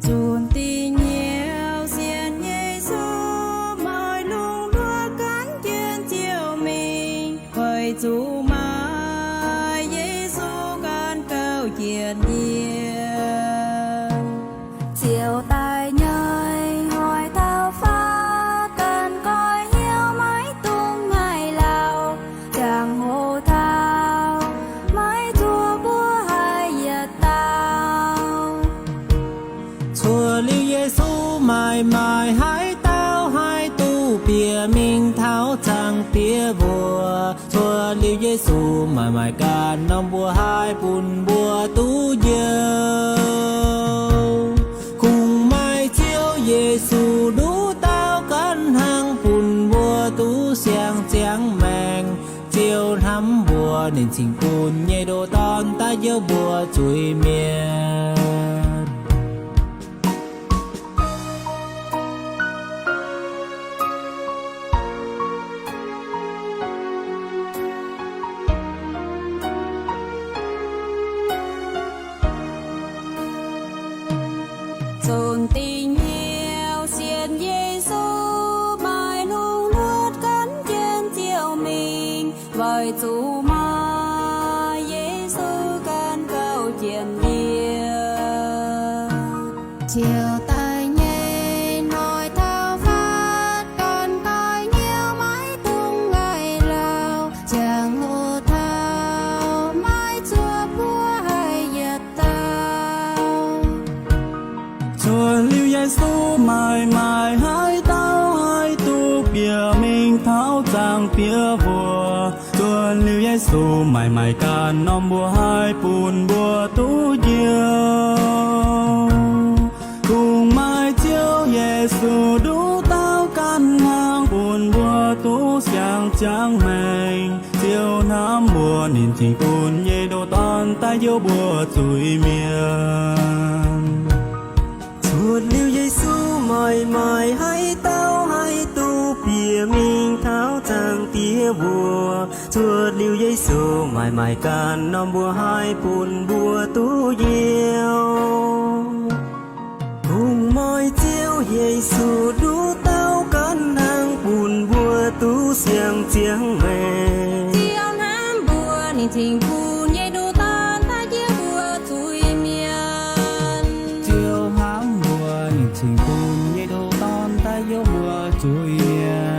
Nzunc dih hnyouv sienx Yesu, maaih lungh ndorm gan jienv Ziouv mingh, weic zuqc maaih Yesu gan gauh jiex ndie. Ziouv daaih nyei hoic taux faaux, daaih goiv hnyouv maiv dungx ngaih lauh. Ziangh hoc taux maiv zuov mbuo haiz yietc dauh. Cuotv liuz Yesu maaih maaih haaix dauh haih duqv bieqc mingh taux zaangc diex mbuox. Cuotv liuz Yesu maaih maaih ganh norm mbuox haih bun mbuo duqv njoux. Kungx maaih Ziouv Yesu nduqc dauh ganh hnangv bun mbuo duqv siang-ziangx maengc. Ziouv hnamv mbuo, ninh cingx bun nyei ndoh dorn daaih njoux mbuo zuiz-mienh. Zunc dih hnyouv sienx Yesu, maaih hungh hluotv gan jienv Ziouv mingh, weic zuqc maaih Yesu gan gauh jiex yie. Ziouv daaih nyei hnoi taux fatv, gan gauh hnyouv maiv dungx ngaih lauh, ziangh hoc taux maiv zuov mbuo haih yietc dauh. Zuotc liuz Yesu maaih maaih haaix dauh haih duqv bieqc mingh taux zaangc diex mbuox. Zuotc liuz Yesu maaih maaih ganh norm mbuo haih bun mbuo duqv njoux. Kungx maaih Ziouv Yesu nduqc dauh ganh hnangv bun mbuo duqv siang-ziangh maengc. Ziouv hnamv mbuo, ninh cingx bun nyei ndoh dorn daaih njoux mbuo zuiz-mienh. Zuotc liuz Yesu maaih maaih haaix dauh haih duqv bieqc mingh taux zaangc diex mbuox. Zuotc liuz Yesu maaih maaih ganh norm mbuo haih bun mbuo duqv njoux. Kungx maaih Ziouv Yesu nduqc dauh ganh hnangv bun mbuo duqv siang-ziangh maengc. Ziouv hnamv mbuo, ninh cingx bun nyei ndoh dorn daaih njoux mbuo zuiz-mienh. Ziouv hnamv mbuo, ninh cingx bun nyei ndoh dorn daaih njoux mbuo zuiz-mienh.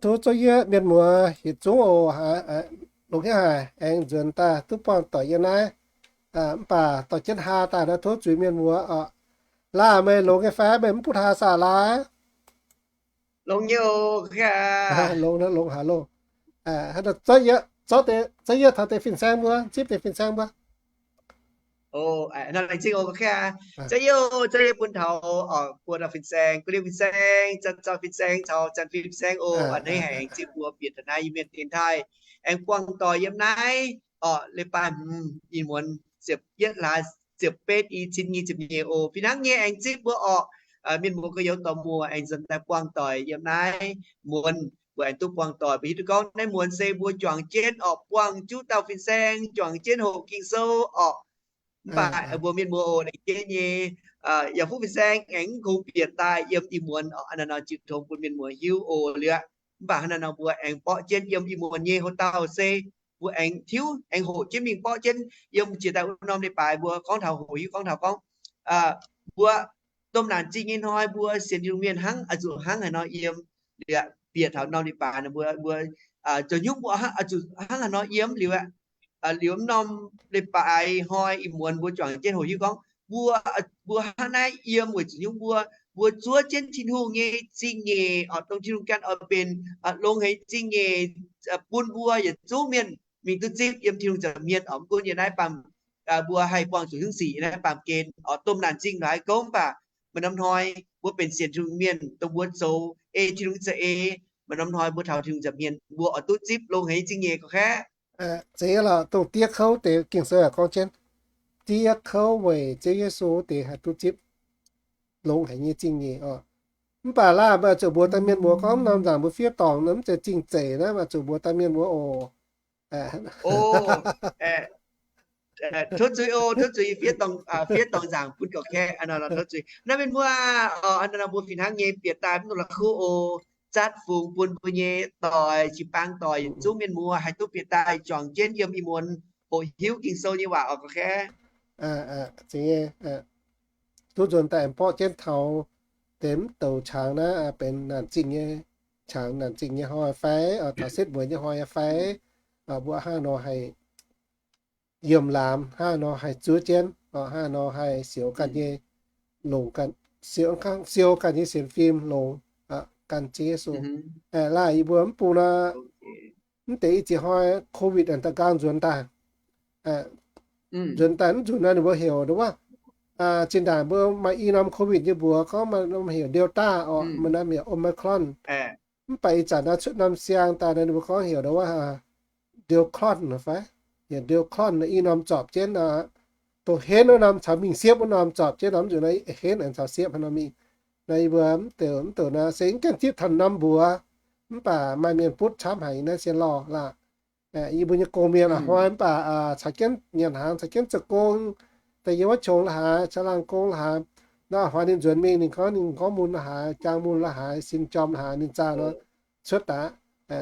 Tov zuov yie mienh muoz yietc zungv oc, longx nyei haic, aengx nzuonx daaih duqv buangh doic yiem naaiv. Mv baac dorh jienv haa daaih nor tov zuiz mienh muoz oc. Laaih meih longx nyei fai? Meih mv butv haa saah laaih? Longx nyei oc. Longx, longx haaix loh. Zorqv yie taux deix fin-saeng mbuo, zipv deix fin-saeng mbuo. Laengz zingh oc. Zorqv yie, zorqv yie bun taux buo dauh fin-saeng, guv liemh fin-saeng, Zanc Zaux fin-saeng caux Zanc Fim fin-saeng oc. A'hneiv haic aengx zipv mbuo bieqc taux naaiv Iu-Mienh dienx taaih, aengx buangh doic yiem naaiv oc. Leiz-baaix hmz ih muonz ziepc yietv hlaax ziepc betv i cin nyic ziepc nyeic oc. Fih hnangv nyei aengx zipv mbuo orqc, mienh muoz gorx-youz dorh muoz aengx nzuonx daaih buangh doic yiem naaiv muonz. Mbuo aengx duqv buangh doic, mbuo hiuv duqv gorngv naaiv muonz se mbuo juangc jienv orqc, buangh juqv dauh fin-saeng juangc jienv hoqc Ging-Sou orqc. Mv baac mbuo mienh muoz oc, laengz jienv nyei, yaac fuqv fin-saeng aengx mv kungx bieqc daaih yiem ih muonz orqc. Aa, naaiv nor jiu tong bun mienh muoz hiuv oc liuz. Mv baac hnangv naaiv nor mbuo aengx borqv jienv yiem ih muonz nyei hoc dauh se mbuo aengx tiuv aengx hoqc jienv mingh borqv jienv yiem jiex daaih wuov norm leiz-baaix mbuo gorngv taux hoqc hiuv gorngv taux gorngv mbuo domh naanc zingh nyei hnoi mbuo sienx Tin-Hungh mienh hnangv oix zuqc hnangv haaix nor yiem. Liuz bieqc taux norm leiz-baaix mbuo, mbuo zoux nyungc mbuo oix zuqc hnangv haaix nor yiem liuz aqv. Liuz norm leiz-baaix hnoi ih muonz mbuo juangc jienv hoqc hiuv gorngv mbuo, mbuo hnangv naaiv yiem weic zuqc nyungc mbuo, mbuo zuov jienv Tin-Hungh nyei zingh nyeic oc, dongh Tin-Hungh ganh oix benx longx haic zingh nyeic bun mbuo yietc zungv mienh mingh duqv zipv yiem Tin-Hungh nza'hmien oc. Mv gunv yiem naaiv baamh, mbuo haih buangh zuqc hnyouv sic yiem naaiv baamh gen oc, domh naanc zingh haaix gouv mv baac maaih norm hnoi mbuo benx sienx Tin-Hungh mienh dongh mbuo zoux ei Tin-Hungh za'eix, maaih norm hnoi mbuo taux Tin-Hungh nza'hmien mbuo oix duqv zipv longx haic nyei zingh nyeic gorqv kaeqv. Zeiz lorqc, dongh diev kouv deix Ging-Sou yaac gorngv jienv, diev kouv weic Ziouv Yesu deix haih duqv zipv longx haic nyei zingh nyeic oc. Mv baac laaih meih zuqc mbuox daaih mienh muoz gorngv norm nzaangc mbuo fiev dorngc nor mv zeiz zingh zeic naaiv, meih zuqc mbuox daaih mienh muoz oc. Tov zuiz oc, tov zuiz fiev dorngc, fiev dorngc nzaangc bun gorqv kaeqv. Tov zuiz naaiv mienh muoz oc. Naaiv nor mbuo fih hnangv nyei bieqc daaih mv dungx la'kuqv oc. Zatv fungx bun mbuo nyei doic, jiu-baang doic yietc zungv mienh muoz haih duqv bieqc daaih juangc jienv yiem ih muonz hoqc hiuv Ging-Sou nyei waac oc gorqv kaeqv. Duqv nzuonx daaih aengx borqv jienv taux deix mv douc qangx naaiv benx naanc zingh nyei, qangx naanc zingh nyei hnoi fai taux setv mueiz nyei hnoi fai, mbuo hnangv nor haih yiemh laamz, hnangv nor haih zuov jienv. Hnangv nor haih siou ganh nyei, longc ganh, siou ganh nyei sienx fim longc ganh Ziouv Yesu. Laaic yie mbuo mv bung nor, mv deix ih ziex hnoi COVID aengx da'nqaang nzuonx daaih. Nzuonx daaih mv nzunc nor ninh mbuo heuc nduov, zinh ndaangc mbuo maaih i norm COVID nyei mbuox gorngv maaih norm heuc Delta orqc, maaih norm heuc Omicron. Mv baac ih zanc naaiv cuotv norm siang daaih nor ninh mbuo gorngv heuc nduov, Delcron fai, heuc Delcron nor i norm zorpc jienv nor, dongh henv wuov norm caux mingh siepv wuov norm zorpc jienv norm nzunc nor henv aengx caux siepv haaix nor mingh. Nor yie mbuo mv douc mv douc nor se mv gaengh zipv taux norm mbuox, mv baac maaih mienh butv camv haic naaiv se lorh laah. Yie mbuo nyei gong-mienh a'hnoi mv baac caux jienv nyanc hnaangx, caux jienv zoux gong, daaih yiem wuov qongx la'haaix, caux laangh gong la'haaix. Nor a'hnoi ninh nzuonx mingh, ninh gorngv ninh gorngv mun la'haaix, jaang mun la'haaix, sin jorm la'haaix, ninh zaah nor cuotv daaih.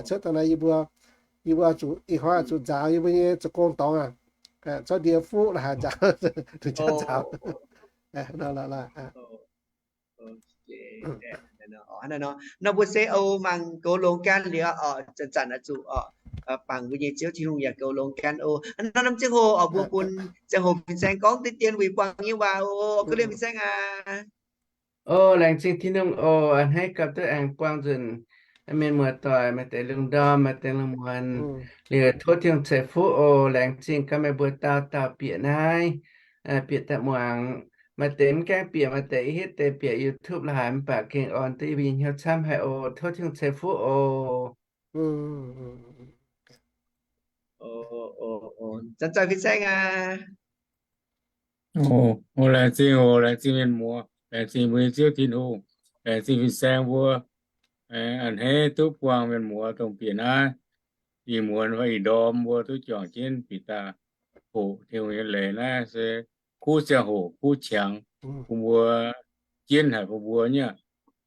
Cuotv daaih nor yie mbuo, yie mbuo zuqc ih hnoi zuqc nzaaux yie mbuo nyei zoux gong dorngx aac, zorqv ndie fuqv la'haaix nzaaux, nzaaux. Nor mbuo se oix mangc goux longx gan liuz oc, zanc-zanc oix zuqc bangc mbuo nyei Ziouv Tin-Hungh yaac goux longx gan oc. Nor norm ziangh hoc oc, mbuo bun ziangh hoc fin-saeng gorngv deix dien weic buangh nyei waac oc. Ga'lienh fin-saeng aac. O, laengz zingh Tin-Hungh oc, a'hneiv gapv duqv aengx buangh nzunc mienh muoz-doic, maaih deix lungh ndorm, maaih deix lungh muonz. Liuz tov Tin-Hungh ceix fuqv oc. Laengz zingh gaax meih mbuo dauh dauh bieqc naaiv, bieqc daaih muangx. Maaih deix mv gaengh bieqc, maaih deix hitv deix bieqc YouTube la'haaix, mv baac gengh orn duqv yie mbuo nyei hnyouv camv haic oc. Tov Tin-Hungh ceix fuqv oc. Zanc-zanc fin-saeng aac. O, laengz zingh oc, laengz zingh mienh muoz, laengz zingh mbuo nyei Ziouv Tin-Hungh, laengz zingh fin-saeng mbuo. A'hneiv duqv buangh mienh muoz dongh bieqc naaiv ih muonz fai ih ndorm mbuo duqv juangc jienv bieqc daaih hoqc Tin-Hungh nyei leiz naaiv se kuv ziangh hoc kuv qangx bun mbuo jienv haic bun mbuo nyei.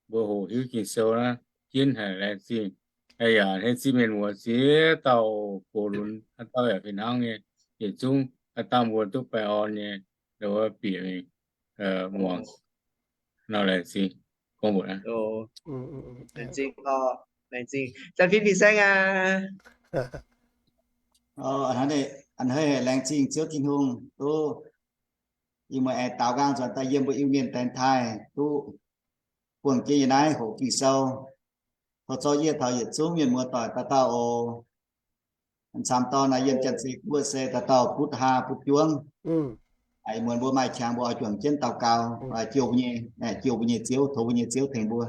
Mbuo hoqc hiuv Ging-Sou naaiv jienv haic, laengz zingh. Yaac a'hneiv zingh mienh muoz ziex dauh gox lunx, haaix dauh yaac fih hnangv nyei, yietc zungv haaix dauh mbuo duqv baengh orn nyei, nduov bieqc mingh muangx nor, laengz zingh. Gorngv mbuox aqv. Laengz zingh, laengz zingh zanc fin fin-saeng aac. A'hneiv laengz zingh Ziouv Tin-Hungh duqv ih muonz aengx daaux nqaang nzuonx daaih yiem mbuo Iu-Mienh dengx taaih duqv buangh jienv yiem naaiv hoqc Ging-Sou. Tov zorqv yie taux yietc zungv mienh muoz-doic dauh dauh oc. Camv dorn naaiv yiem Janx-Zei Guoqv se dauh dauh butv haa butv juangv. Ih muonz mbuo maaih qangx mbuo oix juangc jienv daux gaux, jouh mbuo nyei, jouh mbuo nyei Ziouv, tov mbuo nyei Ziouv tengx mbuo.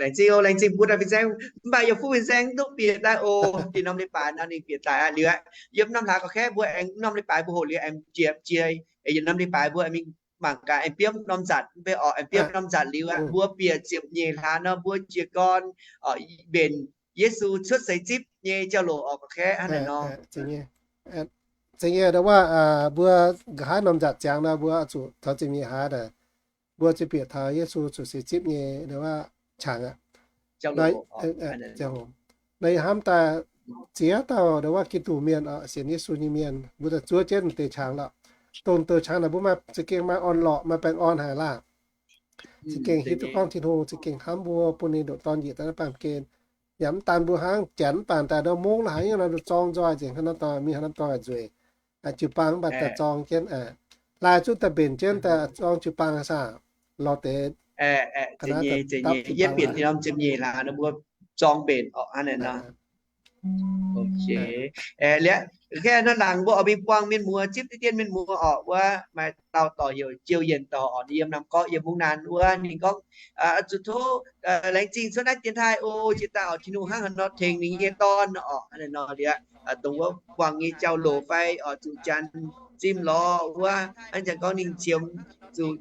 Laengz zingh oc, laengz zingh bun fin-saeng. Mv baac yaac fuqv fin-saeng duqv bieqc daaih oc. Dinh norm leiz-baaix nor ninh bieqc daaih aqv. Liuz aqv, yiem norm hlaax gorqv-kaeqv mbuo aengx norm leiz-baaix mbuo hoqc liuz aengx jiex jiex, yietc norm leiz-baaix mbuo aengx mingh mangc gaax aengx biomv norm nzatc mv bei orqc, aengx biomv norm nzatc liuz aqv, mbuo bieqc ziepc nyeic hlaax nor mbuo jiez gorn mbenc Yesu cuotv seix zipv nyei jauv-louc orqc, gorqv-kaeqv hnangv naaiv nor. Zeiz nyei, nduov waac mbuo nqa'haav norm nzatc ziangx nor mbuo zuqc taux ziepc nyeic hlaax naaic, mbuo ziouc bieqc taux Yesu cuotv seix zipv nyei nduov waac qangx aqv. Nor ih hnamv daaih ziex dauh nduov waac Giduc mienh orqc, sienx Yesu nyei mienh, mbuo daaih zuov jienv deix qangx lorqc. Dongh deix qangx naaic mbuo maaih za'gengh maaih orn-lorqc, maaih baengh orn haic laah. Za'gengh hiuv duqv gorngv Tin-Hungh za'gengh hnamv mbuo, bun ninh ndoqc Dorn njiec daaih naaiv baamh gen. Yaac mv daan mbuo hnangv, Janx mv baac daaih nduov mungv la'haaix nyungc nor nduov zorng nzoih nzengc, hnangv nor dorh mingh hnangv nor dorh nzueic. Jiu-baang mv baac daaih zorng jienv, laaih zungv daaih mbenc jienv daaih zorng jiu-baang saah, lorz deix. Yietv bieqc norm ziepc nyeic hlaax nor mbuo zorng mbenc orqc, hnangv naaiv nor. Liuz hnangv laangz mbuo oix mingh buangh mienh muoz, zipv deix dien mienh muoz orqc, wuov maaih dauh dorh heuc Jiou Yienc dorh orqc, yiem Nam Gorqv yiem Mungv Naan wuov. Ninh gorngv, zuqc tov laengz zingh cuotv naaiv dienx taaih oc, jiex daaih orqc, Tin-Hungh hnangv haaix nor tengx ninh nyei dorn orqc, hnangv naaiv nor liuz, dongh wuov buangh nyei jauv-louc fai orqc, zuqc janx zimv lorz wuov, hnangv janx gorngv ninh qiemx zuqc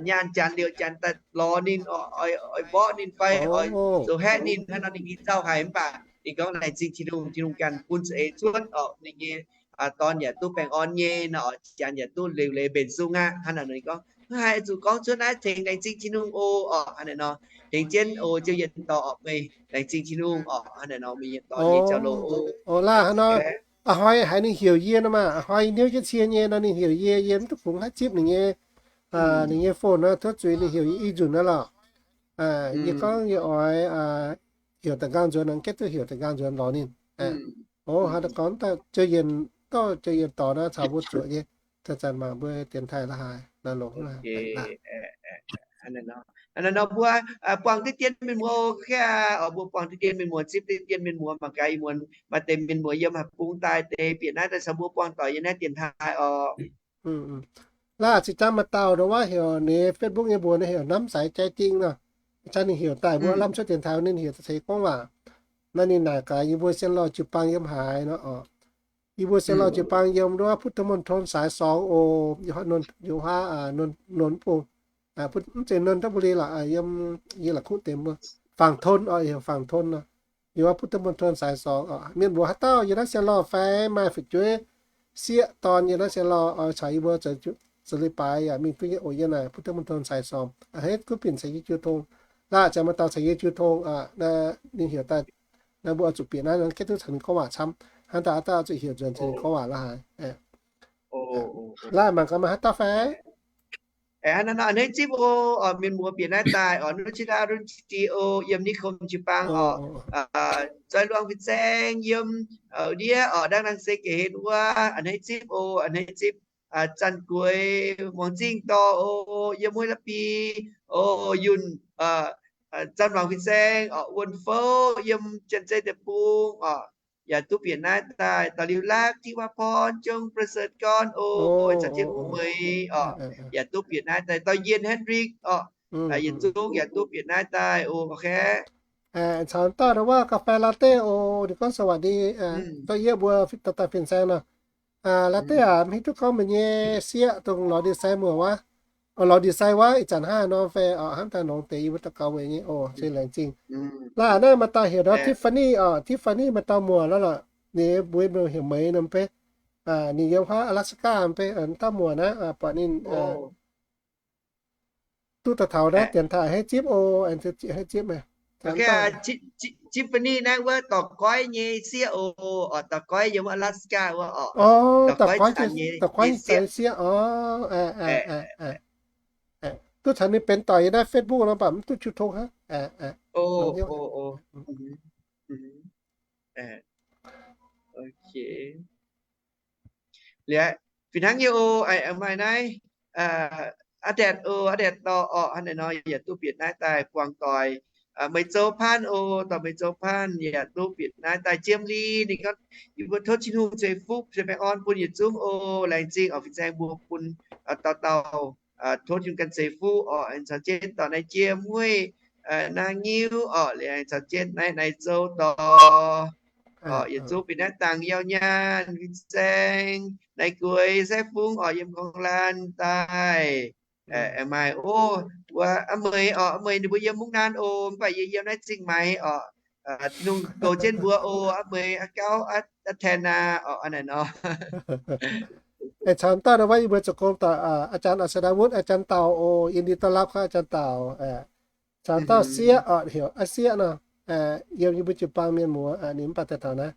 nyaanh janx liuz, janx daaih lorz ninh, oix mborqv ninh fai oix zoux haeqv ninh, hnangv nor ninh gengh zauh haic. Mv baac ninh gorngv laengz zingh Tin-Hungh, Tin-Hungh ganh bun za'eix cuotv orqc ninh nyei dorn yaac duqv baengh orn nyei nor, janx yaac duqv liuc leiz mbenc sung aqv. Hnangv naaic ninh gorngv, mv haiz zuqc gorngv cuotv naaiv tengx laengz zingh Tin-Hungh oc, hnangv naaic nor. Tengx jienv oc, Ziouv Yienc dorh orqc, meih laengz zingh Tin-Hungh orqc, hnangv naaic nor, meih yienc dorh nyei jauv-louc oc. Oc, laah hnangv nor, a'hnoi haiz ninh heuc yie nor maah, a'hnoi yie hnyouv jienv cie nyei nor ninh heuc yie, yie mv duqv kungx haaix zipv ninh nyei, ninh nyei phone nor, tov zuiz ninh heuc yie i nzunc nor lorqc. Yie gorngv yie oix heuc da'nqaang nzuonx, nangc gaeqv duqv heuc da'nqaang nzuonx lorz ninh. Oc, hnangv naaic gorngv daaih Ziouv Yienc dorh jiex yietc dorngx naaiv caux mbuo zuoqc nyei. Zanc-zanc mangc mbuo dienx taaih la'haaix naaiv longx. Nor mbuo buangh diqv dien mienh muoz, mbuo buangh diqv dien mienh muoz, zipv diqv dien mienh muoz, mangc gaax ih muonz maaih deix mienh muoz yiem haaix bung daaih deix bieqc naaiv daaih caux mbuo buangh doic yiem naaiv dienx taaih oc. Laaih zinh jangv maaih dauh ndongc waac heuc, ninh Facebook nyei mbuox ninh heuc Namv Saiz Jai Ding nor. Ih zanc ninh heuc daaih mbuo lamh cuotv dienx taaih ninh heuc ceix gorngv waac. Naaiv ninh naaic gaax yie mbuo Sien Lorh jiu-baang yiem haaix nor oc. Yie mbuo Sien Lorh jiu-baang yiem wuov พุทธมณฑลสายสอง oc, yiem haaix, Nonx, Nonx, mv zeiz Nonx Tha Bu Li lorqc, yiem, yie la'kuqv deix mbuo, Fangx Ton oc, heuc Fangx Ton nor. Yiem wuov พุทธมณฑลสายสอง oc. Mienh mbuox haaix dauh yiem naaiv Sien Lorh fai maaih fu'jueiv sieqv dorn yiem naaiv Sien Lorh oc, caux yie mbuo zoux leiz-baaix yaac mingh duqv nyei oc. Yiem naaic พุทธมณฑลสายสอง a'hneiv gunv binc caux yie jiu tong. Laaih zanc maaih dauh caux yie jiu tong, ninh heuc daaih, naaiv mbuo oix zuqc bieqc naaiv nor, gaengh duqv caux ninh gorngv waac camv. Hnangv dauh aav dauh zuqc heuc nzuonx caux ninh gorngv waac la'haaix. Laaih mangc gaax maaih haaix dauh fai? A'hneiv zipv oc, mienh muoz bieqc naaiv daaih oc, Nuqv Cin Aa Run Studio yiem Niv Kom jiu-baang oc. Zoih Luangh Fin-Saeng yiem ndiev oc, dangh dangh se ga'hlen wuov, a'hneiv zipv oc, a'hneiv zipv. Zanh Gueix, Muangx Zingh Dorh oc, yiem Huaih La'bi oc, Yunh, Zanh Muangx Fin-Saeng oc, Wuonh Fouv yiem Janx-Zei Deic-Bung oc, yaac duqv bieqc naaiv daaih. Da'liuz Lakv, Tin Wa Porn, Jongประเสริฐ Gorn oc, caux jienv Meix oc, yaac duqv bieqc naaiv daaih. Dauh Yien Henrik oc, yietc zungv yaac duqv bieqc naaiv daaih oc. Caux dauh ndongc waac กาแฟ latte oc, ninh gorngv สวัสดี dauh yie mbuo daaih fin-saeng nor. Latte aac, mv hiuv duqv gorngv meih nyei sieqv dongh lorz ndie-sai muoc wuov, lorz ndie-sai wuov ih zanc hnangv nor fai oc, hnamv daaih longx deix yie mbuo daux gaux weic nyei oc, se laengz zingh. Laaih naaiv maaih dauh heuc nor Tiffany oc, Tiffany maaih dauh muoc lorqc, ninh mbuo heuc Meix nor mv bei. Ninh yiem huaav Alaska mv bei, dauh muoc naaiv buatc ninh duqv daaih taux naaiv dienx taaih a'hneiv zipv oc, a'hneiv zipv. Tiffany naaiv wuov dorh goiv nyei sieqv oc, dorh goiv yiem Alaska wuov oc. Dorh goiv nyei sieqv oc. Duqv caux ninh benx doic yiem naaiv Facebook nor, mv baac mv duqv jiu tong hnangv. Liuz, fih hnangv nyei oc, maaih naaiv, aa, Daetc oc, aa, Daetc dorh oc, hnangv naaiv nor yaac duqv bieqc naaiv daaih buangh doic. Meih Zoux Paan oc, dorh Meih Zoux Paan yaac duqv bieqc naaiv daaih. Jiem Li ninh gorngv, yie mbuo tov Tin-Hungh ceix fuqv ceix baengh orn bun yietc zungv oc. Laengz zingh oc, fin-saeng mbuo bun dauh dauh tov Tin-Hungh ganh ceix fuqv oc. Aengx caux jienv dorh naaiv Jiem Hueiv, Naang Nyiuv oc, liuz aengx caux jienv naaiv Naaiv Zouv dorh oc. Yietc zungv bieqc naaiv dangh Yauh Nyaanh, fin-saeng Naaiv Gueix, Saeqv Fungx oc, yiem Gorngv Laanh daaih. Aengx maaih oc, wuov Aa Meix oc, Aa Meix ninh mbuo yiem Mungv Naan oc, mv baac yie yiem naaiv Zingh Maix oc. Tin-Hungh goux jienv mbuo oc, Aa Meix, Aa Gauv, Aa Taen aa oc, hnangv naaiv nor. Aengx caux dauh ndongc waac yie mbuo zoux gong doic, อาจารย์อัศดาวุฒิ อาจารย์ Daux oc, ยินดีต้อนรับครับ อาจารย์ Daux. Caux dauh sieqv oc, heuc Aa Sieqv nor, yiem yie mbuo jiu-baang mienh muoz, ninh mv baac daaih taux naaiv.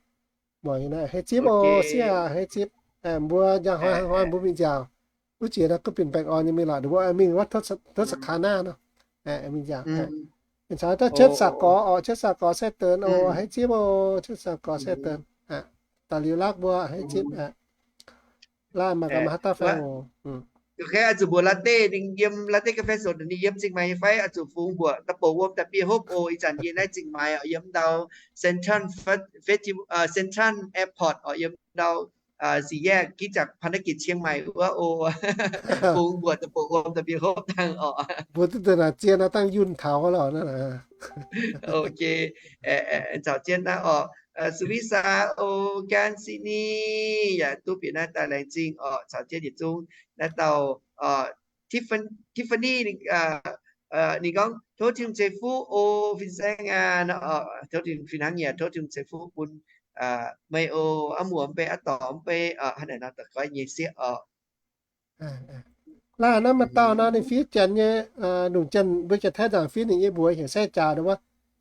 Muangx naaiv, a'hneiv zipv oc, sieqv aac, a'hneiv zipv. Mbuo njang hnoi hnoi mbuo mingh nziaauc. Wuov jiex naaiv gunv binc baengh orn nyei mingh lorqc, ninh mbuo mingh wuov ทศกาลหน้า nor. Mingh nziaauc. Caux dauh Cietv Saax Gorx oc, Cietv Saax Gorx ไส้เดือน oc, a'hneiv zipv oc, Cietv Saax Gorx ไส้เดือน. Da'liuz Lakv mbuo a'hneiv zipv. Laaih mangc gaax maaih haaix dauh fai oc. Zuqc mbuox Latte ninh yiem Latte Cafe Station, ninh yiem Zingh Maix nyei fai? Oix zuqc fungx mbuoqc da'bouc wuom da'bie hopv oc. Ih zanc yie naaiv Zingh Maix oc, yiem ndau Central Festival, Central Airport oc, yiem ndauสี่แยกคริสตจักรพันธกิจเชียงใหม่wuov oc. Fungx mbuoqc da'bouc wuom da'bie hopv dangh oc. Mbuo duqv deix naaic zien naaiv dangh yunh taux lorqc. Ok. Caux jienv naaiv oc, Suvisaa oc, Gan Sini yaac duqv bieqc naaiv daaih, laengz zingh oc. Caux jienv yietc zungv naaiv dauh Tiffany ninh gorngv, tov Tin-Hungh ceix fuqv oc, fin-saeng aac. Tov Tin-Hungh, fih hnangv yaac tov Tin-Hungh ceix fuqv bun meih oc, aa muoc mv bei, aa dorc mv bei, hnangv naaic nor dorh goiv nyei sieqv oc. Laaih naaiv maaih dauh nor, ninh fiev Janx nyei, lungh jienh mbuo Janx-Taiv nzaangc fiev ninh nyei mbuox heuc Sai Jaax nor wuov,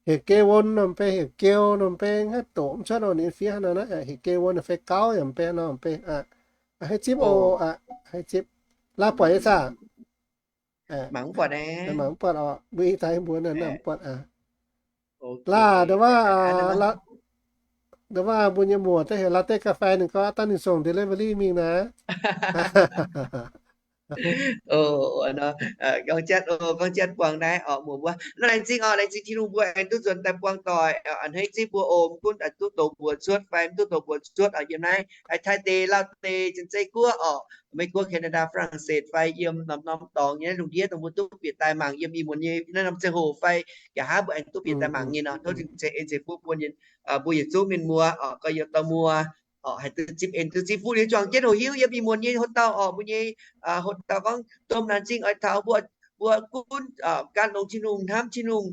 heuc Geu Won nor mv bei, heuc Geu nor mv bei, haaix doqc mv cuotv nor ninh fiev hnangv nor naaiv, heuc Geu Won fai Gauv yaac mv bei nor mv bei. A'hneiv zipv oc, a'hneiv zipv. Laaih buatc nyei saah? Mangc mv buatc oc, mbuo ih zanc mbuox naaiv mv buatc aqv. Laaih ndongc waac, Nda'waav mbuo nyei muoc daaih heuc ลาเต้กาแฟ ninh gorngv aqv, dangh ninh songc delivery mingh naaiv. Gorngv jatv, gorngv jatv buangh naaiv oc, muoc mbuo. Nor laengz zingh oc, laengz zingh Tin-Hungh mbuo aengx duqv nzuonx daaih buangh doic, a'hneiv zingh mbuo oc, mv gunv duqv doqc mbuox cuotv fai mv duqv doqc mbuox cuotv oc, yiem naaiv Taiv deic, Lauv deic, Janx-Zei guoqv oc, Meiv guoqv, Canada, ฝรั่งเศส fai yiem norm-norm dorngx nyei naaiv lungh ndiev dongh mbuo duqv bieqc daaih mangc yiem ih muonz nyei naaiv norm ziangh hoc fai nqa'haav mbuo aengx duqv bieqc daaih mangc nyei nor, tov zingh ceix en ceix bun mbuo nyei, mbuo yietc zungv mienh muoz oc, gorx-youz dorh muoz oc, haih duqv zipv en duqv zipv fuqv liuz juangc jienv hoqc hiuv yiem ih muonz nyei hoc-dauh oc, mbuo nyei hoc-dauh gorngv domh laengz zingh oix taux mbuo, mbuo gunv gan longx Tin-Hungh, hnamv Tin-Hungh,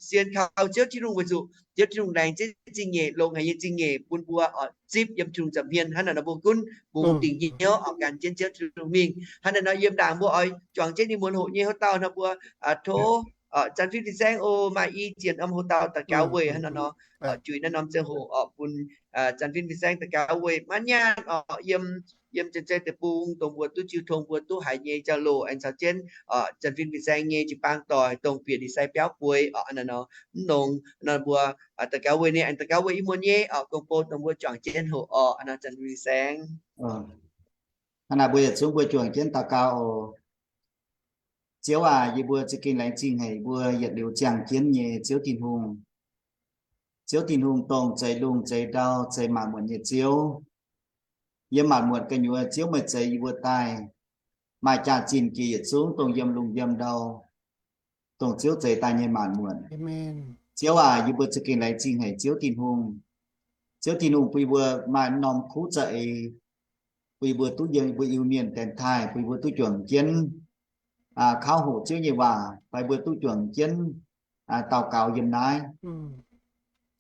sienx kaux Ziouv Tin-Hungh weic zuqc Ziouv Tin-Hungh laengz zingh nyeic, longx haic nyei zingh nyeic bun mbuo oc, zipv yiem Tin-Hungh nza'hmien hnangv naaic nor mbuo gunv bungx dingc hnyouv oc, gan jienv Ziouv Tin-Hungh mingh hnangv naaic nor, yiem ndaangc mbuo oix juangc jienv ninh muonz hoqc nyei hoc-dauh nor mbuo tov Janx-Fin Fin-Saeng oc, maaih i ziex norm hoc-dauh daux gaux weic hnangv naaic nor, juix naaiv norm ziangh hoc oc bun Janx-Fin Fin-Saeng daux gaux weic maiv nyaanh oc, yiem, yiem Janx-Zei deic-bung dongh mbuo duqv jiu tong mbuo duqv haiz nyei jauv-louc aengx caux jienv Janx-Fin Fin-Saeng nyei jiu-baang doic dongh bieqc ndie-sai biauv bueix oc, hnangv naaic nor, mv longx nor mbuo daux gaux weic ninh, aengx daux gaux weic ih muonz nyei oc, gong-bou dongh mbuo juangc jienv hoc oc, hnangv naaic Janx-Fin Fin-Saeng. Hnangv naaic mbuo yietc zungv mbuo juangc jienv daux gaux oc. Ziouv aac, yie mbuo za'gengh laengz zingh haic mbuo yietc liuz ziangh jienv nyei Ziouv Tin-Hungh. Ziouv Tin-Hungh dongh zeix lungh zeix ndau zeix maanc muotc nyei Ziouv. Yiem maanc muotc gu'nyuoz Ziouv meih zeix yie mbuo daaih, maaih jaax-zinh jiex yietc zungv dongh yiem lungh yiem ndau, dongh Ziouv zeix daaih nyei maanc muotc. Ziouv aac, yie mbuo za'gengh laengz zingh haic Ziouv Tin-Hungh. Ziouv Tin-Hungh bun yie mbuo maaih norm kuv za'eix, bun yie mbuo duqv yiem yie mbuo Iu-Mienh dienx taaih, bun yie mbuo duqv juangc jienv kauv hoqc Ziouv nyei waac, fai mbuo duqv juangc jienv daux gaux yiem naaiv.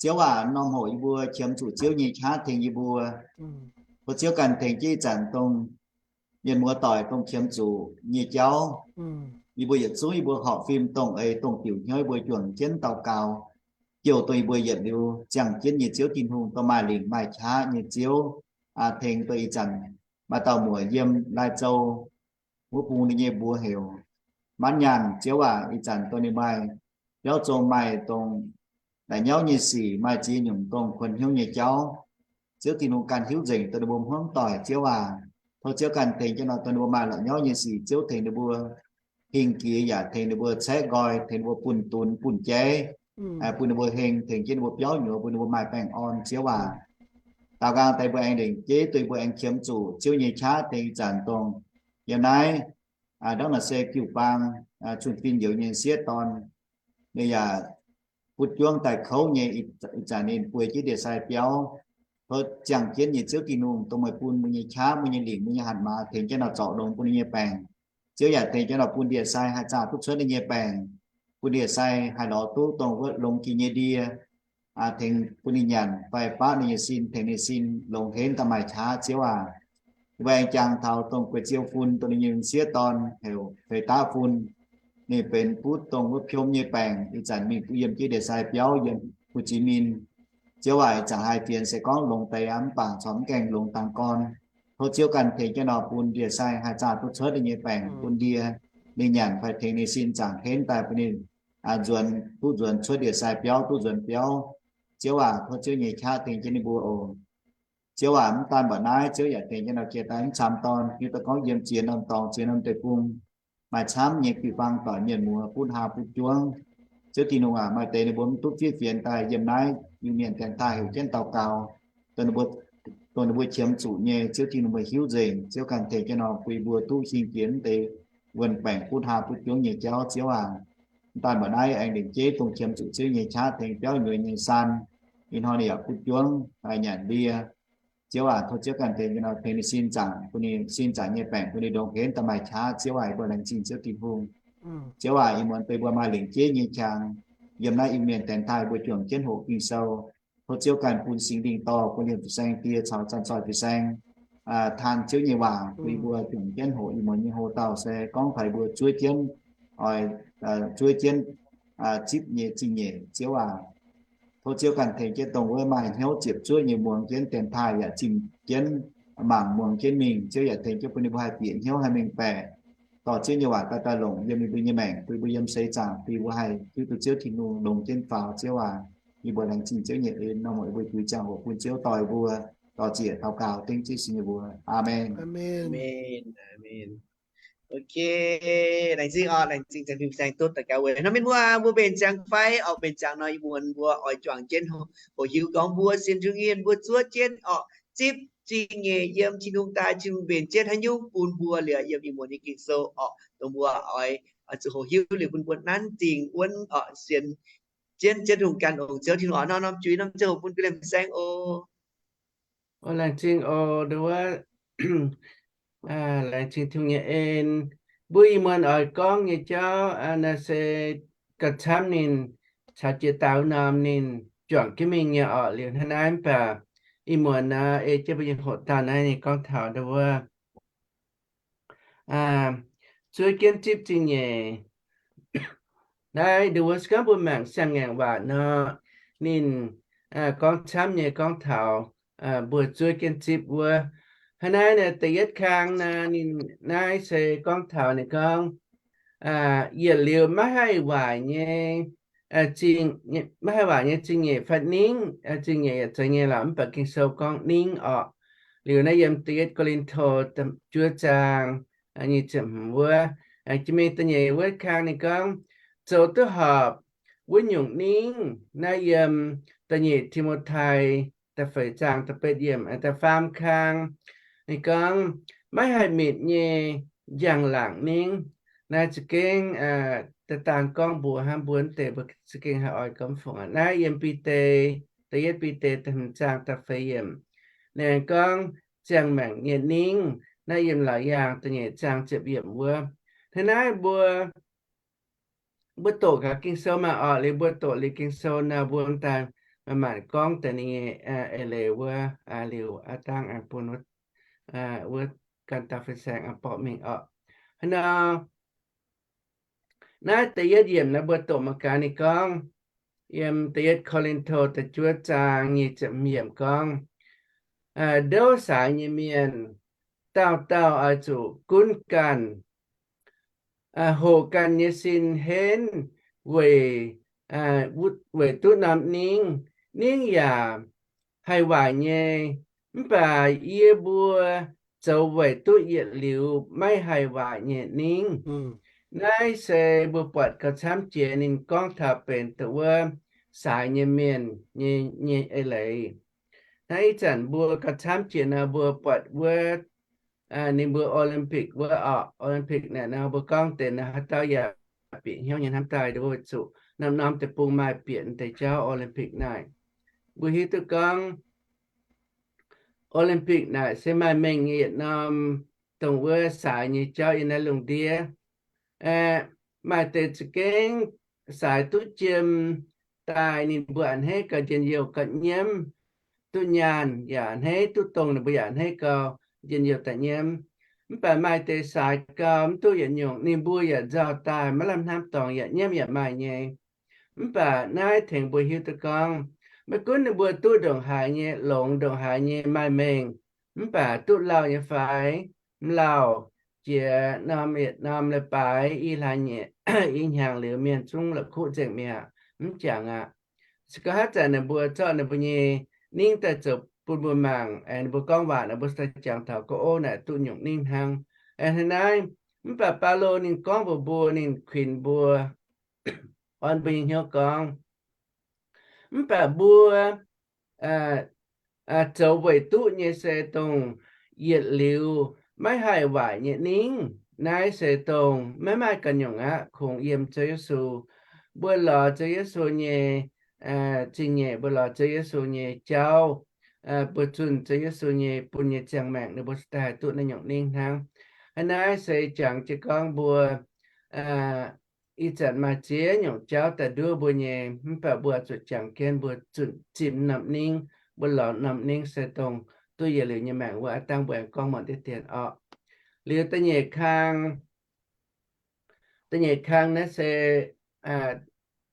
Ziouv aac, norm hoc yie mbuo qiemx zuqc Ziouv nyei qaqv tengx yie mbuo. Tov Ziouv ganh tengx jienv ih zanc dongh mienh muoz doic dongh qiemx zuqc nyei jauv. Yie mbuo yietc zungv yie mbuo horpc fim dongh eix dongh diuc hnyouv yie mbuo juangc jienv daux gaux, jouh dongh yie mbuo yietc liuz ziangh jienv nyei Ziouv Tin-Hungh, dongh maaih lingc maaih qaqv nyei Ziouv, tengx dongh ih zanc maaih dauh muoc yiem Lai Châu wuov bung ninh nyei mbuox heuc Maanv Nyaanh. Ziouv aac, ih zanc dongh ninh maaih biauv zong, maaih dongh la'nyauv nyei sic, maaih ziex nyungc dongh kuonx hnyouv nyei jauv. Ziouv Tin-Hungh ganh hiuv nzengc dongh ninh mbuo hmuangv doic. Ziouv aac, tov Ziouv ganh tengx jienv nor dongh ninh mbuo maaih la'nyauv nyei sic, Ziouv tengx ninh mbuo hingh jiex yaac tengx ninh mbuo caeqv nqoi, tengx ninh mbuo bunh dunx bunh jaiv, bun ninh mbuo heng, tengx jienv ninh mbuo biauv nyuoz, bun ninh mbuo maaih baengh orn. Ziouv aac, daaux nqaang deix mbuo aengx lengc jeiv duqv mbuo aengx qiemx zuqc Ziouv nyei qaqv tengx ih zanc dongh yiem naaiv ndortv naaic se jiu-baang cun-fin youz nyei sieqv dorn, ninh yaac butv juangv daaih kouv nyei, ih zanc ninh bueix jienv ndie-sai biauv. Tov ziangh jienv nyei Ziouv Tin-Hungh, dongh meih bun mbuo nyei qaqv, mbuo nyei lingc, mbuo nyei hatc maaz tengx jienv nor zorc longx bun ninh nyei baengc. Ziouv yaac tengx jienv nor bun ndie-sai haih zaah duqv cuotv ninh nyei baengc, bun ndie-sai haih lorz duqv dongh wuov longx jiex nyei ndie, tengx bun ninh nyanc fai baqv ninh nyei sin, tengx ninh sin longx henv daaih maaih qaqv. Ziouv aac, mbuo aengx jangx taux dongh guei ziou fun, dongh ninh nyei sieqv dorn heuc Feix Daqv Fun. Ninh benx butv dongh wuov piom nyei baengc, ih zanc mingh duqv yiem jienv ndie-sai biauv yiem Hồ Chí Minh. Ziouv aac, ih zanc haih fienx se gorngv longx deix aqv, mv baac corc mv gaengh longx dangx gorn. Tov Ziouv ganh tengx jienv nor bun ndie-sai haih zaah duqv cuotv ninh nyei baengc, bun ndie ninh nyanc fai tengx ninh sin zaangc henv daaih bun ninh nzuonx, duqv nzuonx cuotv ndie-sai biauv, duqv nzuonx biauv. Ziouv aac, tov Ziouv nyei qaqv tengx jienv ninh mbuo oc. Ziouv aac, mv daan mba'naaiv, Ziouv yaac tengx jienv nor jiex daaih mv camv dorn, hiuv duqv gorngv yiem ziex norm dorngx, ziex norm deic-bung, maaih camv nyei jiu-baang doic, mienh muoz, butv haa butv juangv. Ziouv Tin-Hungh aac, maaih deix ninh mbuo mv duqv fiev fienx daaih yiem naaiv Iu-Mienh dienx taaih heuc jienv daux gaux, dongh ninh mbuo qiemx zuqc nyei. Ziouv Tin-Hungh, meih hiuv nzengc. Ziouv ganh tengx jienv nor bun yie mbuo duqv hingh jiex mv deix wuonh baengc butv haa butv juangv nyei jauv. Ziouv aac, mv daan mba'naaiv aengx lengc jeiv dongh qiemx zuqc Ziouv nyei qaqv tengx biauv nyuoz nyei saan, ih hnoi ninh yaac butv juangv nyanc ndie. Ziouv aac, tov Ziouv ganh tengx jienv nor tengx ninh sin zaangc, bun ninh sin zaangc nyei baengc bun ninh longx henv daaih maaih qaqv. Ziouv aac, yie mbuo laengz zingh Ziouv Tin-Hungh. Ziouv aac, ih muonz deix mbuo maaih lengc jeiv nyei qangx yiem naaiv Iu-Mienh dienx taaih mbuo juangc jienv hoqc Ging-Sou. Tov Ziouv ganh bun Singx Lingh dorh bun liemh fin-saeng die caux zanc-zoih fin-saeng taan Ziouv nyei waac bun yie mbuo juangc jienv hoqc ih muonz nyei hoc-dauh se gorngv taux yie mbuo zuov jienv, oix zuov jienv zipv nyei zingh nyeic. Ziouv aac, tov Ziouv ganh tengx jienv dongh wuov maaih hnyouv ziepc zuoqv nyei muangx jienv dienx taaih yaac zimh jienv mangc muangx jienv mingh. Ziouv yaac tengx jienv bun ninh mbuo haih bieqc hnyouv haih mengh baeqc dorh Ziouv nyei waac daaih daaih longc yiem ninh mbuo nyei maengc, bun ninh mbuo yiem seix zaangc, bun ninh mbuo haih hiuv duqv Ziouv Tin-Hungh longx jienv faaux. Ziouv aac, Yie mbuo laengz zingh Ziouv nyei en, nor mbuo juix ziangh hoc bun Ziouv doix mbuo, dor-ziec daux gaux dengv Ziouv Yesu nyei mbuox. Aamen. Aamen. Aamen. Ok, laengz zingh orqc, laengz zingh Ziouv Tin-Hungh saeng duqv daux gaux weic nor mienh muoz mbuo mbenc ziangx fai orqc, mbenc ziangx nor ih muonz mbuo oix juangc jienv hoqc hiuv gorngv mbuo sienx Tin-Hungh nyei mienh mbuo zuov jienv orqc, zipv zingh nyeic yiem Tin-Hungh daaih, Tin-Hungh mbenc jienv haaix nyungc bun mbuo liuz yiem ih muonz nyei Ging-Sou orqc, dongh mbuo oix, oix zuqc hoqc hiuv liuz bun mbuo nanv dingc wuonv orqc, sienx jienv Ziouv Tin-Hungh ganh ongx Ziouv Tin-Hungh orqc, norm-norm juix norm ziangh hoc bun ga'lemh saeng oc. Laengz zingh oc, ndau wuov, laengz zingh Tin-Hungh nyei en. Mbuo ih muonz oix gorngv nyei jauv naaiv se gauh camv ninh caux jiex daauh norm ninh juangc jienv mingh nyei orqc. Liuz hnangv naaiv mv baac ih muonz naaiv ei jienv mbuo nyei hoqc dauh naaiv ninh gorngv taux ndau wuov zuov jienv zipv zingh nyeic. Naaiv ndau wuov se gorngv mbuo mangc siang-ngaengc waac nor, ninh gorngv camv nyei gorngv taux mbuo zuov jienv zipv wuov. Hnangv naaiv naaiv da'yietv kang naaiv ninh naaiv se gorngv taux ninh gorngv yietc liuz maiv haih waaic nyei, maiv haih waaic nyei zingh nyeic fai ningv, zingh nyeic yaac zeiz nyei lorqc, mv baac Ging-Sou gorngv ningv orqc. Liuz naaiv yiem da'yietv Ko^lin^to juov zaang nyic ziepc hmz wuov, jiex mingh da'nyeic wuov kang ninh gorngv zoux duqv horpc wuov nyungc ningv naaiv yiem da'nyeic Ti^mo^tai da'feix zaang da'betv yiemc, da'faam kang ninh gorngv maiv haih mitc nyei njang-laangc ningv. Naaiv za'gengh da'dangh gorngv mbuox hnangv mbuo deix mbuo za'gengh haih oix gorngv fungc aqv. Naaiv yiem Bide, da'yietv Bide da'hmz zaang da'feix yiemc, ninh gorngv ziangh maengc nyei ningv. Naaiv yiem Laauc Yaangh da'nyeic zaang ziepc yiemc wuov. Hnangv naaiv mbuo mbuo doqc gaax Ging-Sou maaih orqc, liuz mbuo doqc liuz Ging-Sou nor mbuo daaih manc-manc gorngv deix ninh nyei eix leiz wuov, liuz aav dangh aengx bun wuov gan daaih fin-saeng aengx borqc mingh orqc. Hnangv nor, naaiv da'yietv yiemc naaiv mbuo doqc mangc gaax ninh gorngv, yiem da'yietv Ko^lin^to da'juov zaang nyic ziepc hmz yiemc gorngv, ndouv saaix nyei mienh dauh dauh oix zuqc gunv ganh, hoqc ganh nyei sin henv weic, weic duqv norm ningv. Ningv yaac haih waaic nyei, mv baac yie mbuo zoux weic duqv yietc liuz maiv haih waaic nyei ningv. Naaiv se mbuo buatc gauh camv jiex ninh gorngv taux benx dongh wuov saaix nyei mienh nyei, nyei eix leiz. Naaiv ih zanc mbuo gauh camv jiex nor mbuo buatc wuov ninh mbuo Olympic wuov orqc, Olympic naaic nor mbuo gorngv deix nor haaix dauh yaac bieqc hnyouv nyei hnamv daaih, weic zuqc norm-norm deic-bung maaih bieqc deix jauv Olympic naaic. Mbuo hiuv duqv gorngv Olympic naaic se maaih mengh nyei yietc norm dongh wuov saaix nyei jauv yiem naaiv lungh ndiev. Maaih deix za'gengh saaix duqv jiem daaih ninh mbuo a'hneiv gauh njien-youh gauh nyiemv, duqv nyaanh yaac a'hneiv, duqv dongh ninh mbuo yaac a'hneiv gauh njien-youh daaih nyiemv. Mv baac maaih deix saaix gauh mv duqv yietc nyungc, ninh mbuo yaac nzauh daaih maiv lamh hnamv dorngx yaac nyiemv yaac maaih nyei. Mv baac naaiv tengx mbuo hiuv duqv gorngv, maiv gunv ninh mbuo duqv ndongc haaix nyei longx, ndongc haaix nyei maaih mengh, mv baac duqv lauh nyei fai mv lauh, jiex norm yietc norm leiz-baaix i hlaax nyieqc i hnyangx liuz mienh zungv la'kuqv nzengc mi'aqv, mv jangx aqv. Se gorngv haaix zanc ninh mbuo zorqv ninh mbuo nyei ningv daaih zoux bun mbuo mangc, aengx ninh mbuo gorngv waac ninh mbuo daaih jangx taux gorngv, ov, naaic duqv nyungc ningv hnangv. Aengx hnangv naaiv, mv baac Baulo ninh gorngv mbuox mbuo, ninh kuinx mbuo, orn mbuo nyei hnyouv gorngv, mv baac mbuo zoux weic duqv nyei se dongh yietc liuz maiv haih waaic nyei ningv. Naaiv se dongh maiv maaih ganh nyungc aqv, kungx yiem Ziouv Yesu. Mbuo lorz Ziouv Yesu nyei zingh nyeic, mbuo lorz Ziouv Yesu nyei jauv, mbuo zunh Ziouv Yesu nyei bun nyei ziangh maengc ninh mbuo se daaih haih duqv naaiv nyungc ningv hnangv. Hnangv naaiv se jangx jienv gorngv mbuo ih zanc maaih ziex nyungc jauv daaih nduov mbuo nyei, mv baac mbuo zuqc jangx jienv mbuo zunh zimv norm ningv, mbuo lorz norm ningv se dongh duqv yietc liuz nyei maengc wuov. Aav dangh mbuo aengx gorngv muonc diqv dien orqc. Liuz da'nyeic kang, da'nyeic kang naaiv se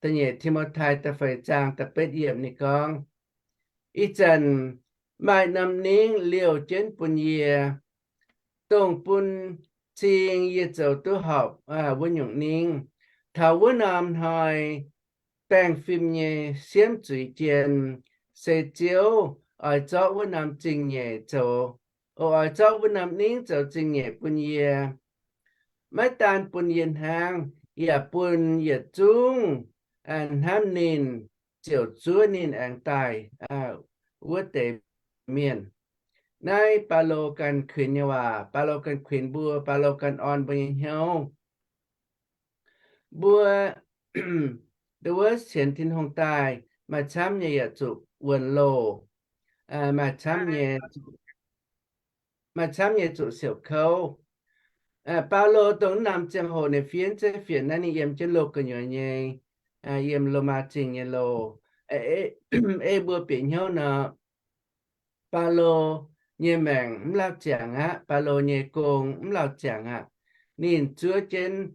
da'nyeic Ti^mo^tai da'feix zaang da'betv yiemc ninh gorngv, ih zanc maaih norm ningv liouh jienv bun yie, dongh bun cing yie zoux duqv horpc wuov nyungc ningv. Taux wuov norm hnoi baengh fim nyei siemv zuiz jien, se Ziouv oix zorqv wuov norm zingh nyeic zoux, oix zorqv wuov norm ningv zoux zingh nyeic bun yie. Maiv daan bun yie hnangv, yaac bun yietc zungv hnamv ninh ziouc zuov ninh aengx daaih wuov deix mienh. Naaiv Baulo ganh kuinx nyei waac, Baulo ganh kuinx mbuo, Baulo ganh orn mbuo nyei hnyouv. Mbuo wuov sienx Tin-Hungh daaih maaih camv nyei yaac zuqc wuonx loh, maaih camv nyei, maaih camv nyei zuqc siouc kouv. Baulo dongh naaiv norm ziangh hoc ninh fiev zeiv fienx naaiv, ninh yiem jienv loz gu'nyuoz nyei, yiem Lomaa Zingh nyei loh. Ei mbuo bieqc hnyouv nor, Baulo nyei maengc mv lauh ziangx aqv. Baulo nyei gong mv lauh ziangx aqv. Ninh zuov jienv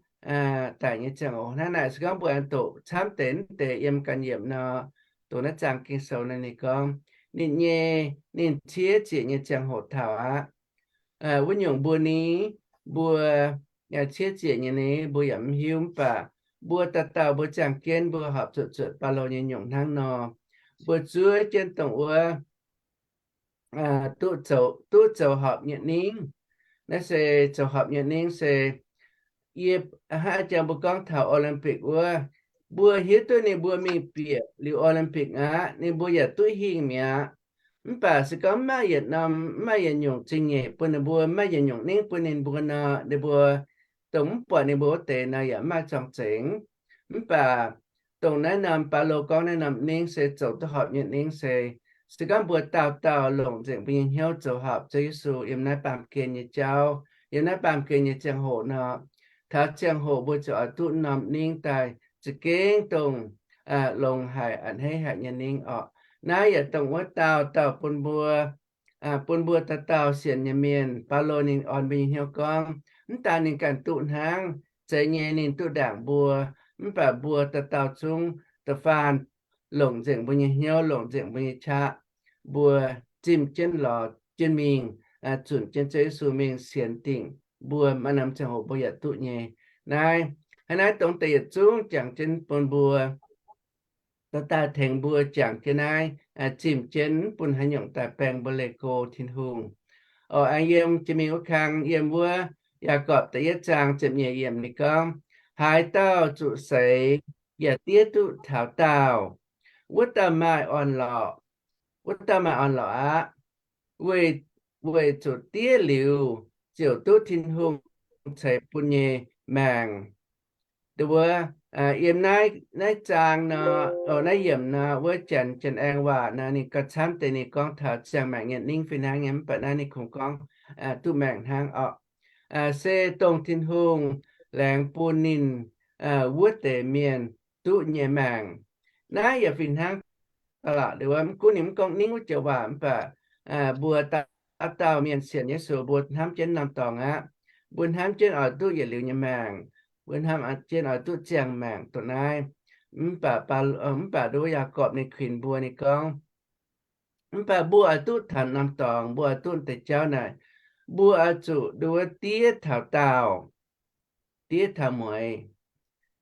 daic nyei ziangh hoc hnangv naaic. Se gorngv mbuo aengx doqc camv deix mv deix yiem ganh yiemc nor, doqc naaiv zaang Ging-Sou nor ninh gorngv, ninh nyei, ninh ciev ziec nyei ziangh hoc taux aqv. Wuov nyungc mbuo ni, mbuo ciev ziec nyei ni, mbuo yaac mv hiuv, mv baac mbuo dauh dauh mbuo ziangh jienv mbuo horpc zuqc zuotc Baulo nyei nyungc hnangv nor. Mbuo zuov jienv dongh wuov duqv zoux, duqv zoux horpc nyei ningv. Naaiv se zoux horpc nyei ningv se yie hnangv jang mbuo gorngv taux Olympic wuov, mbuo hiuv duqv ninh mbuo mingh bieqc liuz Olympic aqv, ninh mbuo yaac duqv hingh mi'aqv. Mv baac se gorngv mv maaih yietc norm, mv maaih yietc nyungc zingh nyeic bun ninh mbuo, mv maaih yietc nyungc ningv bun ninh mbuo nor, ninh mbuo dongh mv buatc ninh mbuo wuov deix nor yaac mv maaih zorng-zengx. Mv baac dongh naaiv norm Baulo gorngv naaiv norm ningv se zoux duqv horpc nyei ningv se, se gorngv mbuo dauh dauh longc nzengc mbuo nyei hnyouv zoux horpc Ziouv Yesu yiem naaiv baamh gen nyei jauv, yiem naaiv baamh gen nyei ziangh hoc nor, taux ziangh hoc mbuo ziouc oix duqv norm ningv daaih za'gengh dongh longx haic, a'hneiv haic nyei ningv orqc. Naaiv yaac dongh wuov dauh dauh bun mbuo, bun mbuo dauh dauh sienx nyei mienh. Baulo ninh orn mbuo nyei hnyouv gorngv, mv daan ninh ganh duqv hnangv, zeiz nyei ninh duqv ndaangc mbuo, mv baac mbuo dauh dauh zungv da'faanh longc nzengc mbuo nyei hnyouv, longc nzengc mbuo nyei qaqv, mbuo zimh jienv lorz jienv mingh, zunc jienv Ziouv Yesu mingh sienx dingc mbuo, maaih norm ziangh hoc mbuo yaac duqv nyei. Naaiv, hnangv naaiv dongh deix yietc zungv jangx jienv bun mbuo dauh daaih tengx mbuo jangx jienv naaiv, zimh jienv, mv bun haaix nyungc daaih baeng mbuo leih go Tin-Hungh. Oc, aengx yiem jiex mingh wuov kang, yiem wuov Yaagorpc da'yietv zaang ziepc nyeic yiemc ninh gorngv, haaix dauh zuqc seix yaac diev duqv taux daauh, wuov dauh maaih orn-lorqc, wuov dauh maaih orn-lorqc aqv. Weic, weic zuqc diev liuz ziouc duqv Tin-Hungh ceix bun nyei maengc. Wuov, yiem naaiv, naaiv zaang nor, naaiv yiemc nor, wuov Janx, Janx-Aeng waac nor ninh gauh camv deix ninh gorngv taux ziangh maengc nyei ningv fih hnangv nyei, mv baac naaiv ninh kungx gorngv duqv maengc hnangv orqc. Se dongh Tin-Hungh laengz bun ninh wuov deix mienh duqv nyei maengc. Naaiv yaac fih hnangv lorqc, mv gunv ninh mv gorngv ningv wuov joux waac mv baac mbuo dauh dauh mienh sienx Yesu mbuo hnamv jienv norm dorngx aqv. Mbuo hnamv jienv oix duqv yietc liuz nyei maengc. Mbuo hnamv jienv oix duqv ziangh maengc dongh naaiv. Mv baac, mv baac nduov Yaagorpc ninh kuinx mbuo ninh gorngv, mv baac mbuo oix duqv taux norm dorngx, mbuo oix duqv deix jauv naaic, mbuo oix zuqc nduov diev taux daauh, diev taux mueiz.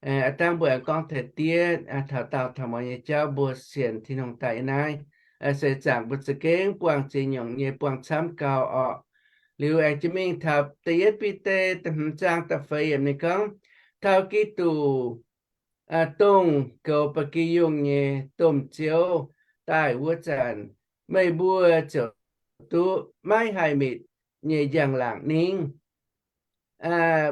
Aav dangh mbuo aengx gorngv taux diev taux daauh taux mueiz nyei jauv, mbuo sienx Tin-Hungh daaih yiem naaiv seix zaangc mbuo za'gengh buangh ziex nyungc nyei buangh camv gau orqc. Liuz aengx jiex mingh taux da'yietv Bide da'hmz zaang da'feix yiemc ninh gorngv, taux Giduc, dongh goux ba'gi yungh nyei domh Ziouv daaih wuov zanc, meih mbuo ziouc duqv maiv haih mitc nyei njang-laangc ningv.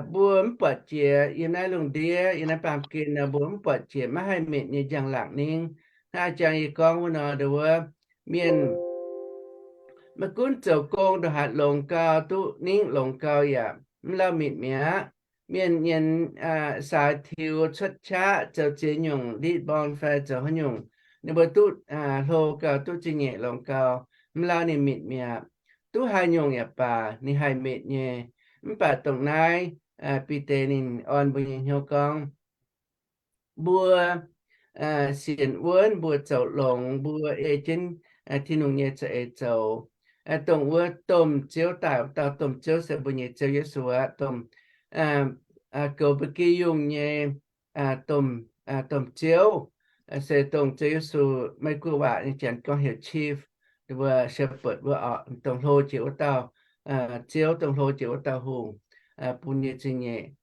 Mbuo mv buatc jiex yiem naaiv lungh ndiev, yiem naaiv baamh gen nor, mbuo mv buatc jiex maiv haih mitc nyei njang-laangc ningv. Hnangv jang yie gorngv wuov nor, nduov mienh maiv gunv zoux gong ndongc haaix longx gau, duqv ningv longx gau yaac mv lauh mitc mi'aqv. Mienh nyienz saaix tiux cuotv qaqv zoux ziex nyungc nditv mborn fai zoux haaix nyungc, ninh mbuo duqv hlo gau, duqv zingh nyeic longx gau, mv lauh ninh mitc mi'aqv. Duqv haaix nyungc yaac baac ninh haih mitc nyei. Mv baac dongh naaiv Bide ninh orn mbuo nyei hnyouv gorngv, mbuo sienx wuonv, mbuo zoux longx, mbuo ei jienv Tin-Hungh nyei za'eix zoux, dongh wuov domh Ziouv daaih, dauh domh Ziouv se mbuo nyei Ziouv Yesu aqv, domh goux ba'gi yungh nyei domh, domh Ziouv. se dongh Ziouv Yesu, Meiv Guoqv waac nyei janx gorngv heuc chief, shepherd wuov orqc, dongh hlo jiex wuov dauh Ziouv, dongh hlo jiex wuov dauh hungh bun nyei zingh nyeic.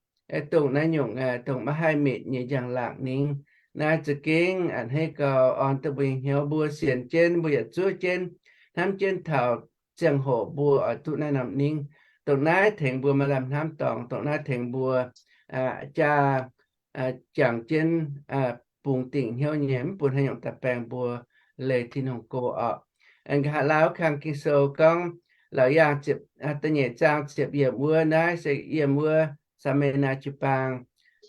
Dongh naaiv nyungc, dongh maiv haih mitc nyei njang-laangc ningv. Naaiv za'gengh a'hneiv gau orn duqv mbuo nyei hnyouv. Mbuo sienx jienv, mbuo yaac zuov jienv, hnamv jienv taux ziangh hoc mbuo oix duqv naaiv norm ningv. Dongh naaiv tengx mbuo maaih lamh hnamv dorngx, dongh naaiv tengx mbuo jaa jangx jienv bungx dingc hnyouv nyei, mv bun haaix nyungc daaih baeng mbuo leih Tin-Hungh go orqc. Nqa'haav lauh kang Ging-Sou gorngv, Laauc Yaangh da'nyeic zaang ziepc yiemc wuov, naaiv se yiem wuov Saa^me^naa jiu-baang.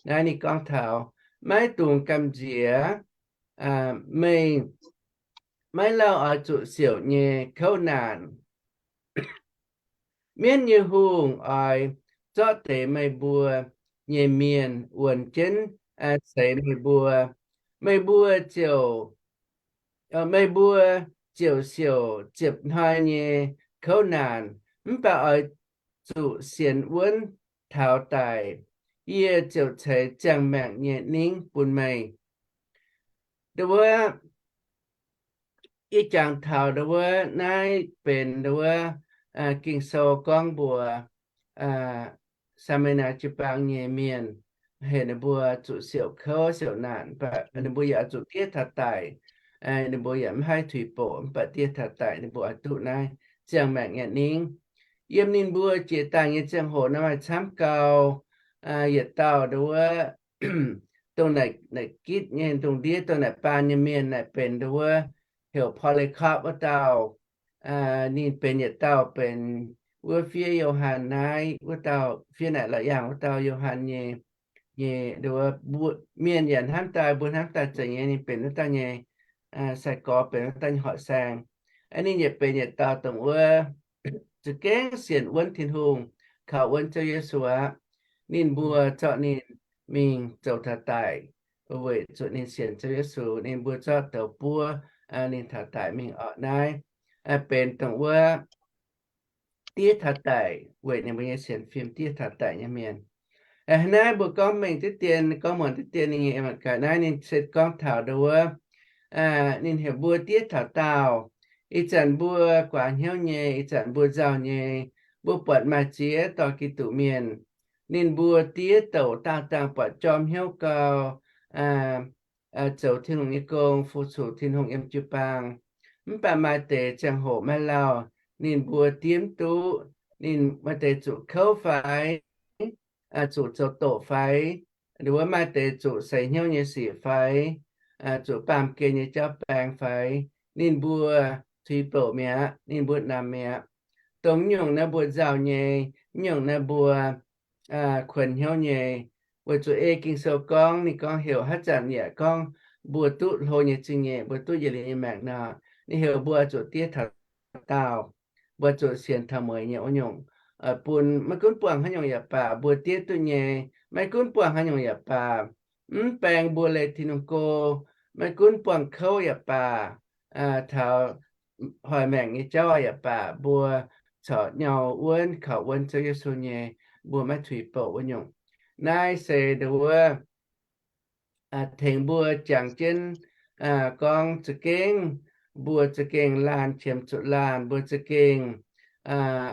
Naaiv ninh gorngv taux, maiv dungx gamh nziex meih maiv lauh oix zuqc siouc nyei kouv naanc. Mienv nyei hungh oix zorqv deix meih mbuo nyei mienh wuonx jienv seix meih mbuo. Meih mbuo ziouc, meih mbuo ziouc siouc ziepc hnoi nyei kouv naanc, mv baac oix zuqc sienx wuonv taux daic. Yie ziouc ceix ziangh maengc nyei ningv bun meih. Ndo wuov, yie jangx taux ndo wuov naaiv benx ndo wuov Ging-Sou gorngv mbuox Saa^me^naa jiu-baang nyei mienh, heuc ninh mbuo zuqc siouc kouv siouc naanc, ninh mbuo yaac oix zuqc diev taux daic. Ninh mbuo yaac mv haih tuix bouc, mv baac diev taux daic ninh mbuo oix duqv naaiv ziangh maengc nyei ningv. Yiem ninh mbuo jiex daaih nyei ziangh hoc naaiv maaih camv gau. Yietc dauh ndo wuov dongh naaic gitv nyei, dongh ndiev dongh naaic baan nyei mienh naaic benx ndo wuov heuc Polycarp wuov dauh. Ninh benx yietc dauh benx wuov fiev Yo^han naaiv wuov dauh, fiev naaic Laauc Yaangh wuov dauh Yo^han nyei, nyei ndo wuov mienh yaac hnamv daaih, mbuo hnamv daaih zeiz nyei. Ninh benx wuov dauh nyei, sai-gorx benx wuov dauh nyei hoic saeng. Ninh yietc benx yietc dauh dongh wuov za'gengh sienx wuonv Tin-Hungh, kaux wuonv Ziouv Yesu aqv. Ninh mbuo zorqv ninh mingh zoux taux daic, weic zuqc ninh sienx Ziouv Yesu. Ninh mbuo zorqv douz buov ninh taux daic mingh orqc. Naaiv benx dongh wuov diev taux daic weic ninh mbuo nyei sienx fim diev taux daic nyei mienh. Hnangv naaiv mbuo gorngv mengh diqv dien, gorngv muonc diqv dien ninh nyei mangc gaax naaiv ninh se gorngv taux ndo wuov ninh heuc mbuo diev taux daauh. Ih zanc mbuo guaax hnyouv nyei, ih zanc mbuo nzauh nyei, mbuo buatc maaih ziex dorh Giduc mienh, ninh mbuo diev douc daauh dangh buatc jorm hnyouv gau, zoux Tin-Hungh nyei gong, fu-sux Tin-Hungh yiem jiu-baang. Mv baac maaih deix ziangh hoc maiv lauh, ninh mbuo diev mv duqv. Ninh maaih deix zuqc kouv fai, zuqc zoux doqc fai, ndo wuov maaih deix zuqc seix hnyouv nyei sic fai, zuqc baamh gen nyei jauv baeng fai, ninh mbuo tuix bouc mi'aqv, ninh mbuo namx mi'aqv. Dongh nyungc naaiv mbuo nzauh nyei, nyungc naaiv mbuo kuonx hnyouv nyei. Weic zuqc ei Ging-Sou gorngv, ninh gorngv heuc haaix zanc yaac gorngv mbuo duqv hlo nyei zingh nyeic, mbuo duqv yietc liuz nyei maengc nor, ninh heuc mbuo zuqc diev taux daauh, mbuo zuqc sienx taux mueiz nyei wuov nyungc, bun maiv gunv buangh haaix nyungc yaac baac mbuo diev duqv nyei. Maiv gunv buangh haaix nyungc yaac baac, mv baeng mbuo leih Tin-Hungh go. Maiv gunv buangh kouv yaac baac, taux hoic maengc nyei jauv yaac baac, mbuo corc nyau wuonv kaux wuonv Ziouv Yesu nyei, mbuo maiv tuix bouc wuov nyungc. Naaiv se ndo wuov tengx mbuo jangx jienv gorngv za'gengh, mbuo za'gengh laanh qiemx zuqc laanh, mbuo za'gengh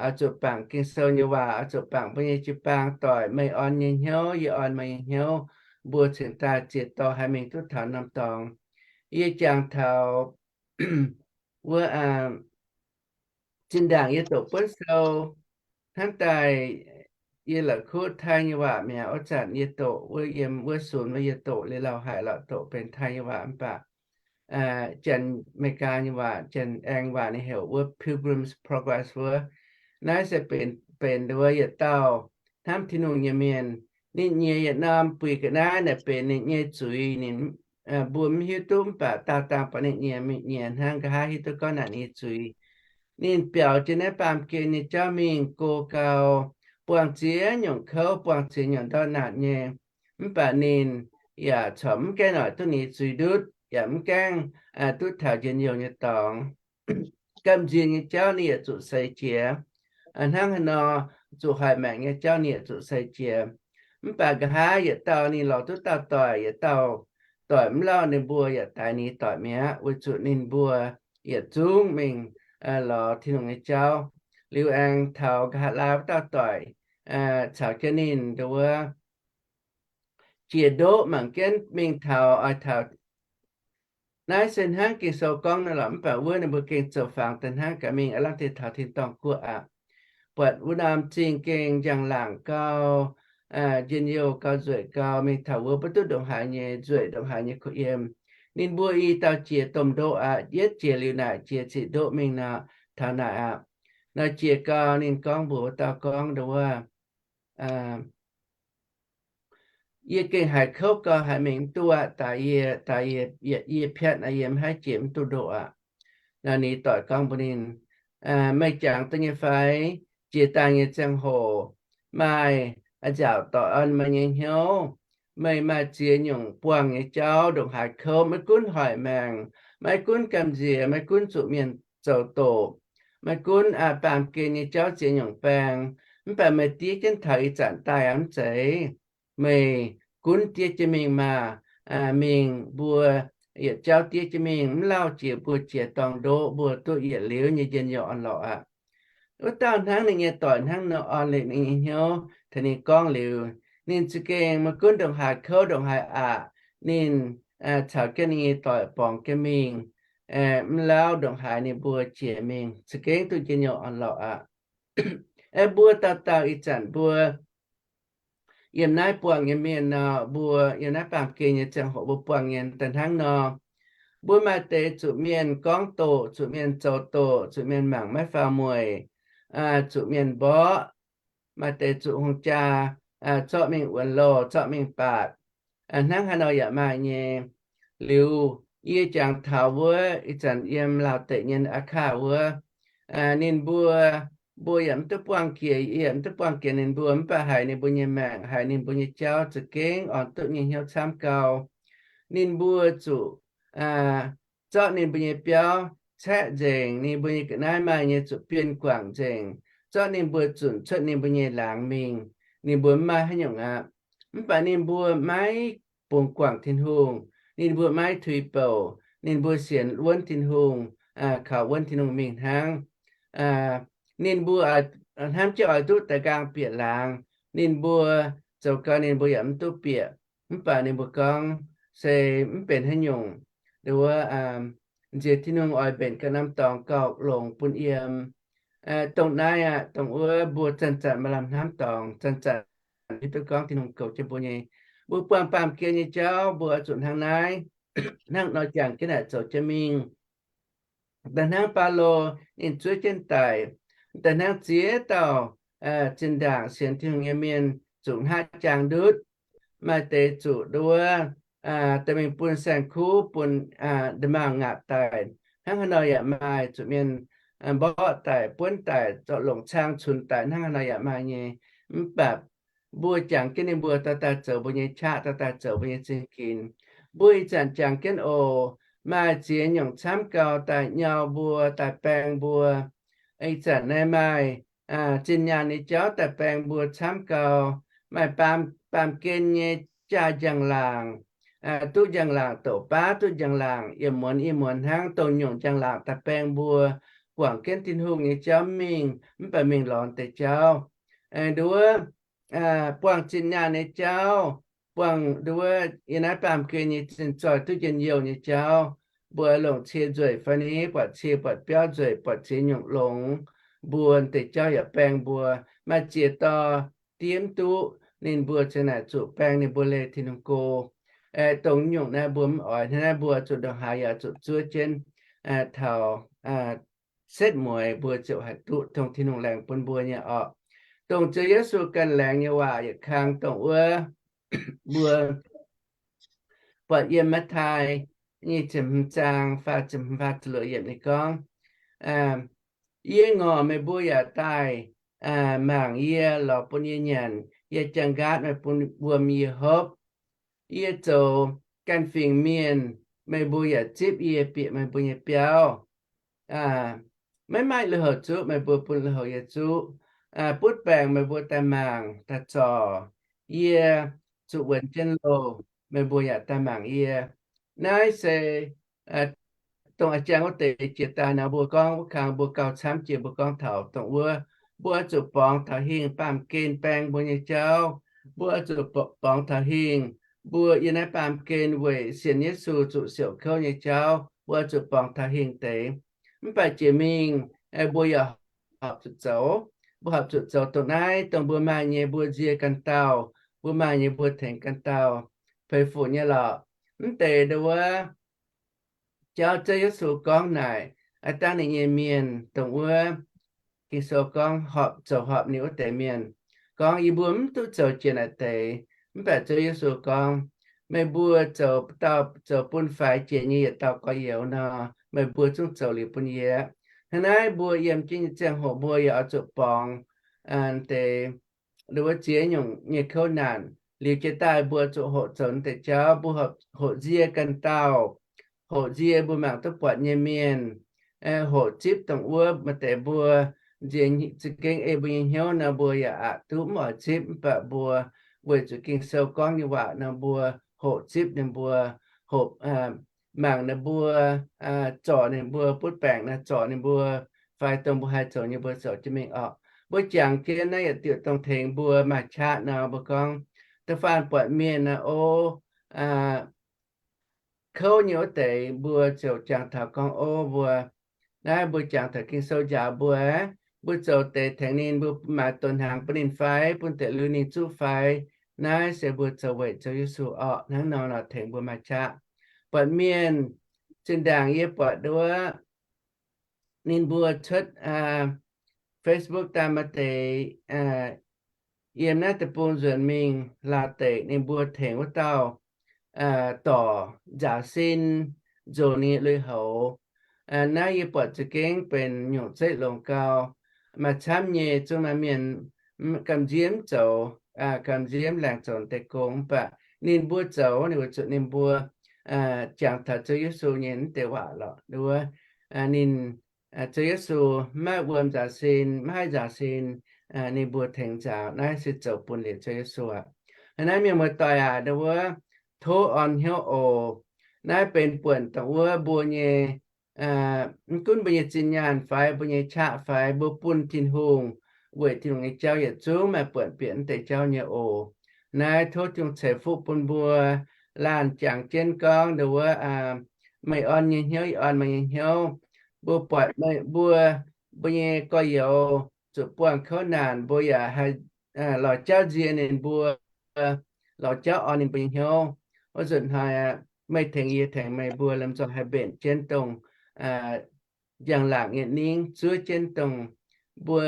oix zuqc bangc Ging-Sou nyei waac, oix zuqc bangc mbuo nyei jiu-baang doic, meih orn yie nyei hnyouv, yie orn meih nyei hnyouv, mbuo cingx daaih ziex dorh haih mingh duqv taux norm dorngx. Yie jangx taux wuov zinh ndaangc yie doqc buonv sou hnangv daaih, yie la'kuqv Taiv nyei waac mi'aqv. Wuov zanc yie doqc wuov yiem wuov sunx wuov yie doqc liuz lauh haic lorqc, doqc benx Taiv nyei waac mv baac Janx America nyei waac, Janx-Aeng waac ninh heuc wuov Pilgrim's Progress wuov. Naaiv se benx, benx wuov yietc dauh hnamv Tin-Hungh nyei mienh, ninh nyiex yietc norm buic ga'naaiv naaic benx ninh nyei zuiz. Ninh, mbuo mv hiuv duqv mv baac daauh dangh buatc ninh nyiex, mingh nyiex hnangv nqa'haav hiuv duqv gorngv naaic ninh nyei zuiz. Ninh biaux jienv naaiv baamh gen nyei jauv mingh go gau, buangh ziex nyungc kouv, buangh ziex nyungc ndortv naanc nyei. Mv baac ninh yaac corc mv gaengh noic duqv ninh nyei zuiz ndutv, yaac mv gaengh duqv taux njien-youh nyei dorngx. Gamh nziex nyei jauv ninh yaac zuqc seix jiex. Hnangv haaix nor, zuqc hoic maengc nyei jauv ninh yaac zuqc seix jiex. Mv baac nqa'haav yietc dauh ninh lorz duqv dauh doic, yietc dauh doic mv lauh ninh mbuo yaac daix ni doic mi'aqv, weic zuqc ninh mbuo yietc zungv mingh lorz Tin-Hungh nyei jauv. Liuz aengx taux nqa'haav laai wuov dauh doic caux jienv ninh nduov jiex ndoqv mangc jienv mingh taux oix taux. Naaiv se hnangv Ging-Sou gorngv naaiv lorqc, mv baac wuov ninh mbuo gengh zoux fangx daaih hnangv gaax mingh aav lamh deix taux tin-dorngh guoqv aqv. Buatc wuov norm zingh gengh njang-laangc gau, njien-youh gau, nzueic gau, mingh taux wuov mbuo duqv ndongc haaix nyei nzueic, ndongc haaix nyei kuh yiem. Ninh mbuo i dauh jiex domh ndoqv aqv, yietv jiex liuz naaic jiex ziqc ndoqv mingh nor, taux naaic aqv. Nor jiex gau ninh gorngv mbuox wuov dauh gorngv nduov, yie gengh haiz kouv gau, haiz mingh mv duqv aqv. Daaih yie, daaih yie, yie piatv aqv, yie mv haih jiex mv duqv ndoqv aqv. Nor ni doic gorngv mbuox ninh, meih jangx duqv nyei fai? Jiex daaih nyei ziangh hoc maaih nzaauc doic orn meih nyei hnyouv. Meih maaih ziex nyungc buangh nyei jauv ndongc haaix kouv, maiv gunv hoic maengc, maiv gunv gamh nziex, maiv gunv zuqc mienh zoux doqc, maiv gunv baamh gen nyei jauv ziex nyungc baeng, mv baac meih diev jienv taux ih zanc daaih aqv mv zeiz? Meih gunv diev jienv mingh maah! Mingh mbuo yietc jauv diev jienv mingh, mv lauh jiex mbuo jiex dorngh ndoqv, mbuo duqv yietc liuz nyei njien-youh orn-lorqc aqv. Wuov dauh hnangv ninh nyei doic hnangv nor orn liuz ninh nyei hnyouv taux ninh gorngv liuz, ninh za'gengh maiv gunv ndongc haaix kouv ndongc haaix aqc, ninh caux jienv ninh nyei doic borngz jienv mingh. Mv lauh ndongc haaix ninh mbuo jiex mingh za'gengh duqv njien-youh orn-lorqc aqv. Aeqv, mbuo dauh dauh ih zanc mbuo yiem naaiv buangh nyei mienh nor, mbuo yiem naaiv baamh gen nyei ziangh hoc mbuo buangh nyei daaih hnangv nor, mbuo maaih deix zuqc mienh gorngv doqc, zuqc mienh zoux doqc, zuqc mienh mangc maiv faaux mueic, zuqc mienh mborqv, maaih deix zuqc hungh jaa zorqv mingh wuonx loh, zorqv mingh baatc. Hnangv haaix nor yaac maaih nyei. Liuz yie jangx taux wuov ih zanc yiem Laauh deic nyei Aqv Kaav wuov, ninh mbuo, mbuo yaac mv duqv buangh jiex, yie yaac mv duqv buangh jiex ninh mbuo, mv baac haiz ninh mbuo nyei maengc, haiz ninh mbuo nyei jauv za'gengh orn duqv nyei hnyouv camv gau. Ninh mbuo zuqc zorqv ninh mbuo nyei biauv caeqv nzengc, ninh mbuo nyei ga'naaiv maaih nyei zuqc bienh guangc nzengc, zorqv ninh mbuo zunc cuotv ninh mbuo nyei laangz mingh. Ninh mbuo mv maaih haaix nyungc aqv. Mv baac ninh mbuo maiv bungx guangc Tin-Hungh, ninh mbuo maiv tuix bouc, ninh mbuo sienx wuonv Tin-Hungh, kaux wuonv Tin-Hungh mingh hnangv. Ninh mbuo hnamv jienv oix duqv da'nqaang bieqc laangz, ninh mbuo zoux gau ninh mbuo yaac mv duqv bieqc. Mv baac ninh mbuo gorngv, se mv benx haaix nyungc, nduov, nziex Tin-Hungh oix mbenc ganh norm dorngx gauh longx bun yiem. Dongh naaiv aqv, dongh wuov mbuo zanc-zanc maaih lamh hnamv dorngx, zanc-zanc hiuv duqv gorngv Tin-Hungh goux jienv mbuo nyei. Mbuo buangh baamh gen nyei jauv mbuo oix zuqc hnangv naaiv, hnangv nor jangx jienv naaic zoux jienv mingh. Da'hnangv Baulo ninh zuov jienv daic, da'hnangv ziex dauh zinh ndaangc sienx Tin-Hungh nyei mienh zuqc hngaqv jaang ndutv. Maaih deix zuqc nduov, daaih mingh bun saeng-kuv, bun nda'maauh ngaatc daic. Hnangv haaix nor yaac maaih, zuqc mienh mborqv daic, buonv daic, zorqv longc cang cunx daic, hnangv haaix nor yaac maaih nyei. Mv baac mbuo jangx jienv ninh mbuo dorh daaih zoux mbuo nyei qaqv, dorh daaih zoux mbuo nyei zingh ginx. Mbuo ih zanc jangx jienv oc, maaih ziex nyungc camv gau daaih nyau mbuo, daaih baeng mbuo. Ih zanc naaiv maaih zinh nyaanh nyei jauv daaih baeng mbuo camv gau. Maaih baamh, baamh gen nyei jaa njang-laangc, duqv njang-laangc doqc baav, duqv njang-laangc yiem muonz i muonz hnangv. Dongh nyungc njang-laangc daaih baeng mbuo, guangc jienv Tin-Hungh nyei jauv mingh, mv baac mingh lorz deix jauv. Nduov, buangh zinh nyaanh nyei jauv, buangh nduov yiem naaiv baamh gen nyei zinh zoih duqv njien-youh nyei jauv. Mbuo longc cie nzueic fai ni, buatc cie buatc biauv nzueic, buatc ziex nyungc longx, mbuo deix jauv yaac baeng mbuo. Maaih ziex dauh diev mv duqv, ninh mbuo ziang naaic zuqc baeng ninh mbuo leih Tin-Hungh go. Dongh nyungc naaiv mbuo mv oix. Hnangv naaiv mbuo zuqc ndongc haaix yaac zuqc zuov jienv taux setv mueiz mbuo ziouc haih duqv tong Tin-Hungh laengz bun mbuo nyei orqc. Dongh Ziouv Yesu ganh laengz nyei waac yietc kang dongh wuov, mbuo buatc yiem Matv^tai nyic ziepc hmz zaang faah ziepc hmz faah ziepc luoqc yiemc ninh gorngv, Yie ngorc meih mbuo yaac daaih mangc yie, lorz bun yie nyanc. Yie jangx nqaatv, meih bun wuom yie hopv. Yie zoux ganh fingx mienh, meih mbuo yaac zipv yie bieqc meih mbuo nyei biauv. Maiv maaih lui-houx zuqv, meih mbuo bun lui-houx yie zuqv. Butv baengc, meih mbuo daaih mangc daaih zorc. Yie zuqc wuonx jienv loh, meih mbuo yaac daaih mangc yie. Naaiv se dongh a'jang wuov deix jiex daaih nor, mbuo gorngv wuov kang mbuo gauh camv jiex mbuo gorngv taux dongh wuov, mbuo oix zuqc borngz taux hingh baamh gen baeng mbuo nyei jauv. Mbuo oix zuqc borngz taux hingh mbuo yiem naaiv baamh gen weic sienx Yesu zuqc siouc kouv nyei jauv. Mbuo oix zuqc borngz taux hingh deix. Mv baac jiex mingh mbuo yaac horpc zuqc zoux. Mbuo horpc zuqc zoux dongh naaiv, dongh mbuo maaih nyei mbuo nzie ganh dauh, mbuo maaih nyei mbuo tengx ganh dauh, peix fuc nyei lorqc. Mv deix ndo wuov jauv Ziouv Yesu gorngv naaic, aav dangh ninh nyei mienh dongh wuov Ging-Sou gorngv horpc, zoux horpc ninh wuov deix mienh, gorngv, Yie mbuo mv duqv zoux jiex naaic deix. Mv baac Ziouv Yesu gorngv, Meih mbuo zoux dauh zoux bun faix jiex nyei yietc dauh gorx-youz nor, meih mbuo zungv zoux liuz bun yie. Hnangv naaiv mbuo yiem jienv nyei ziangh hoc mbuo yaac oix zuqc borngz deix wuov ziex nyungc nyei kouv naanc. Liuz jiez daaih mbuo zuqc hoqc zoux naaiv deix jauv. Mbuo hoqc nzie ganh dauh, hoqc nzie mbuo mangc duqv buatc nyei mienh, hoqc zipv dongh wuov maaih deix mbuo nzie za'gengh ei mbuo nyei hnyouv nor, mbuo yaac aqc duqv mv oix zipv. Mv baac mbuo weic zuqc Ging-Sou gorngv nyei waac nor, mbuo hoqc zipv ninh mbuo, hoqc mangc ninh mbuo, zorc ninh mbuo, butv baengc nor zorc ninh mbuo, fai dongh mbuo haih zoux nyei mbuo zoux jienv mingh orqc. Mbuo jangx jienv naaiv yietc diuc dongh tengx mbuo maaih qaqv nor, mbuo gorngv, da'faanh buatc mienh nor, o, kouv nyei wuov deix mbuo ziouc jangx taux gorngv, o, mbuo, naaiv mbuo jangx taux Ging-Sou njaaux mbuo, mbuo zoux deix tengx ninh, mbuo maaiz doqc hnaangx bun ninh fai, bun deix lui ninh zuqv fai. Naaiv se mbuo zoux weic Ziouv Yesu orqc. Hnangv nor nor tengx mbuo maaih qaqv. Buatc mienh, zinh ndaangc yie buatc nduov ninh mbuo cuotv Facebook daaih maaih deix yiem naaiv deic-bung nzuonx mingh Laauh deic, ninh mbuo tengx wuov dauh dorc nzaaux sin nzunc ninh lui-houx. Naaiv yie buatc za'gengh benx nyungc zeiv longx gau. Maaih camv nyei zungv maaih mienh gamh nziev mv zoux, gamh nziev mv laengz zoux deix gong, mv baac ninh mbuo zoux, ninh weic zuqc ninh mbuo jangx taux Ziouv Yesu nyei naaiv deix waac lorqc. Nduov, ninh, Ziouv Yesu maiv wuom nzaaux sin, maiv haih nzaaux sin, ninh mbuo tengx nzaaux. Naaiv se zoux bun liuz Ziouv Yesu aqv. Naaiv mienh muoz-doic aac, nduov, tov orn hnyouv oc. Naaiv benx buonc dongh wuov mbuo nyei, mv gunv mbuo nyei zinh nyaanh fai mbuo nyei qaqv fai mbuo bun Tin-Hungh weic Tin-Hungh nyei jauv yietc zungv maaih buonc bieqc naaiv deix jauv nyei oc. Naaiv tov Tin-Hungh ceix fuqv bun mbuo laanh jangx jienv gorngv nduov, meih orn nyei hnyouv, yie orn meih nyei hnyouv. Mbuo buatc meih mbuo, mbuo nyei gorx-youz zuqc buangh kouv naanc, mbuo yaac haih lorz jauv nzie ninh mbuo, lorz jauv orn ninh mbuo nyei hnyouv. Wuov nzunc hnoi meih tengx yie, tengx meih mbuo lomh nzoih haih mbenc jienv dongh njang-laangc nyei ningv, zuov jienv dongh mbuo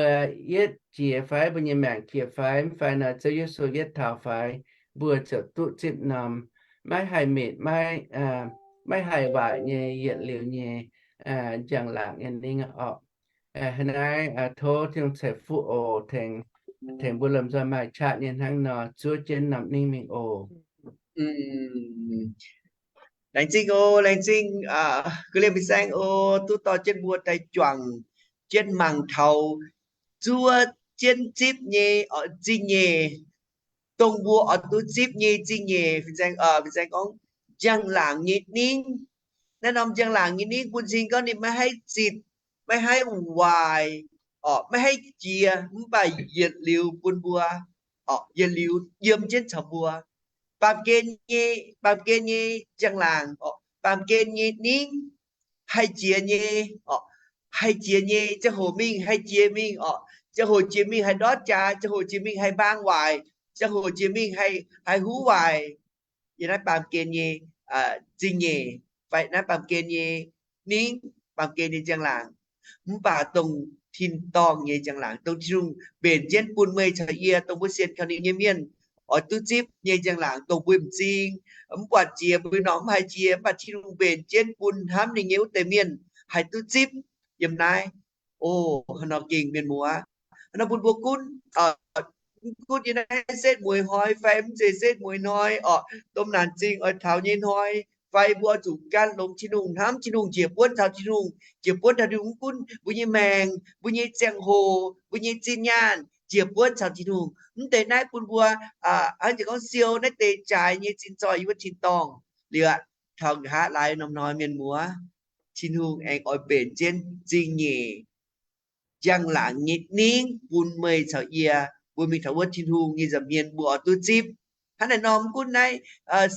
yietv jiex fai mbuo nyei maengc jiex fai, mv fai nor Ziouv Yesu yietv taux fai, mbuo ziouc duqv zipv norm maiv haih mitc, maiv haih waaic nyei yietc liuz nyei njang-laangc nyei ningv orqc. Hnangv naaiv tov Tin-Hungh ceix fuqv oc, tengx mbuo lomh nzoih maaih qaqv nyei hnangv nor zuov jienv norm ningv mingh oc. Laengz zingh oc, laengz zingh, ga'lienh fin-saeng oc, duqv dorh jienv mbuo daaih juangc jienv mangc taux zuov jienv zipv nyei zingh nyeic, dongh mbuo oix duqv zipv nyei zingh nyeic. Fin-saeng gorngv njang-laangc nyei ningv. Naaiv norm njang-laangc nyei ningv bun cing gorngv ninh maiv haih zitc, maiv haih waaic, orqc, maiv haih jiex, mv baac yietc liuz bun mbuo, orqc, yietc liuz yiem jienv caux mbuo. Baamh gen nyei, baamh gen nyei njang-laangc, orqc, baamh gen nyei ningv haih jiex nyei, orqc, haih jiex nyei, ziangh hoc mingh haih jiex mingh, orqc, ziangh hoc jiex mingh haih ndortv jaax, ziangh hoc jiex mingh haih mbaang waaic, ziangh hoc jiex mingh haih, haih huv waaic. Yiem naaiv baamh gen nyei zingh nyeic fai naaiv baamh gen nyei ningv, baamh gen nyei njang-laangc, mv baac dongh tin-dorngh nyei njang-laangc, dongh Tin-Hungh mbenc jienv bun meih caux yie, dongh mbuo sienx kaux ninh nyei mienh oix duqv zipv nyei njang-laangc, dongh mbuo m'zing mv buatc jiex, mbuo norm mv haiz jiex, mv baac Tin-Hungh mbenc jienv bun hnamv ninh nyei wuov deix mienh haih duqv zipv yiem naaiv. O, haaix nor gengh mienh muoz, haaix nor bun mbuo gunv, mv gunv yiem naaiv setv mueiz hnoi fai mv zeiz setv mueiz hnoi, orqc, domh naanc zingh oix taux nyei hnoi, fai mbuo oix zuqc gan longx Tin-Hungh, hnamv Tin-Hungh, njiec buonv taux Tin-Hungh, njiec buonv taux Tin-Hungh, mv gunv mbuo nyei maengc, mbuo nyei ziangh hoc, mbuo nyei zinh nyaanh, njiec buonv caux Tin-Hungh. Mv deix naaiv bun mbuo, hnangv jiex gorngv siou naaiv deix jaaix nyei zinh zoih yiem wuov tin-dorngh liuz aqv, taux nqa'haav laaix norm hnoi mienh muoz, Tin-Hungh aengx oix mbenc jienv zingh nyeic njang-laangc nyei ningv bun meih caux yie, mbuo mingh taux wuov Tin-Hungh nyei nza'hmien mbuo oix duqv zipv. Hnangv naaiv nor, mv gunv naaiv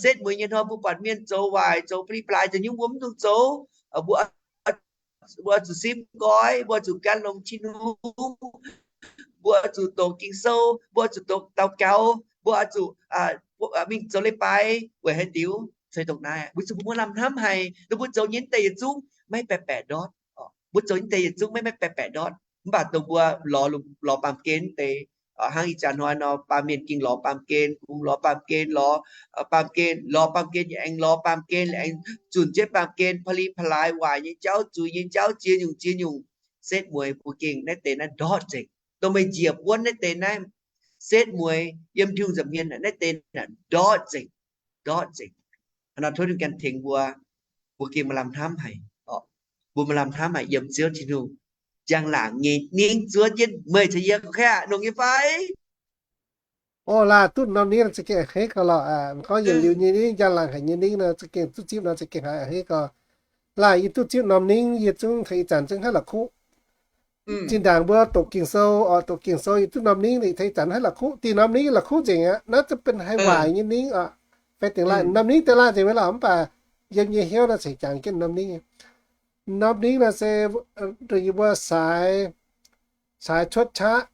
setv mueiz nyei hnoi mbuo buatc mienh zoux waaic, zoux pa'li plaaix, zoux nyungc mbuo mv dungx zoux. Mbuo, mbuo oix zuqc simv nqoi, mbuo oix zuqc gan longx Tin-Hungh, mbuo oix zuqc doqc Ging-Sou, mbuo oix zuqc doqc daux gaux, mbuo oix zuqc mingh zoux leiz-baaix weic haaix diuc? Ceix dongh naaiv, weic zuqc mbuo lamh hnamv haic, ninh mbuo zoux nyei deix yietc zungv maiv baeqc baeqc ndortv. Mbuo zoux nyei deix yietc zungv maiv maiv baeqc baeqc ndortv. Mv baac dongh mbuo lorz, lorz baamh gen deix, hnangv ih zanc hnoi nor, baamh mienh ging lorz baamh gen, kungx lorz baamh gen, lorz baamh gen, lorz baamh gen, aengx lorz baamh gen, aengx zunc jienv baamh gen, pa'li pa'laaix, waaic nyei jauv, zuiz nyei jauv, ziex nyungc ziex nyungc. Setv mueiz mbuo gengh naaiv deix naaiv ndortv nzengc. Dongh meih njiec buonv naaiv deix naaiv, setv mueiz yiem Tin-Hungh nza'hmien naaiv deix naaic ndortv nzengc, ndortv nzengc. Hnangv nor tov Tin-Hungh ganh tengx mbuo, mbuo gengh maaih lamh hnamv haic. Mbuo maaih lamh hnamv haic yiem Ziouv Tin-Hungh njang-laangc nyei ningv zuov jienv meih caux yie. Nongc nyei fai? Orv, laanh duqv norm ningv za'gengh a'hneiv gauh lorqc. Gorngv yietc liuz nyei ningv, njang-laangc haic nyei ningv nor, za'gengh duqv zipv nor za'gengh haiz a'hneiv gauh. Laanh yie duqv zipv norm ningv, yie zungv taux ih zanc zungv haiz la'kuqv. Zinh ndaangc mbuo doqc Ging-Sou, oix doqc Ging-Sou yie duqv norm ningv, taux ih zanc haiz la'kuqv. Dih norm ningv la'kuqv nzengc aqv. Naaiv zungv benx haih waaic nyei ningv oc. Fai dingx laaih norm ningv daaih laanh nzengc maiv lorqc, mv baac yiem nyei hnyouv nor ceix jangx jienv norm ningv. Norm ningv nor se yie mbuo saaix, saaix cuotv qaqv,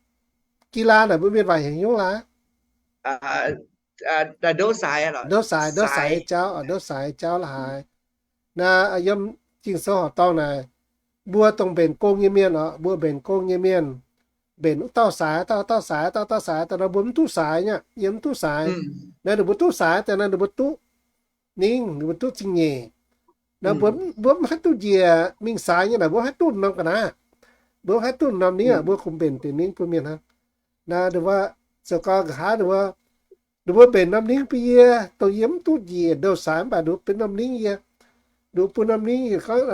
กีฬา naaic mbuo mienh waac heuc haaix nyungc laah? Ndouv saaix, ndouv saaix nyei jauv, ndouv saaix nyei jauv la'haaix. Naaiv yiem Ging-Sou horqc dorngh naaic, mbuo dongh mbenc gong nyei mienh oc, mbuo mbenc gong nyei mienh, mbenc wuov dauh saaix, dauh dauh saaix, dauh dauh saaix daaih nor, mbuo mv duqv saaix nyei, yiem mv duqv saaix. Naaiv ninh mbuo duqv saaix daaih nor, ninh mbuo duqv ningv, ninh mbuo duqv zingh nyeic. Naaiv mbuo, mbuo mv haih duqv njiec mingh saaix nyei naaic, mbuo mv haih duqv norm ga'naaiv. Mbuo mv haih duqv norm ningv aqv, mbuo kungx mbenc deix ningv bun mienh hnangv. Naaiv ninh mbuo zoux gau nqa'haav ninh mbuo, ninh mbuo mbenc norm ningv bun yie, dongh yie mv duqv njiec ndouh saaix mv baac ninh mbuo benx norm ningv yie. Ninh mbuo bun norm ningv yie gorngv,